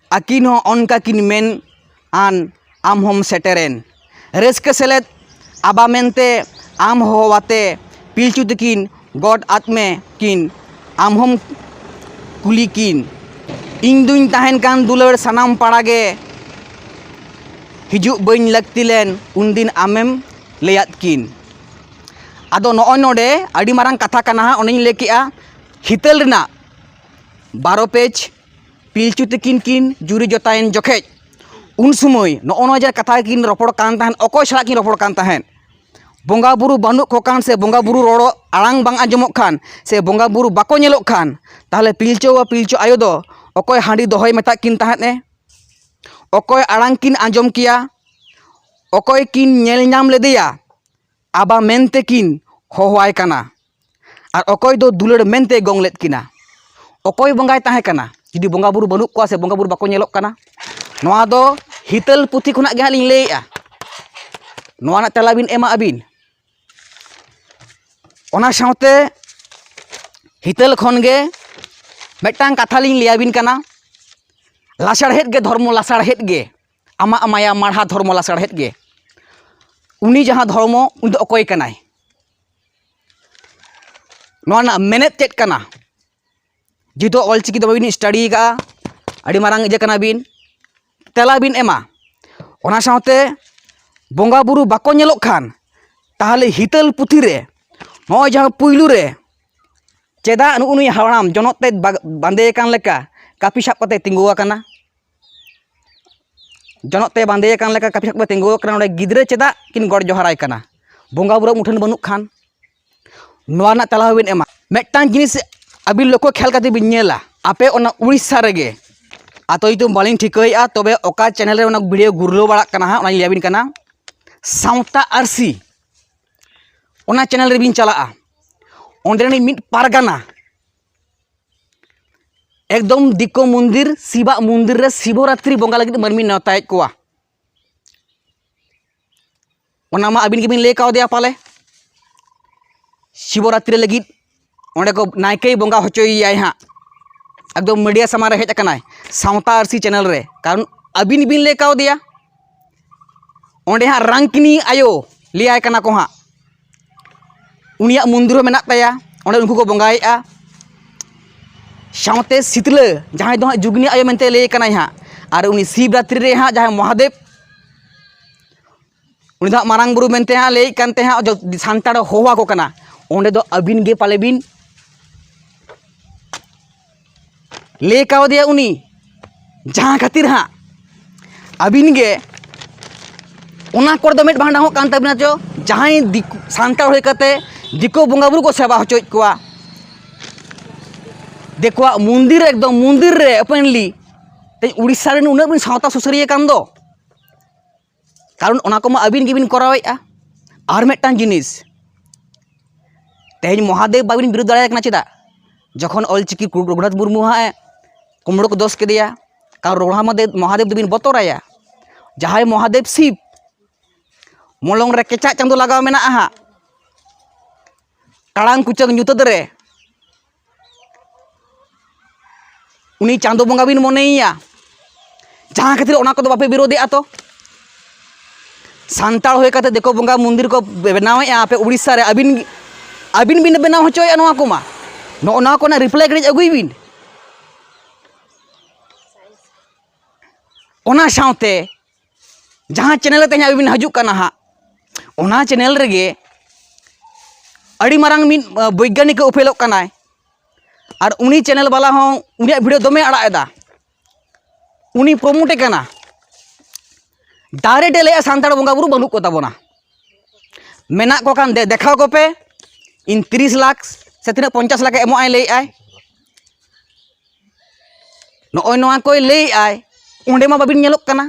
ᱟᱹᱠᱤᱱ ᱦᱚᱸ ᱚᱱᱠᱟ ᱠᱤᱱ ᱢᱮᱱ ᱟᱱ, ᱟᱢ ᱦᱚᱸᱢ ᱥᱮᱴᱮᱨᱮᱱ᱾ ᱨᱟᱹᱥᱠᱟᱹ ᱥᱮᱞᱮᱫ ᱟᱵᱟ ᱢᱮᱱᱛᱮ ᱟᱢ ᱦᱚᱦᱚᱣᱟᱛᱮ ᱯᱤᱞᱪᱩ ᱛᱤᱠᱤᱱ ᱜᱚᱰ ᱟᱫ ᱢᱮ ᱠᱤᱱ, ᱟᱢ ᱦᱚᱸᱢ ᱠᱩᱞᱤ ᱠᱤᱱ᱾ ᱤᱧ ᱫᱩᱧ ᱛᱟᱦᱮᱱ ᱠᱟᱱ ᱫᱩᱞᱟᱹᱲ ᱥᱟᱱᱟᱢ ᱯᱟᱲᱟ ᱜᱮ, ᱦᱤᱡᱩᱜ ᱵᱟᱹᱧ ᱞᱟᱹᱠᱛᱤ ᱞᱮᱱ ᱩᱱᱫᱤᱱ ᱟᱢᱮᱢ ᱞᱟᱹᱭᱟᱫ ᱠᱤᱱ᱾ ᱟᱫᱚ ᱱᱚᱜᱼᱚᱭ ᱱᱚᱰᱮ ᱟᱹᱰᱤ ᱢᱟᱨᱟᱝ ᱠᱟᱛᱷᱟ ᱠᱟᱱᱟ ᱦᱟᱸᱜ, ᱚᱱᱮᱧ ᱞᱟᱹᱭ ᱠᱮᱜᱼᱟ ᱦᱤᱛᱟᱹᱞ ᱨᱮᱱᱟᱜ ᱵᱟᱨᱚ ᱯᱮᱡᱽ ᱯᱤᱞᱪᱩ ᱛᱟᱹᱠᱤᱱ ᱠᱤᱱ ᱡᱩᱨᱤ ᱡᱚᱛᱟᱭᱮᱱ ᱡᱚᱠᱷᱮᱡ, ᱩᱱ ᱥᱚᱢᱚᱭ ᱱᱚᱜᱼᱚ ᱱᱚᱣᱟ ᱡᱮ ᱠᱟᱛᱷᱟ ᱠᱤᱱ ᱨᱚᱯᱚᱲ ᱠᱟᱱ ᱛᱟᱦᱮᱸᱫ, ᱚᱠᱚᱭ ᱥᱟᱞᱟᱜ ᱠᱤᱱ ᱨᱚᱯᱚᱲ ᱠᱟᱱ ᱛᱟᱦᱮᱸᱫ? ᱵᱚᱸᱜᱟ ᱵᱩᱨᱩ ᱵᱟᱹᱱᱩᱜ ᱠᱚ ᱠᱷᱟᱱ ᱥᱮ ᱵᱚᱸᱜᱟ ᱵᱩᱨᱩ ᱨᱚᱲ ᱟᱲᱟᱝ ᱵᱟᱝ ᱟᱸᱡᱚᱢᱚᱜ ᱠᱷᱟᱱ ᱥᱮ ᱵᱚᱸᱜᱟ ᱵᱩᱨᱩ ᱵᱟᱠᱚ ᱧᱮᱞᱚᱜ ᱠᱷᱟᱱ, ᱛᱟᱦᱚᱞᱮ ᱯᱤᱞᱪᱩ ᱵᱟᱵᱟ ᱯᱤᱞᱪᱩ ᱟᱭᱳ ᱫᱚ ᱚᱠᱚᱭ ᱦᱟᱺᱰᱤ ᱫᱚᱦᱚᱭ ᱢᱮᱛᱟᱜ ᱠᱤᱱ ᱛᱟᱦᱮᱸᱫ ᱮ? ᱚᱠᱚᱭ ᱟᱲᱟᱝ ᱠᱤᱱ ᱟᱸᱡᱚᱢ ᱠᱮᱭᱟ? ᱚᱠᱚᱭ ᱠᱤᱱ ᱧᱮᱞ ᱧᱟᱢ ᱞᱮᱫᱮᱭᱟ? ᱟᱵᱟ ᱢᱮᱱᱛᱮ ᱠᱤᱱ ᱦᱚᱦᱚᱣᱟᱭ ᱠᱟᱱᱟ᱾ ᱟᱨ ᱚᱠᱚᱭ ᱫᱚ ᱫᱩᱞᱟᱹᱲ ᱢᱮᱱᱛᱮ ᱜᱚᱝ ᱞᱮᱫ ᱠᱤᱱᱟ? ᱚᱠᱚᱭ ᱵᱚᱸᱜᱟᱭ ᱛᱟᱦᱮᱸ ᱠᱟᱱᱟ ᱡᱩᱫᱤ ᱵᱚᱸᱜᱟ ᱵᱩᱨᱩ ᱵᱟᱹᱱᱩᱜ ᱠᱚᱣᱟ ᱥᱮ ᱵᱚᱸᱜᱟ ᱵᱩᱨᱩ ᱵᱟᱠᱚ ᱧᱮᱞᱚᱜ ᱠᱟᱱᱟ? ᱱᱚᱣᱟ ᱫᱚ ᱦᱤᱛᱟᱹᱞ ᱯᱩᱛᱷᱤ ᱠᱷᱚᱱᱟᱜ ᱜᱮ ᱦᱟᱸᱜ ᱞᱤᱧ ᱞᱟᱹᱭᱮᱜᱼᱟ᱾ ᱱᱚᱣᱟ ᱨᱮᱱᱟᱜ ᱛᱮᱞᱟ ᱵᱤᱱ ᱮᱢᱟ ᱟᱹᱵᱤᱱ᱾ ᱚᱱᱟ ᱥᱟᱶᱛᱮ ᱦᱤᱛᱟᱹᱞ ᱠᱷᱚᱱ ᱜᱮ ᱢᱤᱫᱴᱟᱝ ᱠᱟᱛᱷᱟ ᱞᱤᱧ ᱞᱟᱹᱭ ᱟᱹᱵᱤᱱ ᱠᱟᱱᱟ᱾ ᱞᱟᱥᱟᱲᱦᱮᱫ ᱜᱮ ᱫᱷᱚᱨᱢᱚ, ᱞᱟᱥᱟᱲᱦᱮᱫ ᱜᱮ ᱟᱢᱟᱜ ᱢᱟᱭᱟ ᱢᱟᱲᱦᱟ ᱫᱷᱚᱨᱢᱚ, ᱞᱟᱥᱟᱲᱦᱮᱫ ᱜᱮ᱾ ᱩᱱᱤ ᱡᱟᱦᱟᱸ ᱫᱷᱚᱨᱢᱚ, ᱩᱱᱤ ᱫᱚ ᱚᱠᱚᱭ ᱠᱟᱱᱟᱭ? ᱱᱚᱣᱟ ᱨᱮᱱᱟᱜ ᱢᱮᱱᱮᱛ ᱪᱮᱫ ᱠᱟᱱᱟ? ᱡᱮᱦᱮᱛᱩ ᱚᱞᱪᱤᱠᱤ ᱫᱚ ᱵᱟᱹᱵᱤᱱ ᱥᱴᱟᱰᱤ ᱟᱠᱟᱫᱼᱟ, ᱟᱹᱰᱤ ᱢᱟᱨᱟᱝ ᱤᱭᱟᱹ ᱠᱟᱱᱟ ᱵᱤᱱ, ᱛᱮᱞᱟ ᱵᱤᱱ ᱮᱢᱟ᱾ ᱚᱱᱟ ᱥᱟᱶᱛᱮ ᱵᱚᱸᱜᱟ ᱵᱩᱨᱩ ᱵᱟᱠᱚ ᱧᱮᱞᱚᱜ ᱠᱷᱟᱱ, ᱛᱟᱦᱚᱞᱮ ᱦᱤᱛᱟᱹᱞ ᱯᱩᱛᱷᱤ ᱨᱮ ᱱᱚᱜᱼᱚᱭ ᱡᱟᱦᱟᱸ ᱯᱩᱭᱞᱩ ᱨᱮ, ᱪᱮᱫᱟᱜ ᱱᱩᱜᱼᱩ ᱱᱩᱭ ᱦᱟᱲᱟᱢ ᱡᱚᱱᱚᱜ ᱛᱮ ᱵᱟ-, ᱵᱟᱸᱫᱮ ᱟᱠᱟᱱ ᱞᱮᱠᱟ ᱠᱟᱹᱯᱤ ᱥᱟᱵ ᱠᱟᱛᱮ ᱛᱤᱸᱜᱩ ᱟᱠᱟᱱᱟ? ᱡᱚᱱᱚᱜ ᱛᱮ ᱵᱟᱸᱫᱮ ᱟᱠᱟᱱ ᱞᱮᱠᱟ ᱠᱟᱹᱯᱤ ᱥᱟᱵ ᱠᱟᱛᱮ ᱛᱤᱸᱜᱩ ᱟᱠᱟᱱᱟ᱾ ᱱᱚᱰᱮ ᱜᱤᱫᱽᱨᱟᱹ ᱪᱮᱫᱟᱜ ᱠᱤᱱ ᱜᱚᱰ ᱡᱚᱦᱟᱨᱟᱭ ᱠᱟᱱᱟ? ᱵᱚᱸᱜᱟ ᱵᱩᱨᱩ ᱢᱩᱴᱷᱟᱹᱱ ᱵᱟᱹᱱᱩᱜ ᱠᱷᱟᱱ? ᱱᱚᱣᱟ ᱨᱮᱱᱟᱜ ᱛᱮᱞᱟ ᱦᱚᱸᱵᱤᱱ ᱮᱢᱟ᱾ ᱢᱤᱫᱴᱟᱝ ᱡᱤᱱᱤᱥ ᱟᱹᱵᱤᱱ ᱞᱚᱠᱠᱷᱚ ᱠᱷᱮᱭᱟᱞ ᱠᱟᱛᱮ ᱵᱤᱱ ᱧᱮᱞᱟ, ᱟᱯᱮ ᱚᱱᱟ ᱩᱲᱤᱥᱥᱟ ᱨᱮᱜᱮ, ᱟᱛᱳ ᱧᱩᱛᱩᱢ ᱵᱟᱹᱞᱤᱧ ᱴᱷᱤᱠᱟᱹᱭᱮᱫᱼᱟ, ᱛᱚᱵᱮ ᱚᱠᱟ ᱪᱮᱱᱮᱞ ᱨᱮ ᱚᱱᱟ ᱵᱷᱤᱰᱤᱭᱳ ᱜᱩᱨᱞᱟᱹᱣ ᱵᱟᱲᱟᱜ ᱠᱟᱱᱟ ᱦᱟᱸᱜ, ᱚᱱᱟᱧ ᱞᱟᱹᱭ ᱟᱹᱵᱤᱱ ᱠᱟᱱᱟ, ᱥᱟᱶᱛᱟ ᱟᱹᱨᱥᱤ, ᱚᱱᱟ ᱪᱮᱱᱮᱞ ᱨᱮᱵᱤᱱ ᱪᱟᱞᱟᱜᱼᱟ᱾ ᱚᱸᱰᱮ ᱨᱤᱱᱤᱡ ᱢᱤᱫ ᱯᱟᱨᱜᱟᱱᱟ ᱮᱠᱫᱚᱢ ᱫᱤᱠᱩ ᱢᱚᱱᱫᱤᱨ, ᱥᱤᱵᱟᱜ ᱢᱚᱱᱫᱤᱨ ᱨᱮ ᱥᱤᱵᱚᱨᱟᱛᱨᱤ ᱵᱚᱸᱜᱟ ᱞᱟᱹᱜᱤᱫ ᱢᱟᱹᱱᱢᱤ ᱱᱮᱣᱛᱟᱭᱮᱫ ᱠᱚᱣᱟ᱾ ᱚᱱᱟ ᱢᱟ ᱟᱹᱵᱤᱱ ᱜᱮᱵᱤᱱ ᱞᱟᱹᱭ ᱠᱟᱣᱫᱮᱭᱟ ᱯᱟᱞᱮ, ᱥᱤᱵᱚᱨᱟᱛᱨᱤ ᱞᱟᱹᱜᱤᱫ ᱚᱸᱰᱮ ᱠᱚ ᱱᱟᱭᱠᱮᱭ ᱵᱚᱸᱜᱟ ᱦᱚᱪᱚᱭᱮᱭᱟᱭ ᱦᱟᱸᱜ᱾ ᱮᱠᱫᱚᱢ ᱢᱤᱰᱤᱭᱟ ᱥᱟᱢᱟᱝ ᱨᱮ ᱦᱮᱡ ᱟᱠᱟᱱᱟᱭ, ᱥᱟᱶᱛᱟ ᱟᱹᱨᱥᱤ ᱪᱮᱱᱮᱞ ᱨᱮ, ᱠᱟᱨᱚᱱ ᱟᱹᱵᱤᱱ ᱵᱤᱱ ᱞᱟᱹᱭ ᱠᱟᱣᱫᱮᱭᱟ᱾ ᱚᱸᱰᱮ ᱦᱟᱸᱜ ᱨᱟᱝᱠᱤᱱᱤ ᱟᱭᱳ ᱞᱟᱹᱭᱟᱭ ᱠᱟᱱᱟ ᱠᱚ ᱦᱟᱸᱜ, ᱩᱱᱤᱭᱟᱜ ᱢᱚᱱᱫᱤᱨ ᱦᱚᱸ ᱢᱮᱱᱟᱜ ᱛᱟᱭᱟ, ᱚᱸᱰᱮ ᱩᱱᱠᱩ ᱠᱚ ᱵᱚᱸᱜᱟᱭᱮᱫᱼᱟ᱾ ᱥᱟᱶᱛᱮ ᱥᱤᱛᱞᱟᱹ, ᱡᱟᱦᱟᱸᱭ ᱫᱚ ᱦᱟᱸᱜ ᱡᱩᱜᱽᱱᱤ ᱟᱭᱳ ᱢᱮᱱᱛᱮ ᱞᱟᱹᱭ ᱠᱟᱱᱟᱭ ᱦᱟᱸᱜ, ᱟᱨ ᱩᱱᱤ ᱥᱤᱵᱨᱟᱛᱨᱤ ᱨᱮ ᱦᱟᱸᱜ ᱡᱟᱦᱟᱸᱭ ᱢᱚᱦᱟᱫᱮᱵᱽ, ᱩᱱᱤ ᱫᱚ ᱦᱟᱸᱜ ᱢᱟᱨᱟᱝ ᱵᱩᱨᱩ ᱢᱮᱱᱛᱮ ᱦᱟᱸᱜ ᱞᱟᱹᱭᱮᱫ ᱠᱟᱱ ᱛᱟᱦᱮᱸᱫ, ᱡᱚ-, ᱥᱟᱱᱛᱟᱲ ᱦᱚᱦᱚ ᱟᱠᱚ ᱠᱟᱱᱟ᱾ ᱚᱸᱰᱮ ᱫᱚ ᱟᱹᱵᱤᱱ ᱜᱮ ᱯᱟᱞᱮ ᱵᱤᱱ ᱞᱟᱹᱭ ᱠᱟᱣᱫᱮᱭᱟ ᱩᱱᱤ, ᱡᱟᱦᱟᱸ ᱠᱷᱟᱹᱛᱤᱨ ᱦᱟᱸᱜ ᱟᱹᱵᱤᱱ ᱜᱮ ᱚᱱᱟ ᱠᱚᱨᱮ ᱫᱚ ᱢᱮᱫ ᱵᱟᱝ ᱰᱟᱝᱚᱜ ᱠᱟᱱ ᱛᱟᱹᱵᱤᱱᱟ ᱪᱚ, ᱡᱟᱦᱟᱸᱭ ᱫᱤᱠᱩ, ᱥᱟᱱᱛᱟᱲ ᱦᱩᱭ ᱠᱟᱛᱮ ᱫᱤᱠᱩ ᱵᱚᱸᱜᱟ ᱵᱩᱨᱩ ᱠᱚ ᱥᱮᱵᱟ ᱦᱚᱪᱚᱭᱮᱫ ᱠᱚᱣᱟ, ᱫᱤᱠᱩᱣᱟᱜ ᱢᱚᱱᱫᱤᱨ, ᱮᱠᱫᱚᱢ ᱢᱚᱱᱫᱤᱨ ᱨᱮ ᱳᱯᱮᱱᱞᱤ᱾ ᱛᱮᱦᱮᱧ ᱩᱲᱤᱥᱥᱟ ᱨᱮᱱ ᱩᱱᱟᱹᱜ ᱵᱤᱱ ᱥᱟᱶᱛᱟ ᱥᱩᱥᱟᱹᱨᱤᱭᱟᱹ ᱠᱟᱱ ᱫᱚ, ᱠᱟᱨᱚᱱ ᱚᱱᱟ ᱠᱚᱢᱟ ᱟᱹᱵᱤᱱ ᱜᱮᱵᱤᱱ ᱠᱚᱨᱟᱣᱮᱫᱼᱟ᱾ ᱟᱨ ᱢᱤᱫᱴᱟᱝ ᱡᱤᱱᱤᱥ, ᱛᱮᱦᱮᱧ ᱢᱚᱦᱟᱫᱮᱵ ᱵᱟᱹᱵᱤᱱ ᱵᱤᱨᱳᱫ ᱫᱟᱲᱮᱭᱟᱜ ᱠᱟᱱᱟ᱾ ᱪᱮᱫᱟᱜ? ᱡᱚᱠᱷᱚᱱ ᱚᱞᱪᱤᱠᱤ ᱨᱚᱜᱷᱩᱱᱟᱛᱷ ᱢᱩᱨᱢᱩ ᱦᱟᱸᱜ ᱮ ᱠᱩᱢᱲᱩ ᱠᱚ ᱫᱳᱥ ᱠᱮᱫᱮᱭᱟ, ᱠᱟᱨᱚᱱ ᱨᱚᱜᱷᱩᱱᱟᱛᱷ ᱢᱚᱦᱟᱫᱮᱵ, ᱢᱚᱦᱟᱫᱮᱵ ᱫᱚᱵᱤᱱ ᱵᱚᱛᱚᱨᱟᱭᱟ᱾ ᱡᱟᱦᱟᱸᱭ ᱢᱚᱦᱟᱫᱮᱵ ᱥᱤᱵ, ᱢᱚᱞᱚᱝ ᱨᱮ ᱠᱮᱪᱟᱜ ᱪᱟᱸᱫᱚ ᱞᱟᱜᱟᱣ ᱢᱮᱱᱟᱜᱼᱟ ᱦᱟᱸᱜ, ᱴᱟᱲᱟᱝ ᱠᱩᱪᱟᱹᱝ ᱧᱩᱛᱟᱹᱛ ᱨᱮ ᱩᱱᱤ ᱪᱟᱸᱫᱚ ᱵᱚᱸᱜᱟ ᱵᱤᱱ ᱢᱚᱱᱮᱭᱮᱭᱟ, ᱡᱟᱦᱟᱸ ᱠᱷᱟᱹᱛᱤᱨ ᱚᱱᱟ ᱠᱚᱫᱚ ᱵᱟᱯᱮ ᱵᱤᱨᱳᱫᱮᱜᱼᱟ ᱛᱚ᱾ ᱥᱟᱱᱛᱟᱲ ᱦᱩᱭ ᱠᱟᱛᱮ ᱫᱤᱠᱩ ᱵᱚᱸᱜᱟ ᱢᱚᱱᱫᱤᱨ ᱠᱚ ᱵᱮᱱᱟᱣᱮᱫᱼᱟ ᱟᱯᱮ ᱩᱲᱤᱥᱥᱟ ᱨᱮ, ᱟᱹᱵᱤᱱ, ᱟᱹᱵᱤᱱ ᱵᱤᱱ ᱵᱮᱱᱟᱣ ᱦᱚᱪᱚᱭᱮᱫᱼᱟ ᱱᱚᱣᱟ ᱠᱚᱢᱟ᱾ ᱱᱚᱜᱼᱚ ᱱᱚᱣᱟ ᱠᱚᱨᱮᱱᱟᱜ ᱨᱤᱯᱞᱟᱭ ᱠᱟᱹᱴᱤᱡ ᱟᱹᱜᱩᱭ ᱵᱤᱱ᱾ ᱚᱱᱟ ᱥᱟᱶᱛᱮ ᱡᱟᱦᱟᱸ ᱪᱮᱱᱮᱞ ᱨᱮ ᱛᱮᱦᱮᱧ ᱟᱹᱵᱤᱱ ᱵᱤᱱ ᱦᱤᱡᱩᱜ ᱠᱟᱱᱟ ᱦᱟᱸᱜ, ᱚᱱᱟ ᱪᱮᱱᱮᱞ ᱨᱮᱜᱮ ᱟᱹᱰᱤ ᱢᱟᱨᱟᱝ ᱢᱤᱫ, ᱟ, ᱵᱳᱭᱜᱟᱱᱤᱠ ᱮ ᱩᱯᱮᱞᱚᱜ ᱠᱟᱱᱟᱭ᱾ ᱟᱨ ᱩᱱᱤ ᱪᱮᱱᱮᱞ ᱵᱟᱞᱟ ᱦᱚᱸ ᱩᱱᱤᱭᱟᱜ ᱵᱷᱤᱰᱤᱭᱳ ᱫᱚᱢᱮ ᱟᱲᱟᱜ ᱮᱫᱟ, ᱩᱱᱤ ᱯᱨᱚᱢᱳᱴ ᱮ ᱠᱟᱱᱟ᱾ ᱰᱟᱭᱨᱮᱠᱴ ᱮ ᱞᱟᱹᱭᱟ ᱥᱟᱱᱛᱟᱲ ᱵᱚᱸᱜᱟ ᱵᱩᱨᱩ ᱵᱟᱹᱱᱩᱜ ᱠᱚ ᱛᱟᱵᱚᱱᱟ, ᱢᱮᱱᱟᱜ ᱠᱚ ᱠᱷᱟᱱ ᱫᱮ-, ᱫᱮᱠᱷᱟᱣ ᱠᱚᱯᱮ᱾ ᱤᱧ ᱛᱤᱨᱤᱥ ᱞᱟᱠᱷ ᱥᱮ ᱛᱤᱱᱟᱹᱜ, ᱯᱚᱧᱪᱟᱥ ᱞᱟᱠᱷ ᱮ ᱮᱢᱚᱜ ᱟᱭ ᱞᱟᱹᱭᱮᱫ ᱟᱭ᱾ ᱱᱚᱜᱼᱚᱭ ᱱᱚᱣᱟ ᱠᱚᱭ ᱞᱟᱹᱭᱮᱫ ᱟᱭ, ᱚᱸᱰᱮ ᱢᱟ ᱵᱟᱵᱤᱱ ᱧᱮᱞᱚᱜ ᱠᱟᱱᱟ᱾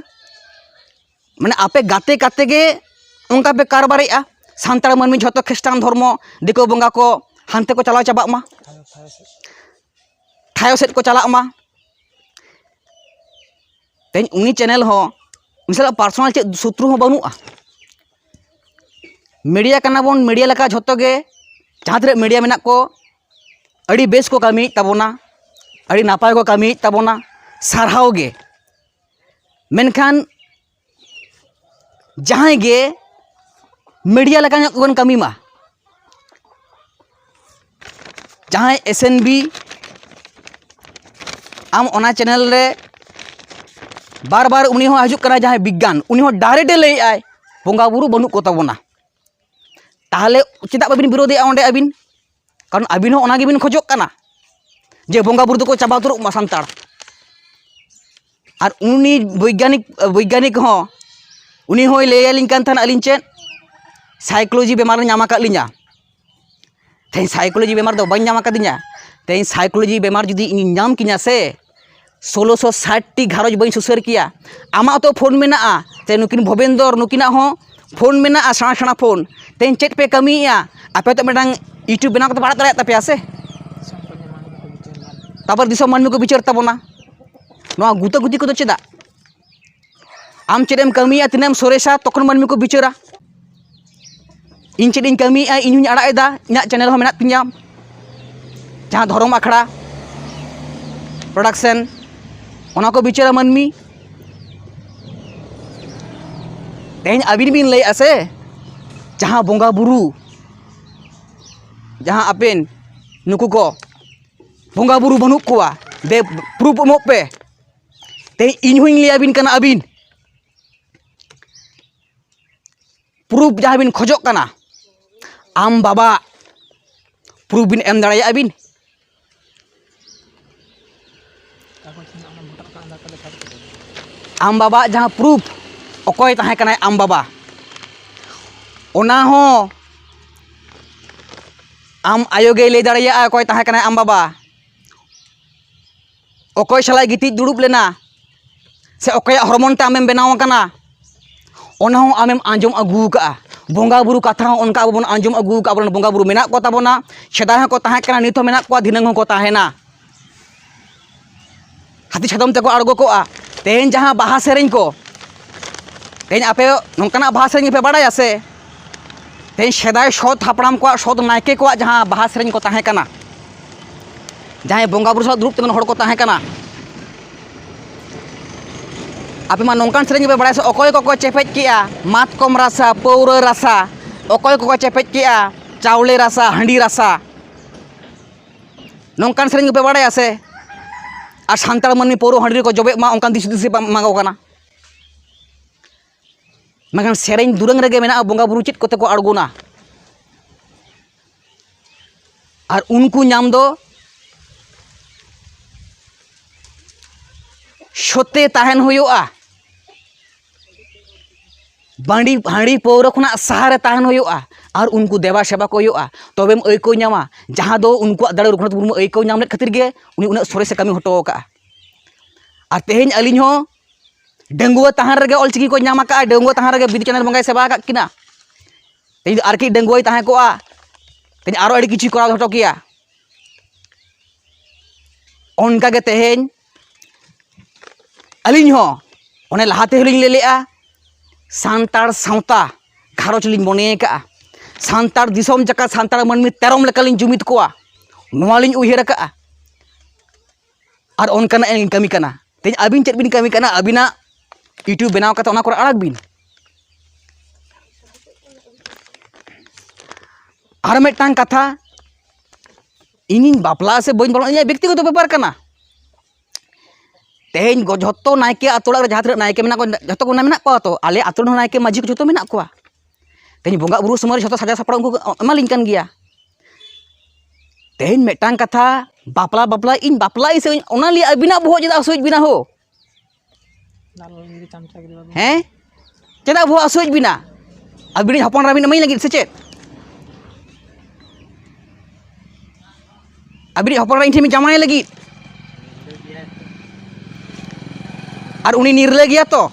ᱢᱟᱱᱮ ᱟᱯᱮ ᱜᱟᱛᱮ ᱜᱟᱛᱮ ᱜᱮ ᱚᱱᱠᱟ ᱯᱮ ᱠᱟᱨᱵᱟᱨᱮᱜᱼᱟ᱾ ᱥᱟᱱᱛᱟᱲ ᱢᱟᱹᱱᱢᱤ ᱡᱷᱚᱛᱚ ᱠᱷᱨᱤᱥᱴᱟᱱ ᱫᱷᱚᱨᱢᱚ, ᱫᱤᱠᱩ ᱵᱚᱸᱜᱟ ᱠᱚ ᱦᱟᱱᱛᱮ ᱠᱚ ᱪᱟᱞᱟᱣ ᱪᱟᱵᱟᱜ ᱢᱟ, ᱛᱷᱟᱭᱚ ᱥᱮᱫ ᱠᱚ ᱪᱟᱞᱟᱜ ᱢᱟ᱾ ᱛᱮᱦᱮᱧ ᱩᱱᱤ ᱪᱮᱱᱮᱞ ᱦᱚᱸ, ᱩᱱᱤ ᱥᱟᱞᱟᱜ ᱯᱟᱨᱥᱚᱱᱟᱞ ᱪᱮᱫ ᱥᱚᱛᱨᱩ ᱦᱚᱸ ᱵᱟᱹᱱᱩᱜᱼᱟ᱾ ᱢᱤᱰᱤᱭᱟ ᱠᱟᱱᱟ ᱵᱚᱱ, ᱢᱤᱰᱤᱭᱟ ᱞᱮᱠᱟ ᱡᱷᱚᱛᱚ ᱜᱮ, ᱡᱟᱦᱟᱸ ᱛᱤᱱᱟᱹᱜ ᱢᱤᱰᱤᱭᱟ ᱢᱮᱱᱟᱜ ᱠᱚ, ᱟᱹᱰᱤ ᱵᱮᱥ ᱠᱚ ᱠᱟᱹᱢᱤᱭᱮᱫ ᱛᱟᱵᱚᱱᱟ, ᱟᱹᱰᱤ ᱱᱟᱯᱟᱭ ᱠᱚ ᱠᱟᱹᱢᱤᱭᱮᱫ ᱛᱟᱵᱚᱱᱟ, ᱥᱟᱨᱦᱟᱣ ᱜᱮ᱾ ᱢᱮᱱᱠᱷᱟᱱ ᱡᱟᱦᱟᱸᱭ ᱜᱮ ᱢᱤᱰᱤᱭᱟ ᱞᱮᱠᱟ ᱧᱚᱜ ᱵᱚᱱ ᱠᱟᱹᱢᱤ ᱢᱟ, ᱡᱟᱦᱟᱸᱭ ᱮᱥ ᱮᱱ ᱵᱤ, ᱟᱢ ᱚᱱᱟ ᱪᱮᱱᱮᱞ ᱨᱮ ᱵᱟᱨ ᱵᱟᱨ ᱩᱱᱤ ᱦᱚᱸ ᱦᱤᱡᱩᱜ ᱠᱟᱱᱟᱭ, ᱡᱟᱦᱟᱸᱭ ᱵᱤᱜᱽᱜᱟᱱ, ᱩᱱᱤ ᱦᱚᱸ ᱰᱟᱭᱨᱮᱠᱴ ᱮ ᱞᱟᱹᱭᱮᱫ ᱟᱭ, ᱵᱚᱸᱜᱟ ᱵᱩᱨᱩ ᱵᱟᱹᱱᱩᱜ ᱠᱚ ᱛᱟᱵᱚᱱᱟ᱾ ᱛᱟᱦᱚᱞᱮ ᱪᱮᱫᱟᱜ ᱵᱟᱹᱵᱤᱱ ᱵᱤᱨᱳᱫᱮᱜᱼᱟ ᱚᱸᱰᱮ ᱟᱹᱵᱤᱱ? ᱠᱟᱨᱚᱱ ᱟᱹᱵᱤᱱ ᱦᱚᱸ ᱚᱱᱟ ᱜᱮᱵᱤᱱ ᱠᱷᱚᱡᱚᱜ ᱠᱟᱱᱟ ᱡᱮ ᱵᱚᱸᱜᱟ ᱵᱩᱨᱩ ᱫᱚᱠᱚ ᱪᱟᱵᱟ ᱩᱛᱟᱹᱨᱚᱜ ᱢᱟ ᱥᱟᱱᱛᱟᱲ᱾ ᱟᱨ ᱩᱱᱤ ᱵᱳᱭᱜᱟᱱᱤᱠ, ᱵᱳᱭᱜᱟᱱᱤᱠ ᱦᱚᱸ, ᱩᱱᱤ ᱦᱚᱸᱭ ᱞᱟᱹᱭ ᱟᱹᱞᱤᱧ ᱠᱟᱱ ᱛᱟᱦᱮᱱᱟ ᱟᱹᱞᱤᱧ ᱪᱮᱫ psychology ᱵᱮᱢᱟᱨ ᱧᱟᱢ ᱟᱠᱟᱫ ᱞᱤᱧᱟ᱾ ᱛᱮᱦᱮᱧ psychology ᱵᱮᱢᱟᱨ ᱫᱚ ᱵᱟᱹᱧ ᱧᱟᱢ ᱟᱠᱟᱫᱤᱧᱟ᱾ ᱛᱮᱦᱮᱧ psychology ᱵᱮᱢᱟᱨ ᱡᱩᱫᱤ ᱤᱧᱤᱧ ᱧᱟᱢ ᱠᱤᱧᱟ ᱥᱮ, ᱥᱳᱞᱳᱥᱚ ᱥᱟᱴ ᱴᱤ ᱜᱷᱟᱨᱚᱸᱡᱽ ᱵᱟᱹᱧ ᱥᱩᱥᱟᱹᱨ ᱠᱮᱭᱟ᱾ ᱟᱢᱟᱜ ᱛᱚ ᱯᱷᱳᱱ ᱢᱮᱱᱟᱜᱼᱟ, ᱥᱮ ᱱᱩᱠᱤᱱ ᱵᱷᱚᱵᱮᱱᱫᱚᱨ ᱱᱩᱠᱤᱱᱟᱜ ᱦᱚᱸ ᱯᱷᱳᱱ ᱢᱮᱱᱟᱜᱼᱟ, ᱥᱮᱬᱟ ᱥᱮᱬᱟ ᱯᱷᱳᱱ᱾ ᱛᱮᱦᱮᱧ ᱪᱮᱫ ᱯᱮ ᱠᱟᱹᱢᱤᱭᱮᱫᱼᱟ? ᱟᱯᱮ ᱛᱚ ᱢᱤᱫᱴᱟᱝ YouTube ᱵᱮᱱᱟᱣ ᱠᱟᱛᱮ ᱯᱮ ᱟᱲᱟᱜ ᱫᱟᱲᱮᱭᱟᱜ ᱛᱟᱯᱮᱭᱟ ᱥᱮ? ᱛᱟᱨᱯᱚᱨ ᱫᱤᱥᱚᱢ ᱢᱟᱹᱱᱢᱤ ᱠᱚ ᱵᱤᱪᱟᱹᱨ ᱛᱟᱵᱚᱱᱟ᱾ ᱱᱚᱣᱟ ᱜᱩᱛᱟᱹᱜᱩᱛᱤ ᱠᱚᱫᱚ ᱪᱮᱫᱟᱜ? ᱟᱢ ᱪᱮᱫ ᱮᱢ ᱠᱟᱹᱢᱤᱭᱮᱫᱼᱟ, ᱛᱤᱱᱟᱹᱜ ᱮᱢ ᱥᱚᱨᱮᱥᱟ, ᱛᱚᱠᱷᱚᱱ ᱢᱟᱹᱱᱢᱤ ᱠᱚ ᱵᱤᱪᱟᱹᱨᱟ᱾ ᱤᱧ ᱪᱮᱫ ᱤᱧ ᱠᱟᱹᱢᱤᱭᱮᱫᱼᱟ, ᱤᱧ ᱦᱚᱸᱧ ᱟᱲᱟᱜ ᱮᱫᱟ, ᱤᱧᱟᱹᱜ ᱪᱮᱱᱮᱞ ᱦᱚᱸ ᱢᱮᱱᱟᱜ ᱛᱤᱧᱟᱹ, ᱡᱟᱦᱟᱸ ᱫᱷᱚᱨᱚᱢ ᱟᱠᱷᱲᱟ ᱯᱨᱚᱰᱟᱠᱥᱚᱱ, ᱚᱱᱟ ᱠᱚ ᱵᱤᱪᱟᱹᱨᱟ ᱢᱟᱹᱱᱢᱤ᱾ ᱛᱮᱦᱮᱧ ᱟᱹᱵᱤᱱ ᱵᱤᱱ ᱞᱟᱹᱭᱮᱫᱼᱟ ᱥᱮ, ᱡᱟᱦᱟᱸ ᱵᱚᱸᱜᱟ ᱵᱩᱨᱩ, ᱡᱟᱦᱟᱸ ᱟᱵᱮᱱ ᱱᱩᱠᱩ ᱠᱚ ᱵᱚᱸᱜᱟ ᱵᱩᱨᱩ ᱵᱟᱹᱱᱩᱜ ᱠᱚᱣᱟ, ᱫᱮ ᱯᱨᱩᱯᱷ ᱮᱢᱚᱜ ᱯᱮ᱾ ᱛᱮᱦᱮᱧ ᱤᱧ ᱦᱚᱸᱧ ᱞᱟᱹᱭ ᱟᱹᱵᱤᱱ ᱠᱟᱱᱟ, ᱟᱹᱵᱤᱱ ᱯᱨᱩᱯᱷ ᱡᱟᱦᱟᱸ ᱵᱤᱱ ᱠᱷᱚᱡᱚᱜ ᱠᱟᱱᱟ, ᱟᱢ ᱵᱟᱵᱟ ᱯᱨᱩᱯᱷ ᱵᱤᱱ ᱮᱢ ᱫᱟᱲᱮᱭᱟᱜᱼᱟ ᱵᱤᱱ? ᱟᱢ ᱵᱟᱵᱟᱣᱟᱜ ᱡᱟᱦᱟᱸ ᱯᱨᱩᱯᱷ, ᱚᱠᱚᱭ ᱛᱟᱦᱮᱸ ᱠᱟᱱᱟᱭ ᱟᱢ ᱵᱟᱵᱟ, ᱚᱱᱟ ᱦᱚᱸ ᱟᱢ ᱟᱭᱳ ᱜᱮᱭ ᱞᱟᱹᱭ ᱫᱟᱲᱮᱭᱟᱜᱼᱟ ᱚᱠᱚᱭ ᱛᱟᱦᱮᱸ ᱠᱟᱱᱟᱭ ᱟᱢ ᱵᱟᱵᱟ᱾ ᱚᱠᱚᱭ ᱥᱟᱞᱟᱜ ᱜᱤᱛᱤᱡ ᱫᱩᱲᱩᱵ ᱞᱮᱱᱟ, ᱥᱮ ᱚᱠᱚᱭᱟᱜ ᱦᱚᱨᱢᱚᱱ ᱛᱮ ᱟᱢᱮᱢ ᱵᱮᱱᱟᱣ ᱟᱠᱟᱱᱟ, ᱚᱱᱟ ᱦᱚᱸ ᱟᱢᱮᱢ ᱟᱸᱡᱚᱢ ᱟᱹᱜᱩ ᱟᱠᱟᱫᱼᱟ᱾ ᱵᱚᱸᱜᱟ ᱵᱩᱨᱩ ᱠᱟᱛᱷᱟ ᱦᱚᱸ ᱚᱱᱠᱟ ᱟᱵᱚ ᱵᱚᱱ ᱟᱸᱡᱚᱢ ᱟᱹᱜᱩ ᱟᱠᱟᱫᱼᱟ᱾ ᱟᱵᱚᱨᱮᱱ ᱵᱚᱸᱜᱟ ᱵᱩᱨᱩ ᱢᱮᱱᱟᱜ ᱠᱚ ᱛᱟᱵᱚᱱᱟ, ᱥᱮᱫᱟᱭ ᱦᱚᱸᱠᱚ ᱛᱟᱦᱮᱸ ᱠᱟᱱᱟ, ᱱᱤᱛ ᱦᱚᱸ ᱢᱮᱱᱟᱜ ᱠᱚᱣᱟ, ᱫᱷᱤᱱᱟᱹᱝ ᱦᱚᱸᱠᱚ ᱛᱟᱦᱮᱱᱟ᱾ ᱦᱟᱹᱛᱤ ᱥᱟᱫᱚᱢ ᱛᱮᱠᱚ ᱟᱬᱜᱚ ᱠᱚᱜᱼᱟ᱾ ᱛᱮᱦᱮᱧ ᱡᱟᱦᱟᱸ ᱵᱟᱦᱟ ᱥᱮᱨᱮᱧ ᱠᱚ, ᱛᱮᱦᱮᱧ ᱟᱯᱮ ᱱᱚᱝᱠᱟᱱᱟᱜ ᱵᱟᱦᱟ ᱥᱮᱨᱮᱧ ᱯᱮ ᱵᱟᱲᱟᱭᱟ ᱥᱮ? ᱛᱮᱦᱮᱧ ᱥᱮᱫᱟᱭ ᱥᱚᱛ ᱦᱟᱯᱲᱟᱢ ᱠᱚᱣᱟᱜ, ᱥᱚᱛ ᱱᱟᱭᱠᱮ ᱠᱚᱣᱟᱜ ᱡᱟᱦᱟᱸ ᱵᱟᱦᱟ ᱥᱮᱨᱮᱧ ᱠᱚ ᱛᱟᱦᱮᱸ ᱠᱟᱱᱟ, ᱡᱟᱦᱟᱸᱭ ᱵᱚᱸᱜᱟ ᱵᱩᱨᱩ ᱥᱟᱞᱟᱜ ᱫᱩᱲᱩᱵ ᱛᱤᱸᱜᱩᱱ ᱦᱚᱲ ᱠᱚ ᱛᱟᱦᱮᱸ ᱠᱟᱱᱟ, ᱟᱯᱮ ᱢᱟ ᱱᱚᱝᱠᱟᱱ ᱥᱮᱨᱮᱧ ᱜᱮᱯᱮ ᱵᱟᱲᱟᱭᱟ ᱥᱮ? ᱚᱠᱚᱭ ᱠᱚᱠᱚ ᱪᱮᱯᱮᱡ ᱠᱮᱜᱼᱟ ᱢᱟᱛᱠᱚᱢ ᱨᱟᱥᱟ, ᱯᱟᱹᱣᱨᱟᱹ ᱨᱟᱥᱟ, ᱚᱠᱚᱭ ᱠᱚᱠᱚ ᱪᱮᱯᱮᱡ ᱠᱮᱜᱼᱟ ᱪᱟᱣᱞᱮ ᱨᱟᱥᱟ, ᱦᱟᱺᱰᱤ ᱨᱟᱥᱟ, ᱱᱚᱝᱠᱟᱱ ᱥᱮᱨᱮᱧ ᱜᱮᱯᱮ ᱵᱟᱲᱟᱭᱟ ᱥᱮ? ᱟᱨ ᱥᱟᱱᱛᱟᱲ ᱢᱟᱹᱱᱢᱤ ᱯᱟᱹᱣᱨᱟᱹ ᱦᱟᱺᱰᱤ ᱨᱮᱠᱚ ᱡᱚᱵᱮᱜ ᱢᱟ, ᱚᱱᱠᱟᱱ ᱫᱤᱥ ᱦᱩᱫᱤᱥ ᱯᱮ ᱮᱢᱟ ᱠᱚ ᱠᱟᱱᱟ᱾ ᱢᱮᱱᱠᱷᱟᱱ ᱥᱮᱨᱮᱧ ᱫᱩᱨᱟᱹᱝ ᱨᱮᱜᱮ ᱢᱮᱱᱟᱜᱼᱟ ᱵᱚᱸᱜᱟ ᱵᱩᱨᱩ ᱪᱮᱫ ᱠᱚᱛᱮ ᱠᱚ ᱟᱬᱜᱚᱱᱟ᱾ ᱟᱨ ᱩᱱᱠᱩ ᱧᱟᱢ ᱫᱚ ᱥᱚᱛᱮ ᱛᱟᱦᱮᱱ ᱦᱩᱭᱩᱜᱼᱟ᱾ ᱵᱟᱺᱰᱤ ᱦᱟᱺᱰᱤ ᱯᱟᱹᱣᱨᱟᱹ ᱠᱷᱚᱱᱟᱜ ᱥᱟᱦᱟᱨᱮ ᱛᱟᱦᱮᱱ ᱦᱩᱭᱩᱜᱼᱟ᱾ ᱟᱨ ᱩᱱᱠᱩ ᱫᱮᱵᱟ ᱥᱮᱵᱟ ᱠᱚ ᱦᱩᱭᱩᱜᱼᱟ, ᱛᱚᱵᱮᱢ ᱟᱹᱭᱠᱟᱹᱣ ᱧᱟᱢᱟ᱾ ᱡᱟᱦᱟᱸ ᱫᱚ ᱩᱱᱠᱩᱣᱟᱜ ᱫᱟᱲᱮ ᱨᱚᱜᱷᱩᱱᱟᱛᱷ ᱢᱩᱨᱢᱩ ᱟᱹᱭᱠᱟᱹᱣ ᱧᱟᱢ ᱞᱮᱫ ᱠᱷᱟᱹᱛᱤᱨ ᱜᱮ ᱩᱱᱤ ᱩᱱᱟᱹᱜ ᱥᱚᱨᱮᱥᱮ ᱠᱟᱹᱢᱤ ᱦᱚᱴᱚ ᱟᱠᱟᱫᱼᱟ᱾ ᱟᱨ ᱛᱮᱦᱮᱧ ᱟᱹᱞᱤᱧ ᱦᱚᱸ ᱰᱟᱺᱜᱩᱣᱟᱹ ᱛᱟᱦᱮᱱ ᱨᱮᱜᱮ ᱚᱞᱪᱤᱠᱤ ᱠᱚ ᱧᱟᱢ ᱟᱠᱟᱫᱼᱟ, ᱰᱟᱺᱜᱩᱣᱟᱹ ᱛᱟᱦᱮᱱ ᱨᱮᱜᱮ ᱵᱤᱫᱩ ᱪᱟᱸᱫᱟᱱ ᱵᱚᱸᱜᱟᱭ ᱥᱮᱵᱟ ᱟᱠᱟᱫ ᱠᱤᱱᱟ᱾ ᱛᱮᱦᱮᱧ ᱫᱚ ᱟᱨ ᱠᱟᱹᱡ ᱰᱟᱺᱜᱩᱣᱟᱹᱭ ᱛᱟᱦᱮᱸ ᱠᱚᱜᱼᱟ, ᱛᱮᱦᱮᱧ ᱟᱨᱚ ᱟᱹᱰᱤ ᱠᱤᱪᱷᱩᱭ ᱠᱚᱨᱟᱣ ᱦᱚᱴᱚ ᱠᱮᱭᱟ᱾ ᱚᱱᱠᱟᱜᱮ ᱛᱮᱦᱮᱧ ᱟᱹᱞᱤᱧ ᱦᱚᱸ ᱚᱱᱮ ᱞᱟᱦᱟ ᱛᱮᱦᱚᱸ ᱞᱤᱧ ᱞᱟᱹᱭ ᱞᱮᱜᱼᱟ, ᱥᱟᱱᱛᱟᱲ ᱥᱟᱶᱛᱟ ᱜᱷᱟᱨᱚᱸᱡᱽ ᱞᱤᱧ ᱢᱚᱱᱮ ᱟᱠᱟᱫᱼᱟ᱾ ᱥᱟᱱᱛᱟᱲ ᱫᱤᱥᱚᱢ ᱡᱟᱠᱟᱛ ᱥᱟᱱᱛᱟᱲ ᱢᱟᱹᱱᱢᱤ ᱛᱮᱨᱚᱢ ᱞᱮᱠᱟᱞᱤᱧ ᱡᱩᱢᱤᱫ ᱠᱚᱣᱟ, ᱱᱚᱣᱟ ᱞᱤᱧ ᱩᱭᱦᱟᱹᱨ ᱟᱠᱟᱫᱼᱟ᱾ ᱟᱨ ᱚᱱᱠᱟᱱᱟᱜ ᱞᱤᱧ ᱠᱟᱹᱢᱤ ᱠᱟᱱᱟ᱾ ᱛᱮᱦᱮᱧ ᱟᱹᱵᱤᱱ ᱪᱮᱫ ᱵᱤᱱ ᱠᱟᱹᱢᱤ ᱠᱟᱱᱟ? ᱟᱹᱵᱤᱱᱟᱜ YouTube ᱵᱮᱱᱟᱣ ᱠᱟᱛᱮ ᱚᱱᱟ ᱠᱚᱨᱮ ᱟᱲᱟᱜ ᱵᱤᱱ᱾ ᱟᱨ ᱢᱤᱫᱴᱟᱝ ᱠᱟᱛᱷᱟ, ᱤᱧᱤᱧ ᱵᱟᱯᱞᱟᱜᱼᱟ ᱥᱮ ᱵᱟᱹᱧ ᱵᱟᱯᱞᱟᱜᱼᱟ, ᱤᱧᱟᱹᱜ ᱵᱮᱠᱛᱤᱜᱚᱛᱚ ᱵᱮᱯᱟᱨ ᱠᱟᱱᱟ᱾ ᱛᱮᱦᱮᱧ ᱜᱚ-, ᱡᱷᱚᱛᱚ ᱱᱟᱭᱠᱮ ᱟᱛᱳ ᱚᱲᱟᱜ ᱨᱮ ᱡᱟᱦᱟᱸ ᱛᱤᱱᱟᱹᱜ ᱱᱟᱭᱠᱮ ᱢᱮᱱᱟᱜ ᱠᱚᱣᱟ, ᱡᱷᱚᱛᱚ ᱠᱚ ᱢᱮᱱᱟᱜ ᱠᱚᱣᱟ ᱛᱚ, ᱟᱞᱮ ᱟᱛᱳ ᱨᱮᱦᱚᱸ ᱱᱟᱭᱠᱮ ᱢᱟᱹᱡᱷᱤ ᱠᱚ ᱡᱷᱚᱛᱚ ᱢᱮᱱᱟᱜ ᱠᱚᱣᱟ᱾ ᱛᱮᱦᱮᱧ ᱵᱚᱸᱜᱟ ᱵᱩᱨᱩ ᱥᱚᱢᱚᱭ ᱨᱮ ᱡᱷᱚᱛᱚ ᱥᱟᱡᱟᱣ ᱥᱟᱯᱲᱟᱣ ᱩᱱᱠᱩ ᱠᱚ ᱮᱢᱟᱞᱤᱧ ᱠᱟᱱ ᱜᱮᱭᱟ᱾ ᱛᱮᱦᱮᱧ ᱢᱤᱫᱴᱟᱝ ᱠᱟᱛᱷᱟ, ᱵᱟᱯᱞᱟ, ᱵᱟᱯᱞᱟ, ᱤᱧ ᱵᱟᱯᱞᱟᱜ ᱤᱧ ᱥᱮ ᱚᱱᱟ ᱞᱟᱹᱭ ᱟᱹᱵᱤᱱᱟᱜ ᱵᱚᱦᱚᱜ ᱪᱮᱫᱟᱜ ᱦᱟᱹᱥᱩᱭᱮᱫ ᱵᱤᱱᱟ ᱦᱳ? ᱦᱮᱸ? ᱪᱮᱫᱟᱜ ᱵᱚᱦᱚᱜ ᱦᱟᱹᱥᱩᱭᱮᱫ ᱵᱤᱱᱟ? ᱟᱹᱵᱤᱱᱤᱡ ᱦᱚᱯᱚᱱ ᱮᱨᱟ ᱵᱤᱱ ᱤᱢᱟᱹᱧ ᱞᱟᱹᱜᱤᱫ ᱥᱮ ᱪᱮᱫ? ᱟᱹᱵᱤᱱᱤᱡ ᱦᱚᱯᱚᱱ ᱮᱨᱟ ᱤᱧ ᱴᱷᱮᱱ ᱵᱤᱱ ᱡᱟᱶᱟᱭ ᱞᱟᱹᱜᱤᱫ? ᱟᱨ ᱩᱱᱤ ᱱᱤᱨᱞᱟᱹ ᱜᱮᱭᱟ ᱛᱚ?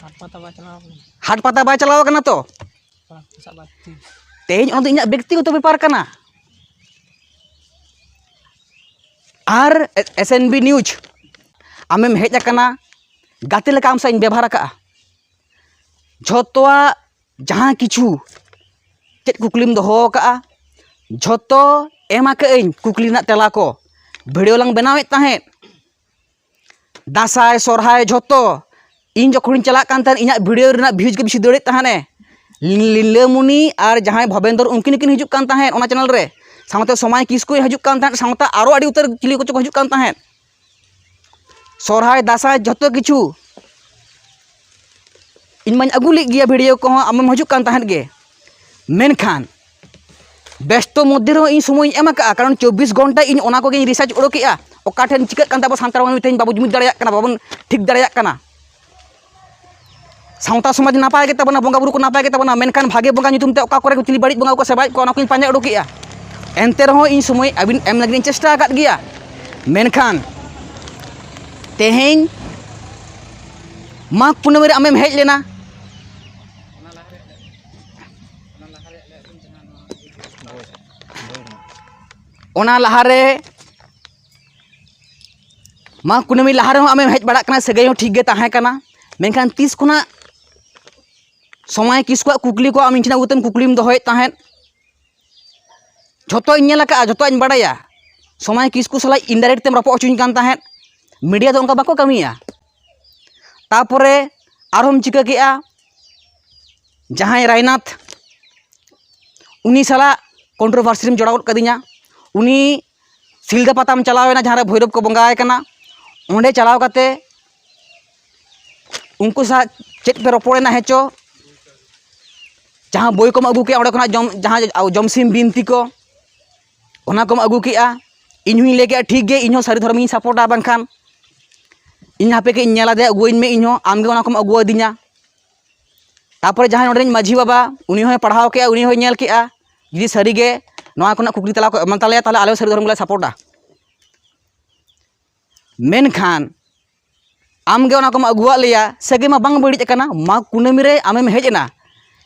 ᱦᱟᱴ ᱯᱟᱛᱟ ᱵᱟᱭ ᱪᱟᱞᱟᱣ ᱠᱟᱱᱟ᱾ ᱦᱟᱴ ᱯᱟᱛᱟ ᱵᱟᱭ ᱪᱟᱞᱟᱣ ᱠᱟᱱᱟ ᱛᱚ? ᱵᱟᱝ, ᱥᱟᱵ ᱵᱟᱭ ᱛᱤ᱾ ᱛᱮᱦᱮᱧ ᱚᱱᱟ ᱫᱚ ᱤᱧᱟᱹᱜ ᱵᱮᱠᱛᱤᱜᱚᱛᱚ ᱵᱮᱯᱟᱨ ᱠᱟᱱᱟ᱾ ᱟᱨ ᱮᱥ ᱮᱱ ᱵᱤ ᱱᱤᱭᱩᱡᱽ, ᱟᱢᱮᱢ ᱦᱮᱡ ᱟᱠᱟᱱᱟ, ᱜᱟᱛᱮ ᱞᱮᱠᱟ ᱟᱢ ᱥᱟᱶ ᱤᱧ ᱵᱮᱵᱚᱦᱟᱨ ᱟᱠᱟᱫᱼᱟ᱾ ᱡᱷᱚᱛᱚᱣᱟᱜ ᱡᱟᱦᱟᱸ ᱠᱤᱪᱷᱩ ᱪᱮᱫ ᱠᱩᱠᱞᱤᱢ ᱫᱚᱦᱚ ᱟᱠᱟᱫᱼᱟ, ᱡᱷᱚᱛᱚ ᱮᱢ ᱟᱠᱟᱫ ᱟᱹᱧ ᱠᱩᱠᱞᱤ ᱨᱮᱱᱟᱜ ᱛᱮᱞᱟ ᱠᱚ᱾ ᱵᱷᱤᱰᱤᱭᱳ ᱞᱟᱝ ᱵᱮᱱᱟᱣᱮᱫ ᱛᱟᱦᱮᱸᱫ, ᱫᱟᱸᱥᱟᱭ, ᱥᱚᱨᱦᱟᱭ, ᱡᱷᱚᱛᱚ᱾ ᱤᱧ ᱡᱚᱠᱷᱚᱱᱤᱧ ᱪᱟᱞᱟᱜ ᱠᱟᱱ ᱛᱟᱦᱮᱸᱫ, ᱤᱧᱟᱜ ᱵᱷᱤᱰᱤᱭᱳ ᱨᱮᱱᱟᱜ ᱵᱷᱤᱭᱩᱡᱽ ᱜᱮ ᱵᱮᱥᱤ ᱫᱟᱹᱲᱮᱫ ᱛᱟᱦᱮᱸᱱᱮ᱾ ᱞᱤᱞᱟᱹᱢᱩᱱᱤ ᱟᱨ ᱡᱟᱦᱟᱸᱭ ᱵᱷᱚᱵᱮᱱᱫᱚᱨ, ᱩᱱᱠᱤᱱ ᱦᱚᱸᱠᱤᱱ ᱦᱤᱡᱩᱜ ᱠᱟᱱ ᱛᱟᱦᱮᱸᱫ ᱚᱱᱟ ᱪᱮᱱᱮᱞ ᱨᱮ᱾ ᱥᱟᱶᱛᱮ ᱥᱚᱢᱟᱭ ᱠᱤᱥᱠᱩᱭ ᱦᱤᱡᱩᱜ ᱠᱟᱱ ᱛᱟᱦᱮᱸᱫ, ᱥᱟᱶᱛᱮ ᱟᱨᱚ ᱟᱹᱰᱤ ᱩᱛᱟᱹᱨ ᱪᱤᱞᱤ ᱠᱚᱪᱚ ᱠᱚ ᱦᱤᱡᱩᱜ ᱠᱟᱱ ᱛᱟᱦᱮᱸᱫ᱾ ᱥᱚᱨᱦᱟᱭ, ᱫᱟᱸᱥᱟᱭ, ᱡᱷᱚᱛᱚ ᱠᱤᱪᱷᱩ᱾ ᱤᱧ ᱢᱟᱧ ᱟᱹᱜᱩ ᱞᱮᱫ ᱜᱮᱭᱟ ᱵᱷᱤᱰᱤᱭᱳ ᱠᱚᱦᱚᱸ, ᱟᱢᱮᱢ ᱦᱤᱡᱩᱜ ᱠᱟᱱ ᱛᱟᱦᱮᱸᱫ ᱜᱮ, ᱢᱮᱱᱠᱷᱟᱱ ᱵᱮᱥᱛᱚ ᱢᱚᱫᱽᱫᱷᱮ ᱨᱮᱦᱚᱸ ᱤᱧ ᱥᱚᱢᱚᱭᱤᱧ ᱮᱢ ᱟᱠᱟᱫᱼᱟ, ᱠᱟᱨᱚᱱ ᱪᱚᱵᱵᱤᱥ ᱜᱷᱚᱱᱴᱟ ᱤᱧ ᱚᱱᱟ ᱠᱚᱜᱮᱧ ᱨᱤᱥᱟᱨᱪ ᱚᱰᱚᱠᱮᱜᱼᱟ, ᱚᱠᱟ ᱴᱷᱮᱱ ᱪᱤᱠᱟᱹᱜ ᱠᱟᱱ ᱛᱟᱵᱚ ᱥᱟᱱᱛᱟᱲ ᱢᱟᱹᱱᱢᱤ ᱛᱮᱦᱮᱧ ᱵᱟᱵᱚ ᱡᱩᱢᱤᱫ ᱫᱟᱲᱮᱭᱟᱜ ᱠᱟᱱᱟ, ᱵᱟᱵᱚᱱ ᱴᱷᱤᱠ ᱫᱟᱲᱮᱭᱟᱜ ᱠᱟᱱᱟ᱾ ᱥᱟᱶᱛᱟ ᱥᱚᱢᱟᱡᱽ ᱱᱟᱯᱟᱭ ᱜᱮ ᱛᱟᱵᱚᱱᱟ, ᱵᱚᱸᱜᱟ ᱵᱩᱨᱩ ᱠᱚ ᱱᱟᱯᱟᱭ ᱜᱮ ᱛᱟᱵᱚᱱᱟ, ᱢᱮᱱᱠᱷᱟᱱ ᱵᱷᱟᱜᱮ ᱵᱚᱸᱜᱟ ᱧᱩᱛᱩᱢ ᱛᱮ ᱚᱠᱟ ᱠᱚᱨᱮ ᱪᱤᱞᱤ ᱵᱟᱹᱲᱤᱡ ᱵᱚᱸᱜᱟ ᱠᱚ ᱥᱮᱵᱟᱭᱮᱫ ᱠᱚᱣᱟ, ᱚᱱᱟ ᱠᱚᱧ ᱯᱟᱸᱡᱟ ᱚᱰᱚᱠᱮᱜᱼᱟ᱾ ᱮᱱᱛᱮ ᱨᱮᱦᱚᱸ ᱤᱧ ᱥᱚᱢᱚᱭ ᱟᱹᱵᱤᱱ ᱮᱢ ᱞᱟᱹᱜᱤᱫ ᱤᱧ ᱪᱮᱥᱴᱟ ᱟᱠᱟᱫ ᱜᱮᱭᱟ, ᱢᱮᱱᱠᱷᱟᱱ ᱛᱮᱦᱮᱧ ᱢᱟᱜᱽ ᱠᱩᱱᱟᱹᱢᱤ ᱨᱮ ᱟᱢᱮᱢ ᱦᱮᱡ ᱞᱮᱱᱟ, ᱚᱱᱟ ᱞᱟᱦᱟᱨᱮ ᱢᱟᱜᱽ ᱠᱩᱱᱟᱹᱢᱤ ᱞᱟᱦᱟ ᱨᱮᱦᱚᱸ ᱟᱢᱮᱢ ᱦᱮᱡ ᱵᱟᱲᱟᱜ ᱠᱟᱱᱟ, ᱥᱟᱹᱜᱟᱹᱭ ᱦᱚᱸ ᱴᱷᱤᱠ ᱜᱮ ᱛᱟᱦᱮᱸ ᱠᱟᱱᱟ, ᱢᱮᱱᱠᱷᱟᱱ ᱛᱤᱥ ᱠᱷᱚᱱᱟᱜ ᱥᱚᱢᱟᱭ ᱠᱤᱥᱠᱩᱣᱟᱜ ᱠᱩᱠᱞᱤ ᱠᱚ ᱟᱢ ᱤᱧ ᱴᱷᱮᱱ ᱟᱹᱜᱩ ᱠᱟᱛᱮᱢ ᱠᱩᱠᱞᱤᱢ ᱫᱚᱦᱚᱭᱮᱫ ᱛᱟᱦᱮᱸᱫ? ᱡᱷᱚᱛᱚᱧ ᱧᱮᱞ ᱟᱠᱟᱫᱼᱟ, ᱡᱷᱚᱛᱚᱧ ᱵᱟᱲᱟᱭᱟ᱾ ᱥᱚᱢᱟᱭ ᱠᱤᱥᱠᱩ ᱥᱟᱞᱟᱜ ᱤᱱᱰᱟᱭᱨᱮᱠᱴ ᱛᱮᱢ ᱨᱚᱯᱚᱲ ᱦᱚᱪᱚᱧ ᱠᱟᱱ ᱛᱟᱦᱮᱸᱫ, ᱢᱤᱰᱤᱭᱟ ᱫᱚ ᱚᱱᱠᱟ ᱵᱟᱠᱚ ᱠᱟᱹᱢᱤᱭᱟ᱾ ᱛᱟᱯᱚᱨᱮ ᱟᱨᱦᱚᱸᱢ ᱪᱤᱠᱟᱹ ᱠᱮᱜᱼᱟ, ᱡᱟᱦᱟᱸᱭ ᱨᱟᱭᱱᱟᱛᱷ, ᱩᱱᱤ ᱥᱟᱞᱟᱜ ᱠᱚᱱᱴᱨᱳᱵᱷᱟᱨᱥᱤ ᱨᱮᱢ ᱡᱚᱲᱟᱣ ᱜᱚᱫ ᱠᱟᱫᱤᱧᱟ᱾ ᱩᱱᱤ ᱥᱤᱞᱫᱟᱹ ᱯᱟᱛᱟᱢ ᱪᱟᱞᱟᱣ ᱮᱱᱟ, ᱡᱟᱦᱟᱸ ᱨᱮ ᱵᱷᱳᱭᱨᱳᱵ ᱠᱚ ᱵᱚᱸᱜᱟᱭ ᱠᱟᱱᱟ, ᱚᱸᱰᱮ ᱪᱟᱞᱟᱣ ᱠᱟᱛᱮ ᱩᱱᱠᱩ ᱥᱟᱶ ᱪᱮᱫ ᱯᱮ ᱨᱚᱯᱚᱲᱮᱱᱟ ᱦᱮᱸ ᱪᱚ? ᱡᱟᱦᱟᱸ ᱵᱳᱭ ᱠᱚᱢ ᱟᱹᱜᱩ ᱠᱮᱜᱼᱟ ᱚᱸᱰᱮ ᱠᱷᱚᱱᱟᱜ ᱡᱚᱢ, ᱡᱟᱦᱟᱸ ᱡᱚᱢᱥᱤᱢ ᱵᱤᱱᱛᱤ ᱠᱚ, ᱚᱱᱟ ᱠᱚᱢ ᱟᱹᱜᱩ ᱠᱮᱜᱼᱟ᱾ ᱤᱧ ᱦᱚᱸᱧ ᱞᱟᱹᱭ ᱠᱮᱜᱼᱟ, ᱴᱷᱤᱠ ᱜᱮ, ᱤᱧ ᱦᱚᱸ ᱥᱟᱹᱨᱤ ᱫᱷᱚᱨᱚᱢᱤᱧ ᱥᱟᱯᱳᱨᱴᱟ, ᱵᱟᱝᱠᱷᱟᱱ ᱤᱧ ᱦᱟᱯᱮ ᱠᱟᱹᱡ ᱤᱧ ᱧᱮᱞ ᱟᱫᱮᱭᱟ, ᱟᱹᱜᱩᱣᱟᱹᱧ ᱢᱮ, ᱤᱧ ᱦᱚᱸ ᱟᱢ ᱜᱮ ᱚᱱᱟ ᱠᱚᱢ ᱟᱹᱜᱩᱣᱟᱹᱫᱤᱧᱟ᱾ ᱛᱟᱯᱚᱨᱮ ᱡᱟᱦᱟᱸᱭ ᱱᱚᱰᱮᱱᱤᱡ ᱢᱟᱹᱡᱷᱤ ᱵᱟᱵᱟ, ᱩᱱᱤ ᱦᱚᱸᱭ ᱯᱟᱲᱦᱟᱣ ᱠᱮᱜᱼᱟ, ᱩᱱᱤ ᱦᱚᱸᱭ ᱧᱮᱞ ᱠᱮᱜᱼᱟ, ᱡᱩᱫᱤ ᱥᱟᱹᱨᱤ ᱜᱮ ᱱᱚᱣᱟ ᱠᱚᱨᱮᱱᱟᱜ ᱠᱩᱠᱞᱤ ᱛᱮᱞᱟ ᱠᱚ ᱮᱢᱟᱱ ᱛᱟᱞᱮᱭᱟ, ᱛᱟᱦᱚᱞᱮ ᱟᱞᱮ ᱦᱚᱸ ᱥᱟᱹᱨᱤ ᱫᱷᱚᱨᱚᱢ ᱜᱮᱞᱮ ᱥᱟᱯᱳᱨᱴᱟ᱾ ᱢᱮᱱᱠᱷᱟᱱ ᱟᱢ ᱜᱮ ᱚᱱᱟ ᱠᱚᱢ ᱟᱹᱜᱩᱣᱟᱫ ᱞᱮᱭᱟ, ᱥᱟᱹᱜᱟᱹᱭ ᱢᱟ ᱵᱟᱝ ᱵᱟᱹᱲᱤᱡ ᱟᱠᱟᱱᱟ, ᱢᱟᱜᱽ ᱠᱩᱱᱟᱹᱢᱤ ᱨᱮ ᱟᱢᱮᱢ ᱦᱮᱡ ᱮᱱᱟ,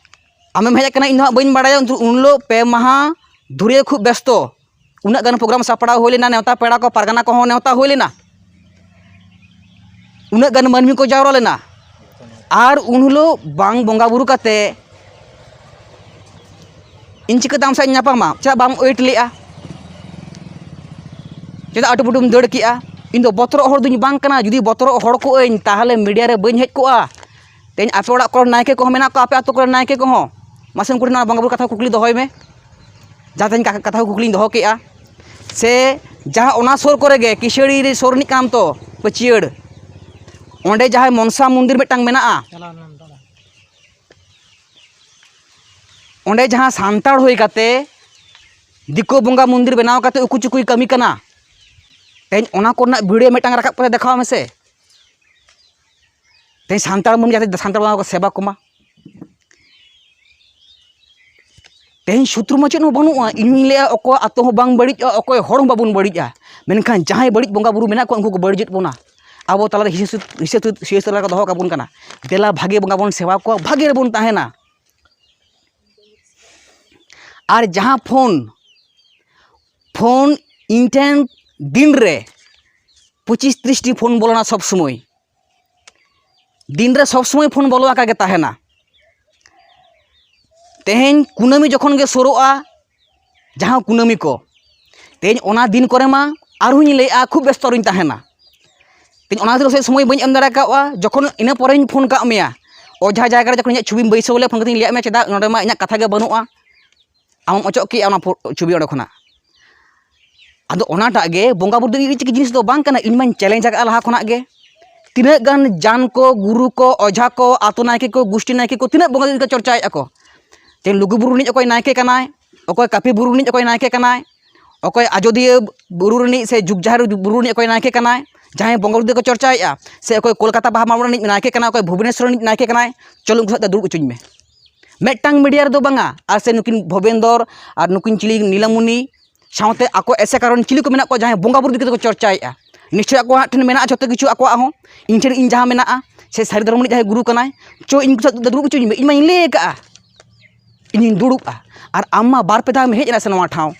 ᱟᱢᱮᱢ ᱦᱮᱡ ᱟᱠᱟᱱᱟ, ᱤᱧ ᱫᱚ ᱦᱟᱸᱜ ᱵᱟᱹᱧ ᱵᱟᱲᱟᱭᱟ᱾ ᱩᱱ ᱦᱤᱞᱳᱜ ᱯᱮ ᱢᱟᱦᱟ ᱫᱷᱩᱨᱭᱟᱹ ᱠᱷᱩᱵ ᱵᱮᱥᱛᱚ, ᱩᱱᱟᱹᱜ ᱜᱟᱱ ᱯᱨᱳᱜᱨᱟᱢ ᱥᱟᱯᱲᱟᱣ ᱦᱩᱭ ᱞᱮᱱᱟ, ᱱᱮᱣᱛᱟ ᱯᱮᱲᱟ ᱠᱚ, ᱯᱟᱨᱜᱟᱱᱟ ᱠᱚᱦᱚᱸ ᱱᱮᱣᱛᱟ ᱦᱩᱭ ᱞᱮᱱᱟ, ᱩᱱᱟᱹᱜ ᱜᱟᱱ ᱢᱟᱹᱱᱢᱤ ᱠᱚ ᱡᱟᱣᱨᱟ ᱞᱮᱱᱟ, ᱟᱨ ᱩᱱ ᱦᱤᱞᱳᱜ ᱵᱟᱝ ᱵᱚᱸᱜᱟ ᱵᱩᱨᱩ ᱠᱟᱛᱮ ᱤᱧ ᱪᱤᱠᱟᱹᱛᱮ ᱟᱢ ᱥᱟᱶ ᱤᱧ ᱧᱟᱯᱟᱢᱟ? ᱪᱮᱫᱟᱜ ᱵᱟᱢ ᱳᱭᱮᱴ ᱞᱮᱜᱼᱟ? ᱪᱮᱫᱟᱜ ᱟᱹᱴᱩᱯᱟᱹᱴᱩᱢ ᱫᱟᱹᱲ ᱠᱮᱜᱼᱟ? ᱤᱧ ᱫᱚ ᱵᱚᱛᱚᱨᱚᱜ ᱦᱚᱲ ᱫᱩᱧ ᱵᱟᱝ ᱠᱟᱱᱟ᱾ ᱡᱩᱫᱤ ᱵᱚᱛᱚᱨᱚᱜ ᱦᱚᱲ ᱠᱚᱜ ᱟᱹᱧ, ᱛᱟᱦᱚᱞᱮ ᱢᱤᱰᱤᱭᱟ ᱨᱮ ᱵᱟᱹᱧ ᱦᱮᱡ ᱠᱚᱜᱼᱟ᱾ ᱛᱮᱦᱮᱧ ᱟᱯᱮ ᱚᱲᱟᱜ ᱠᱚᱨᱮ ᱱᱟᱭᱠᱮ ᱠᱚᱦᱚᱸ ᱢᱮᱱᱟᱜ ᱠᱚᱣᱟ, ᱟᱯᱮ ᱟᱹᱛᱩ ᱠᱚᱨᱮ ᱱᱟᱭᱠᱮ ᱠᱚᱦᱚᱸ, ᱢᱟᱥᱮ ᱩᱱᱠᱩ ᱴᱷᱮᱱ ᱱᱚᱣᱟ ᱵᱚᱸᱜᱟ ᱵᱩᱨᱩ ᱠᱟᱛᱷᱟ ᱠᱩᱠᱞᱤ ᱫᱚᱦᱚᱭ ᱢᱮ᱾ ᱡᱟᱦᱟᱸ ᱛᱮᱦᱮᱧ ᱠᱟ-, ᱠᱟᱛᱷᱟ ᱠᱚ ᱠᱩᱠᱞᱤᱧ ᱫᱚᱦᱚ ᱠᱮᱜᱼᱟ, ᱥᱮ ᱡᱟᱦᱟᱸ ᱚᱱᱟ ᱥᱩᱨ ᱠᱚᱨᱮ ᱜᱮ ᱠᱤᱥᱟᱹᱲᱤ ᱨᱮ ᱥᱩᱨ ᱨᱤᱱᱤᱡ ᱠᱟᱱᱟᱢ ᱛᱚ, ᱯᱟᱹᱪᱤᱭᱟᱹᱲ, ᱚᱸᱰᱮ ᱡᱟᱦᱟᱸᱭ ᱢᱚᱱᱥᱟ ᱢᱚᱱᱫᱤᱨ ᱢᱤᱫᱴᱟᱝ ᱢᱮᱱᱟᱜᱼᱟ, ᱪᱟᱞᱟᱣ ᱞᱮᱱᱟᱢ ᱫᱟᱫᱟ? ᱚᱸᱰᱮ ᱡᱟᱦᱟᱸ ᱥᱟᱱᱛᱟᱲ ᱦᱩᱭ ᱠᱟᱛᱮ ᱫᱤᱠᱩ ᱵᱚᱸᱜᱟ ᱢᱚᱱᱫᱤᱨ ᱵᱮᱱᱟᱣ ᱠᱟᱛᱮ ᱩᱠᱩ ᱪᱩᱠᱩᱭ ᱠᱟᱹᱢᱤ ᱠᱟᱱᱟ, ᱛᱮᱦᱮᱧ ᱚᱱᱟ ᱠᱚᱨᱮᱱᱟᱜ ᱵᱷᱤᱰᱤᱭᱳ ᱢᱤᱫᱴᱟᱝ ᱨᱟᱠᱟᱵ ᱠᱟᱛᱮ ᱫᱮᱠᱷᱟᱣ ᱢᱮᱥᱮ᱾ ᱛᱮᱦᱮᱧ ᱥᱟᱱᱛᱟᱲ ᱢᱟᱹᱱᱢᱤ ᱡᱟᱛᱮ ᱥᱟᱱᱛᱟᱲ ᱵᱚᱸᱜᱟ ᱠᱚ ᱥᱮᱵᱟ ᱠᱚᱢᱟ᱾ ᱛᱮᱦᱮᱧ ᱥᱩᱛᱨᱩ ᱢᱟ ᱪᱮᱫ ᱦᱚᱸ ᱵᱟᱹᱱᱩᱜᱼᱟ᱾ ᱤᱧ ᱦᱚᱸᱧ ᱞᱟᱹᱭᱟ, ᱚᱠᱚᱭ ᱟᱛᱳ ᱦᱚᱸ ᱵᱟᱝ ᱵᱟᱹᱲᱤᱡᱼᱟ, ᱚᱠᱚᱭ ᱦᱚᱲ ᱦᱚᱸ ᱵᱟᱵᱚᱱ ᱵᱟᱹᱲᱤᱡᱼᱟ, ᱢᱮᱱᱠᱷᱟᱱ ᱡᱟᱦᱟᱸᱭ ᱵᱟᱹᱲᱤᱡ ᱵᱚᱸᱜᱟ ᱵᱩᱨᱩ ᱢᱮᱱᱟᱜ ᱠᱚᱣᱟ, ᱩᱱᱠᱩ ᱠᱚ ᱵᱟᱹᱲᱤᱡᱮᱫ ᱵᱚᱱᱟ᱾ ᱟᱵᱚ ᱛᱟᱞᱟᱨᱮ ᱦᱤᱥᱟᱹ ᱥᱩᱫ-, ᱦᱤᱥᱟᱹ ᱥᱩᱫ-, ᱦᱤᱥᱟᱹ ᱛᱟᱞᱟ ᱨᱮᱠᱚ ᱫᱚᱦᱚ ᱠᱟᱵᱚᱱ ᱠᱟᱱᱟ᱾ ᱫᱮᱞᱟ ᱵᱷᱟᱜᱮ ᱵᱚᱸᱜᱟ ᱵᱚᱱ ᱥᱮᱵᱟ ᱠᱚᱣᱟ, ᱵᱷᱟᱜᱮ ᱨᱮᱵᱚᱱ ᱛᱟᱦᱮᱱᱟ᱾ ᱟᱨ ᱡᱟᱦᱟᱸ ᱯᱷᱳᱱ, ᱯᱷᱳᱱ ᱤᱧ ᱴᱷᱮᱱ ᱫᱤᱱ ᱨᱮ ᱯᱚᱸᱪᱤᱥ ᱛᱤᱨᱤᱥ ᱴᱤ ᱯᱷᱳᱱ ᱵᱚᱞᱚᱱᱟ ᱥᱚᱵᱽ ᱥᱚᱢᱚᱭ᱾ ᱫᱤᱱ ᱨᱮ ᱥᱚᱵᱽ ᱥᱚᱢᱚᱭ ᱯᱷᱳᱱ ᱵᱚᱞᱚ ᱟᱠᱟ ᱜᱮ ᱛᱟᱦᱮᱱᱟ᱾ ᱛᱮᱦᱮᱧ ᱠᱩᱱᱟᱹᱢᱤ ᱡᱚᱠᱷᱚᱱ ᱜᱮ ᱥᱩᱨᱩᱜᱼᱟ, ᱡᱟᱦᱟᱸ ᱠᱩᱱᱟᱹᱢᱤ ᱠᱚ, ᱛᱮᱦᱮᱧ ᱚᱱᱟ ᱫᱤᱱ ᱠᱚᱨᱮ ᱢᱟ ᱟᱨᱦᱚᱸᱧ ᱞᱟᱹᱭᱮᱫᱼᱟ, ᱠᱷᱩᱵ ᱵᱮᱥᱛᱚ ᱨᱤᱧ ᱛᱟᱦᱮᱱᱟ᱾ ᱛᱮᱦᱮᱧ ᱚᱱᱟ ᱠᱷᱟᱹᱛᱤᱨ ᱥᱮ ᱥᱚᱢᱚᱭ ᱵᱟᱹᱧ ᱮᱢ ᱫᱟᱲᱮ ᱠᱟᱣᱟ᱾ ᱡᱚᱠᱷᱚᱱ ᱤᱱᱟᱹ ᱯᱚᱨᱮᱧ ᱯᱷᱳᱱ ᱠᱟᱜ ᱢᱮᱭᱟ, ᱚᱡᱷᱟ ᱡᱟᱭᱜᱟ ᱨᱮ ᱡᱚᱠᱷᱚᱱ ᱤᱧᱟᱹᱜ ᱪᱷᱚᱵᱤᱢ ᱵᱟᱹᱭᱥᱟᱹᱣ ᱞᱮᱫ, ᱯᱷᱳᱱ ᱠᱟᱛᱮᱧ ᱞᱟᱹᱭᱟᱫ ᱢᱮᱭᱟ, ᱪᱮᱫᱟᱜ ᱱᱚᱰᱮ ᱢᱟ ᱤᱧᱟᱹᱜ ᱠᱟᱛᱷᱟ ᱜᱮ ᱵᱟᱹᱱᱩᱜᱼᱟ, ᱟᱢᱮᱢ ᱚᱪᱚᱜ ᱠᱮᱜᱼᱟ ᱚᱱᱟ ᱯᱷᱳ-, ᱪᱷᱚᱵᱤ ᱚᱸᱰᱮ ᱠᱷᱚᱱᱟᱜ᱾ ᱟᱫᱚ ᱚᱱᱟᱴᱟᱜ ᱜᱮ ᱵᱚᱸᱜᱟ ᱵᱩᱨᱩ ᱫᱚ ᱤᱧ ᱪᱤᱠᱤ ᱡᱤᱱᱤᱥ ᱫᱚ ᱵᱟᱝ ᱠᱟᱱᱟ, ᱤᱧ ᱢᱟᱧ ᱪᱮᱞᱮᱧᱡᱽ ᱟᱠᱟᱫᱼᱟ ᱞᱟᱦᱟ ᱠᱷᱚᱱᱟᱜ ᱜᱮ᱾ ᱛᱤᱱᱟᱹᱜ ᱜᱟᱱ ᱡᱟᱱ ᱠᱚ, ᱜᱩᱨᱩ ᱠᱚ, ᱚᱡᱷᱟ ᱠᱚ, ᱟᱛᱳ ᱱᱟᱭᱠᱮ ᱠᱚ, ᱜᱩᱥᱴᱤ ᱱᱟᱭᱠᱮ ᱠᱚ, ᱛᱤᱱᱟᱹᱜ ᱵᱚᱸᱜᱟ ᱠᱚ ᱪᱚᱨᱪᱟᱭᱮᱫᱼᱟ ᱠᱚ᱾ ᱛᱮᱦᱮᱧ ᱞᱩᱜᱩ ᱵᱩᱨᱩ ᱨᱤᱱᱤᱡ ᱚᱠᱚᱭ ᱱᱟᱭᱠᱮ ᱠᱟᱱᱟᱭ, ᱚᱠᱚᱭ ᱠᱟᱹᱯᱤ ᱵᱩᱨᱩ ᱨᱤᱱᱤᱡ ᱚᱠᱚᱭ ᱱᱟᱭᱠᱮ ᱠᱟᱱᱟᱭ, ᱚᱠᱚᱭ ᱟᱡᱳᱫᱤᱭᱟᱹ ᱵᱩᱨᱩ ᱨᱤᱱᱤᱡ ᱥᱮ ᱡᱩᱜᱽ ᱡᱟᱦᱮᱨ ᱵᱩᱨᱩ ᱨᱤᱱᱤᱡ ᱚᱠᱚᱭ ᱱᱟᱭᱠᱮ ᱠᱟᱱᱟᱭ, ᱡᱟᱦᱟᱸᱭ ᱵᱚᱸᱜᱟ ᱵᱩᱨᱩ ᱫᱚᱠᱚ ᱪᱚᱨᱪᱟᱭᱮᱫᱼᱟ, ᱥᱮ ᱚᱠᱚᱭ ᱠᱳᱞᱠᱟᱛᱟ ᱵᱟᱦᱟ ᱢᱟᱜ ᱢᱚᱬᱮ ᱨᱤᱱᱤᱡ ᱱᱟᱭᱠᱮ ᱠᱟᱱᱟᱭ, ᱚᱠᱚᱭ ᱵᱷᱩᱵᱽᱱᱮᱥᱣᱚᱨ ᱨᱤᱱᱤᱡ ᱱᱟᱭᱠᱮ ᱠᱟᱱᱟᱭ, ᱪᱚᱞᱚ ᱩᱱᱠᱩ ᱥᱟᱶᱛᱮ ᱫᱩᱲᱩᱵ ᱦᱚᱪᱚᱧ ᱢᱮ᱾ ᱢᱤᱫᱴᱟᱝ ᱢᱤᱰᱤᱭᱟ ᱨᱮᱫᱚ ᱵᱟᱝᱟ, ᱟᱨ ᱥᱮ ᱱᱩᱠᱤᱱ ᱵᱷᱚᱵᱮᱱᱫᱚᱨ ᱟᱨ ᱱᱩᱠᱤᱱ ᱪᱤᱞᱤ ᱱᱤᱞᱟᱢᱩᱱᱤ ᱥᱟᱶᱛᱮ ᱟᱠᱚ ᱮᱥᱮᱠᱟ ᱨᱮᱱ ᱪᱤᱞᱤ ᱠᱚ ᱢᱮᱱᱟᱜ ᱠᱚᱣᱟ, ᱡᱟᱦᱟᱸᱭ ᱵᱚᱸᱜᱟ ᱵᱩᱨᱩ ᱤᱫᱤ ᱠᱟᱛᱮ ᱠᱚ ᱪᱚᱨᱪᱟᱭᱮᱫᱼᱟ᱾ ᱱᱤᱥᱪᱚᱭ ᱟᱠᱚᱣᱟᱜ ᱴᱷᱮᱱ ᱢᱮᱱᱟᱜᱼᱟ ᱡᱷᱚᱛᱚ ᱠᱤᱪᱷᱩ ᱟᱠᱚᱣᱟᱜ ᱦᱚᱸ, ᱤᱧ ᱴᱷᱮᱱ ᱤᱧ ᱡᱟᱦᱟᱸ ᱢᱮᱱᱟᱜᱼᱟ, ᱥᱮ ᱥᱟᱹᱨᱤ ᱫᱷᱚᱨᱚᱢ ᱨᱤᱱᱤᱡ ᱡᱟᱦᱟᱸᱭ ᱜᱩᱨᱩ ᱠᱟᱱᱟᱭ, ᱪᱚ ᱤᱧ ᱥᱟᱶ ᱫᱩᱲᱩᱵ ᱦᱚᱪᱚᱧ ᱢᱮ, ᱤᱧ ᱢᱟᱧ ᱞᱟᱹᱭ ᱟᱠᱟᱫᱼᱟ, ᱤᱧᱤᱧ ᱫᱩᱲᱩᱵᱼᱟ᱾ ᱟᱨ ᱟᱢ ᱢᱟ ᱵᱟᱨ ᱯᱮ ᱫᱷᱟᱣ ᱮᱢ ᱦᱮᱡ ᱮᱱᱟ ᱥᱮ ᱱᱚᱣᱟ ᱴᱷᱟᱶ,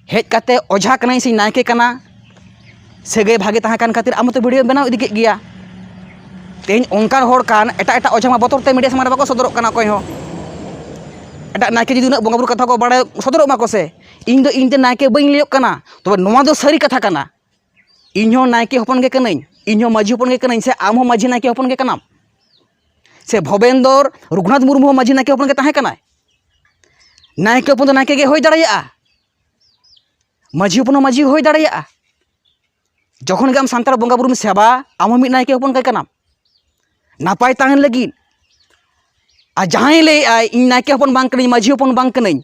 ᱦᱮᱡ ᱠᱟᱛᱮ ᱚᱡᱷᱟ ᱠᱟᱱᱟᱭ ᱥᱮ ᱱᱟᱭᱠᱮ ᱠᱟᱱᱟ, ᱥᱟᱹᱜᱟᱹᱭ ᱵᱷᱟᱜᱮ ᱛᱟᱦᱮᱸ ᱠᱟᱱ ᱠᱷᱟᱹᱛᱤᱨ ᱟᱢ ᱦᱚᱸᱛᱚ ᱵᱷᱤᱰᱤᱭᱳ ᱵᱮᱱᱟᱣ ᱤᱫᱤ ᱠᱮᱫ ᱜᱮᱭᱟ᱾ ᱛᱮᱦᱮᱧ ᱚᱱᱠᱟᱱ ᱦᱚᱲ ᱠᱟᱱ ᱮᱴᱟᱜ ᱮᱴᱟᱜ ᱚᱡᱷᱟ ᱢᱟ ᱵᱚᱛᱚᱨ ᱛᱮ ᱢᱤᱰᱤᱭᱟ ᱥᱟᱢᱟᱝ ᱨᱮ ᱵᱟᱠᱚ ᱥᱚᱫᱚᱨᱚᱜ ᱠᱟᱱᱟ ᱚᱠᱚᱭ ᱦᱚᱸ᱾ ᱮᱴᱟᱜ ᱱᱟᱭᱠᱮ ᱡᱩᱫᱤ ᱩᱱᱟᱹᱜ ᱵᱚᱸᱜᱟ ᱵᱩᱨᱩ ᱠᱟᱛᱷᱟ ᱠᱚ ᱵᱟᱲᱟᱭ ᱥᱚᱫᱚᱨᱚᱜ ᱢᱟᱠᱚ ᱥᱮ, ᱤᱧ ᱫᱚ ᱤᱧ ᱛᱮ ᱱᱟᱭᱠᱮ ᱵᱟᱹᱧ ᱞᱟᱹᱭᱚᱜ ᱠᱟᱱᱟ, ᱛᱚᱵᱮ ᱱᱚᱣᱟ ᱫᱚ ᱥᱟᱹᱨᱤ ᱠᱟᱛᱷᱟ ᱠᱟᱱᱟ᱾ ᱤᱧ ᱦᱚᱸ ᱱᱟᱭᱠᱮ ᱦᱚᱯᱚᱱ ᱜᱮ ᱠᱟᱹᱱᱟᱹᱧ, ᱤᱧ ᱦᱚᱸ ᱢᱟᱹᱡᱷᱤ ᱦᱚᱯᱚᱱ ᱜᱮ ᱠᱟᱹᱱᱟᱹᱧ, ᱥᱮ ᱟᱢ ᱦᱚᱸ ᱢᱟᱹᱡᱷᱤ ᱱᱟᱭᱠᱮ ᱦᱚᱯᱚᱱ ᱜᱮ ᱠᱟᱱᱟᱢ, ᱥᱮ ᱵᱷᱚᱵᱮᱱᱫᱚᱨ ᱨᱚᱜᱷᱩᱱᱟᱛᱷ ᱢᱩᱨᱢᱩ ᱦᱚᱸ ᱢᱟᱹᱡᱷᱤ ᱱᱟᱭᱠᱮ ᱦᱚᱯᱚᱱ ᱜᱮ ᱛᱟᱦᱮᱸ ᱠᱟᱱᱟᱭ᱾ ᱱᱟᱭᱠᱮ ᱦᱚᱯᱚᱱ ᱫᱚ ᱱᱟᱭᱠᱮ ᱜᱮ ᱦᱩᱭ ᱫᱟᱲᱮᱭᱟᱜᱼᱟ, ᱢᱟᱹᱡᱷᱤ ᱦᱚᱯᱚᱱ ᱦᱚᱸ ᱢᱟᱹᱡᱷᱤ ᱦᱩᱭ ᱫᱟᱲᱮᱭᱟᱜᱼᱟ᱾ ᱡᱚᱠᱷᱚᱱ ᱜᱮ ᱟᱢ ᱥᱟᱱᱛᱟᱲ ᱵᱚᱸᱜᱟ ᱵᱩᱨᱩᱢ ᱥᱮᱵᱟ, ᱟᱢ ᱦᱚᱸ ᱢᱤᱫ ᱱᱟᱭᱠᱮ ᱦᱚᱯᱚᱱ ᱜᱮ ᱠᱟᱱᱟᱢ᱾ ᱱᱟᱯᱟᱭ ᱛᱟᱦᱮᱱ ᱞᱟᱹᱜᱤᱫ, ᱟᱨ ᱡᱟᱦᱟᱸᱭ ᱞᱟᱹᱭᱮᱫᱼᱟᱭ ᱤᱧ ᱱᱟᱭᱠᱮ ᱦᱚᱯᱚᱱ ᱵᱟᱝ ᱠᱟᱹᱱᱟᱹᱧ, ᱢᱟᱹᱡᱷᱤ ᱦᱚᱯᱚᱱ ᱵᱟᱝ ᱠᱟᱹᱱᱟᱹᱧ,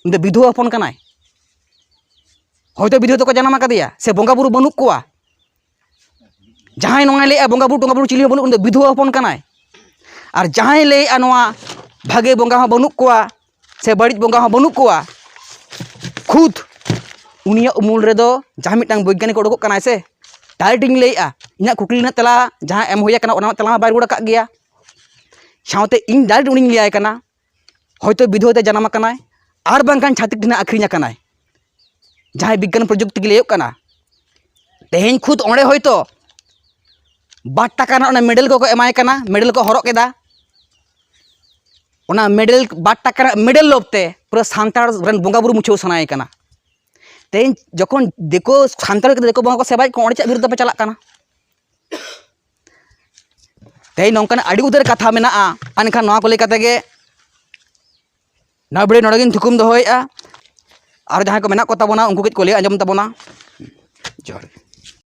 ᱩᱱᱤ ᱫᱚ ᱵᱤᱫᱷᱣᱟᱹ ᱦᱚᱯᱚᱱ ᱠᱟᱱᱟᱭ᱾ ᱦᱚᱭᱛᱳ ᱵᱤᱫᱷᱣᱟᱹ ᱛᱮᱠᱚ ᱡᱟᱱᱟᱢ ᱟᱠᱟᱫᱮᱭᱟ, ᱥᱮ ᱵᱚᱸᱜᱟ ᱵᱩᱨᱩ ᱵᱟᱹᱱᱩᱜ ᱠᱚᱣᱟ᱾ ᱡᱟᱦᱟᱸᱭ ᱱᱚᱣᱟᱭ ᱞᱟᱹᱭᱮᱫᱼᱟ ᱵᱚᱸᱜᱟ ᱵᱩᱨᱩ ᱴᱚᱸᱜᱟ ᱵᱩᱨᱩ ᱪᱤᱞᱤ ᱦᱚᱸ ᱵᱟᱹᱱᱩᱜ, ᱩᱱᱤ ᱫᱚ ᱵᱤᱫᱷᱣᱟᱹ ᱦᱚᱯᱚᱱ ᱠᱟᱱᱟᱭ᱾ ᱟᱨ ᱡᱟᱦᱟᱸᱭ ᱞᱟᱹᱭᱮᱫᱼᱟ ᱱᱚᱣᱟ ᱵᱷᱟᱜᱮ ᱵᱚᱸᱜᱟ ᱦᱚᱸ ᱵᱟᱹᱱᱩᱜ ᱠᱚᱣᱟ, ᱥᱮ ᱵᱟᱹᱲᱤᱡ ᱵᱚᱸᱜᱟ ᱦᱚᱸ ᱵᱟᱹᱱᱩᱜ ᱠᱚᱣᱟ, ᱠᱷᱩᱫ ᱩᱱᱤᱭᱟᱜ ᱩᱢᱩᱞ ᱨᱮᱫᱚ ᱡᱟᱦᱟᱸ ᱢᱤᱫᱴᱟᱝ ᱵᱳᱭᱜᱟᱱᱤᱠ ᱩᱰᱩᱠᱚᱜ ᱠᱟᱱᱟᱭ ᱥᱮ, direct ᱤᱧ ᱞᱟᱹᱭᱮᱫᱼᱟ, ᱤᱧᱟᱹᱜ ᱠᱩᱠᱞᱤ ᱨᱮᱱᱟᱜ ᱛᱮᱞᱟ ᱡᱟᱦᱟᱸ ᱮᱢ ᱦᱩᱭ ᱟᱠᱟᱱᱟ, ᱚᱱᱟ ᱨᱮᱱᱟᱜ ᱛᱮᱞᱟ ᱢᱟ ᱵᱟᱭ ᱨᱩᱣᱟᱹᱲ ᱟᱠᱟᱫ ᱜᱮᱭᱟ᱾ ᱥᱟᱶᱛᱮ ᱤᱧ direct ᱩᱱᱤᱧ ᱞᱟᱹᱭᱟᱭ ᱠᱟᱱᱟ, ᱦᱚᱭᱛᱳ ᱵᱤᱫᱷᱣᱟᱹ ᱛᱮ ᱡᱟᱱᱟᱢ ᱟᱠᱟᱱᱟᱭ, ᱟᱨ ᱵᱟᱝᱠᱷᱟᱱ ᱪᱷᱟᱹᱛᱤᱠ ᱴᱷᱮᱱ ᱟᱹᱠᱷᱨᱤᱧ ᱟᱠᱟᱱᱟᱭ, ᱡᱟᱦᱟᱸᱭ ᱵᱤᱜᱽᱜᱟᱱ ᱯᱨᱚᱡᱩᱠᱛᱤ ᱜᱮ ᱞᱟᱹᱭᱚᱜ ᱠᱟᱱᱟ᱾ ᱛᱮᱦᱮᱧ ᱠᱷᱩᱫ ᱚᱸᱰᱮ ᱦᱚᱭᱛᱳ ᱵᱟᱨ ᱴᱟᱠᱟ ᱨᱮᱱᱟᱜ ᱚᱱᱟ ᱢᱮᱰᱮᱞ ᱠᱚᱠᱚ ᱮᱢᱟᱭ ᱠᱟᱱᱟ, ᱢᱮᱰᱮᱞ ᱠᱚ ᱦᱚᱨᱚᱜ ᱠᱮᱫᱟ, ᱚᱱᱟ ᱢᱮᱰᱮᱞ, ᱵᱟᱨ ᱴᱟᱠᱟ ᱨᱮᱱᱟᱜ ᱢᱮᱰᱮᱞ ᱞᱳᱵᱷ ᱛᱮ ᱯᱩᱨᱟᱹ ᱥᱟᱱᱛᱟᱲ ᱨᱮᱱ ᱵᱚᱸᱜᱟ ᱵᱩᱨᱩ ᱢᱩᱪᱷᱟᱹᱣ ᱥᱟᱱᱟᱭᱮ ᱠᱟᱱᱟ᱾ ᱛᱮᱦᱮᱧ ᱡᱚᱠᱷᱚᱱ ᱫᱤᱠᱩ, ᱥᱟᱱᱛᱟᱲ ᱠᱟᱛᱮ ᱫᱤᱠᱩ ᱵᱚᱸᱜᱟ ᱠᱚ ᱥᱮᱵᱟᱭᱮᱫ ᱠᱚᱣᱟ, ᱚᱸᱰᱮ ᱪᱮᱫ ᱵᱤᱨᱩᱫᱷ ᱯᱮ ᱪᱟᱞᱟᱜ ᱠᱟᱱᱟ? ᱛᱮᱦᱮᱧ ᱱᱚᱝᱠᱟᱱᱟᱜ ᱟᱹᱰᱤ ᱩᱛᱟᱹᱨ ᱠᱟᱛᱷᱟ ᱢᱮᱱᱟᱜᱼᱟ᱾ ᱮᱱᱠᱷᱟᱱ ᱱᱚᱣᱟ ᱠᱚ ᱞᱟᱹᱭ ᱠᱟᱛᱮ ᱜᱮ ᱱᱚᱣᱟ ᱵᱷᱤᱰᱤᱭᱳ ᱱᱚᱰᱮ ᱜᱤᱧ ᱛᱷᱩᱠᱩᱢ ᱫᱚᱦᱚᱭᱮᱫᱼᱟ᱾ ᱟᱨ ᱡᱟᱦᱟᱸᱭ ᱠᱚ ᱢᱮᱱᱟᱜ ᱠᱚ ᱛᱟᱵᱚᱱᱟ, ᱩᱱᱠᱩ ᱠᱟᱹᱡ ᱠᱚ ᱞᱟᱹᱭ ᱟᱸᱡᱚᱢ ᱛᱟᱵᱚᱱᱟ᱾ ᱡᱚᱦᱟᱨ ᱜᱮ᱾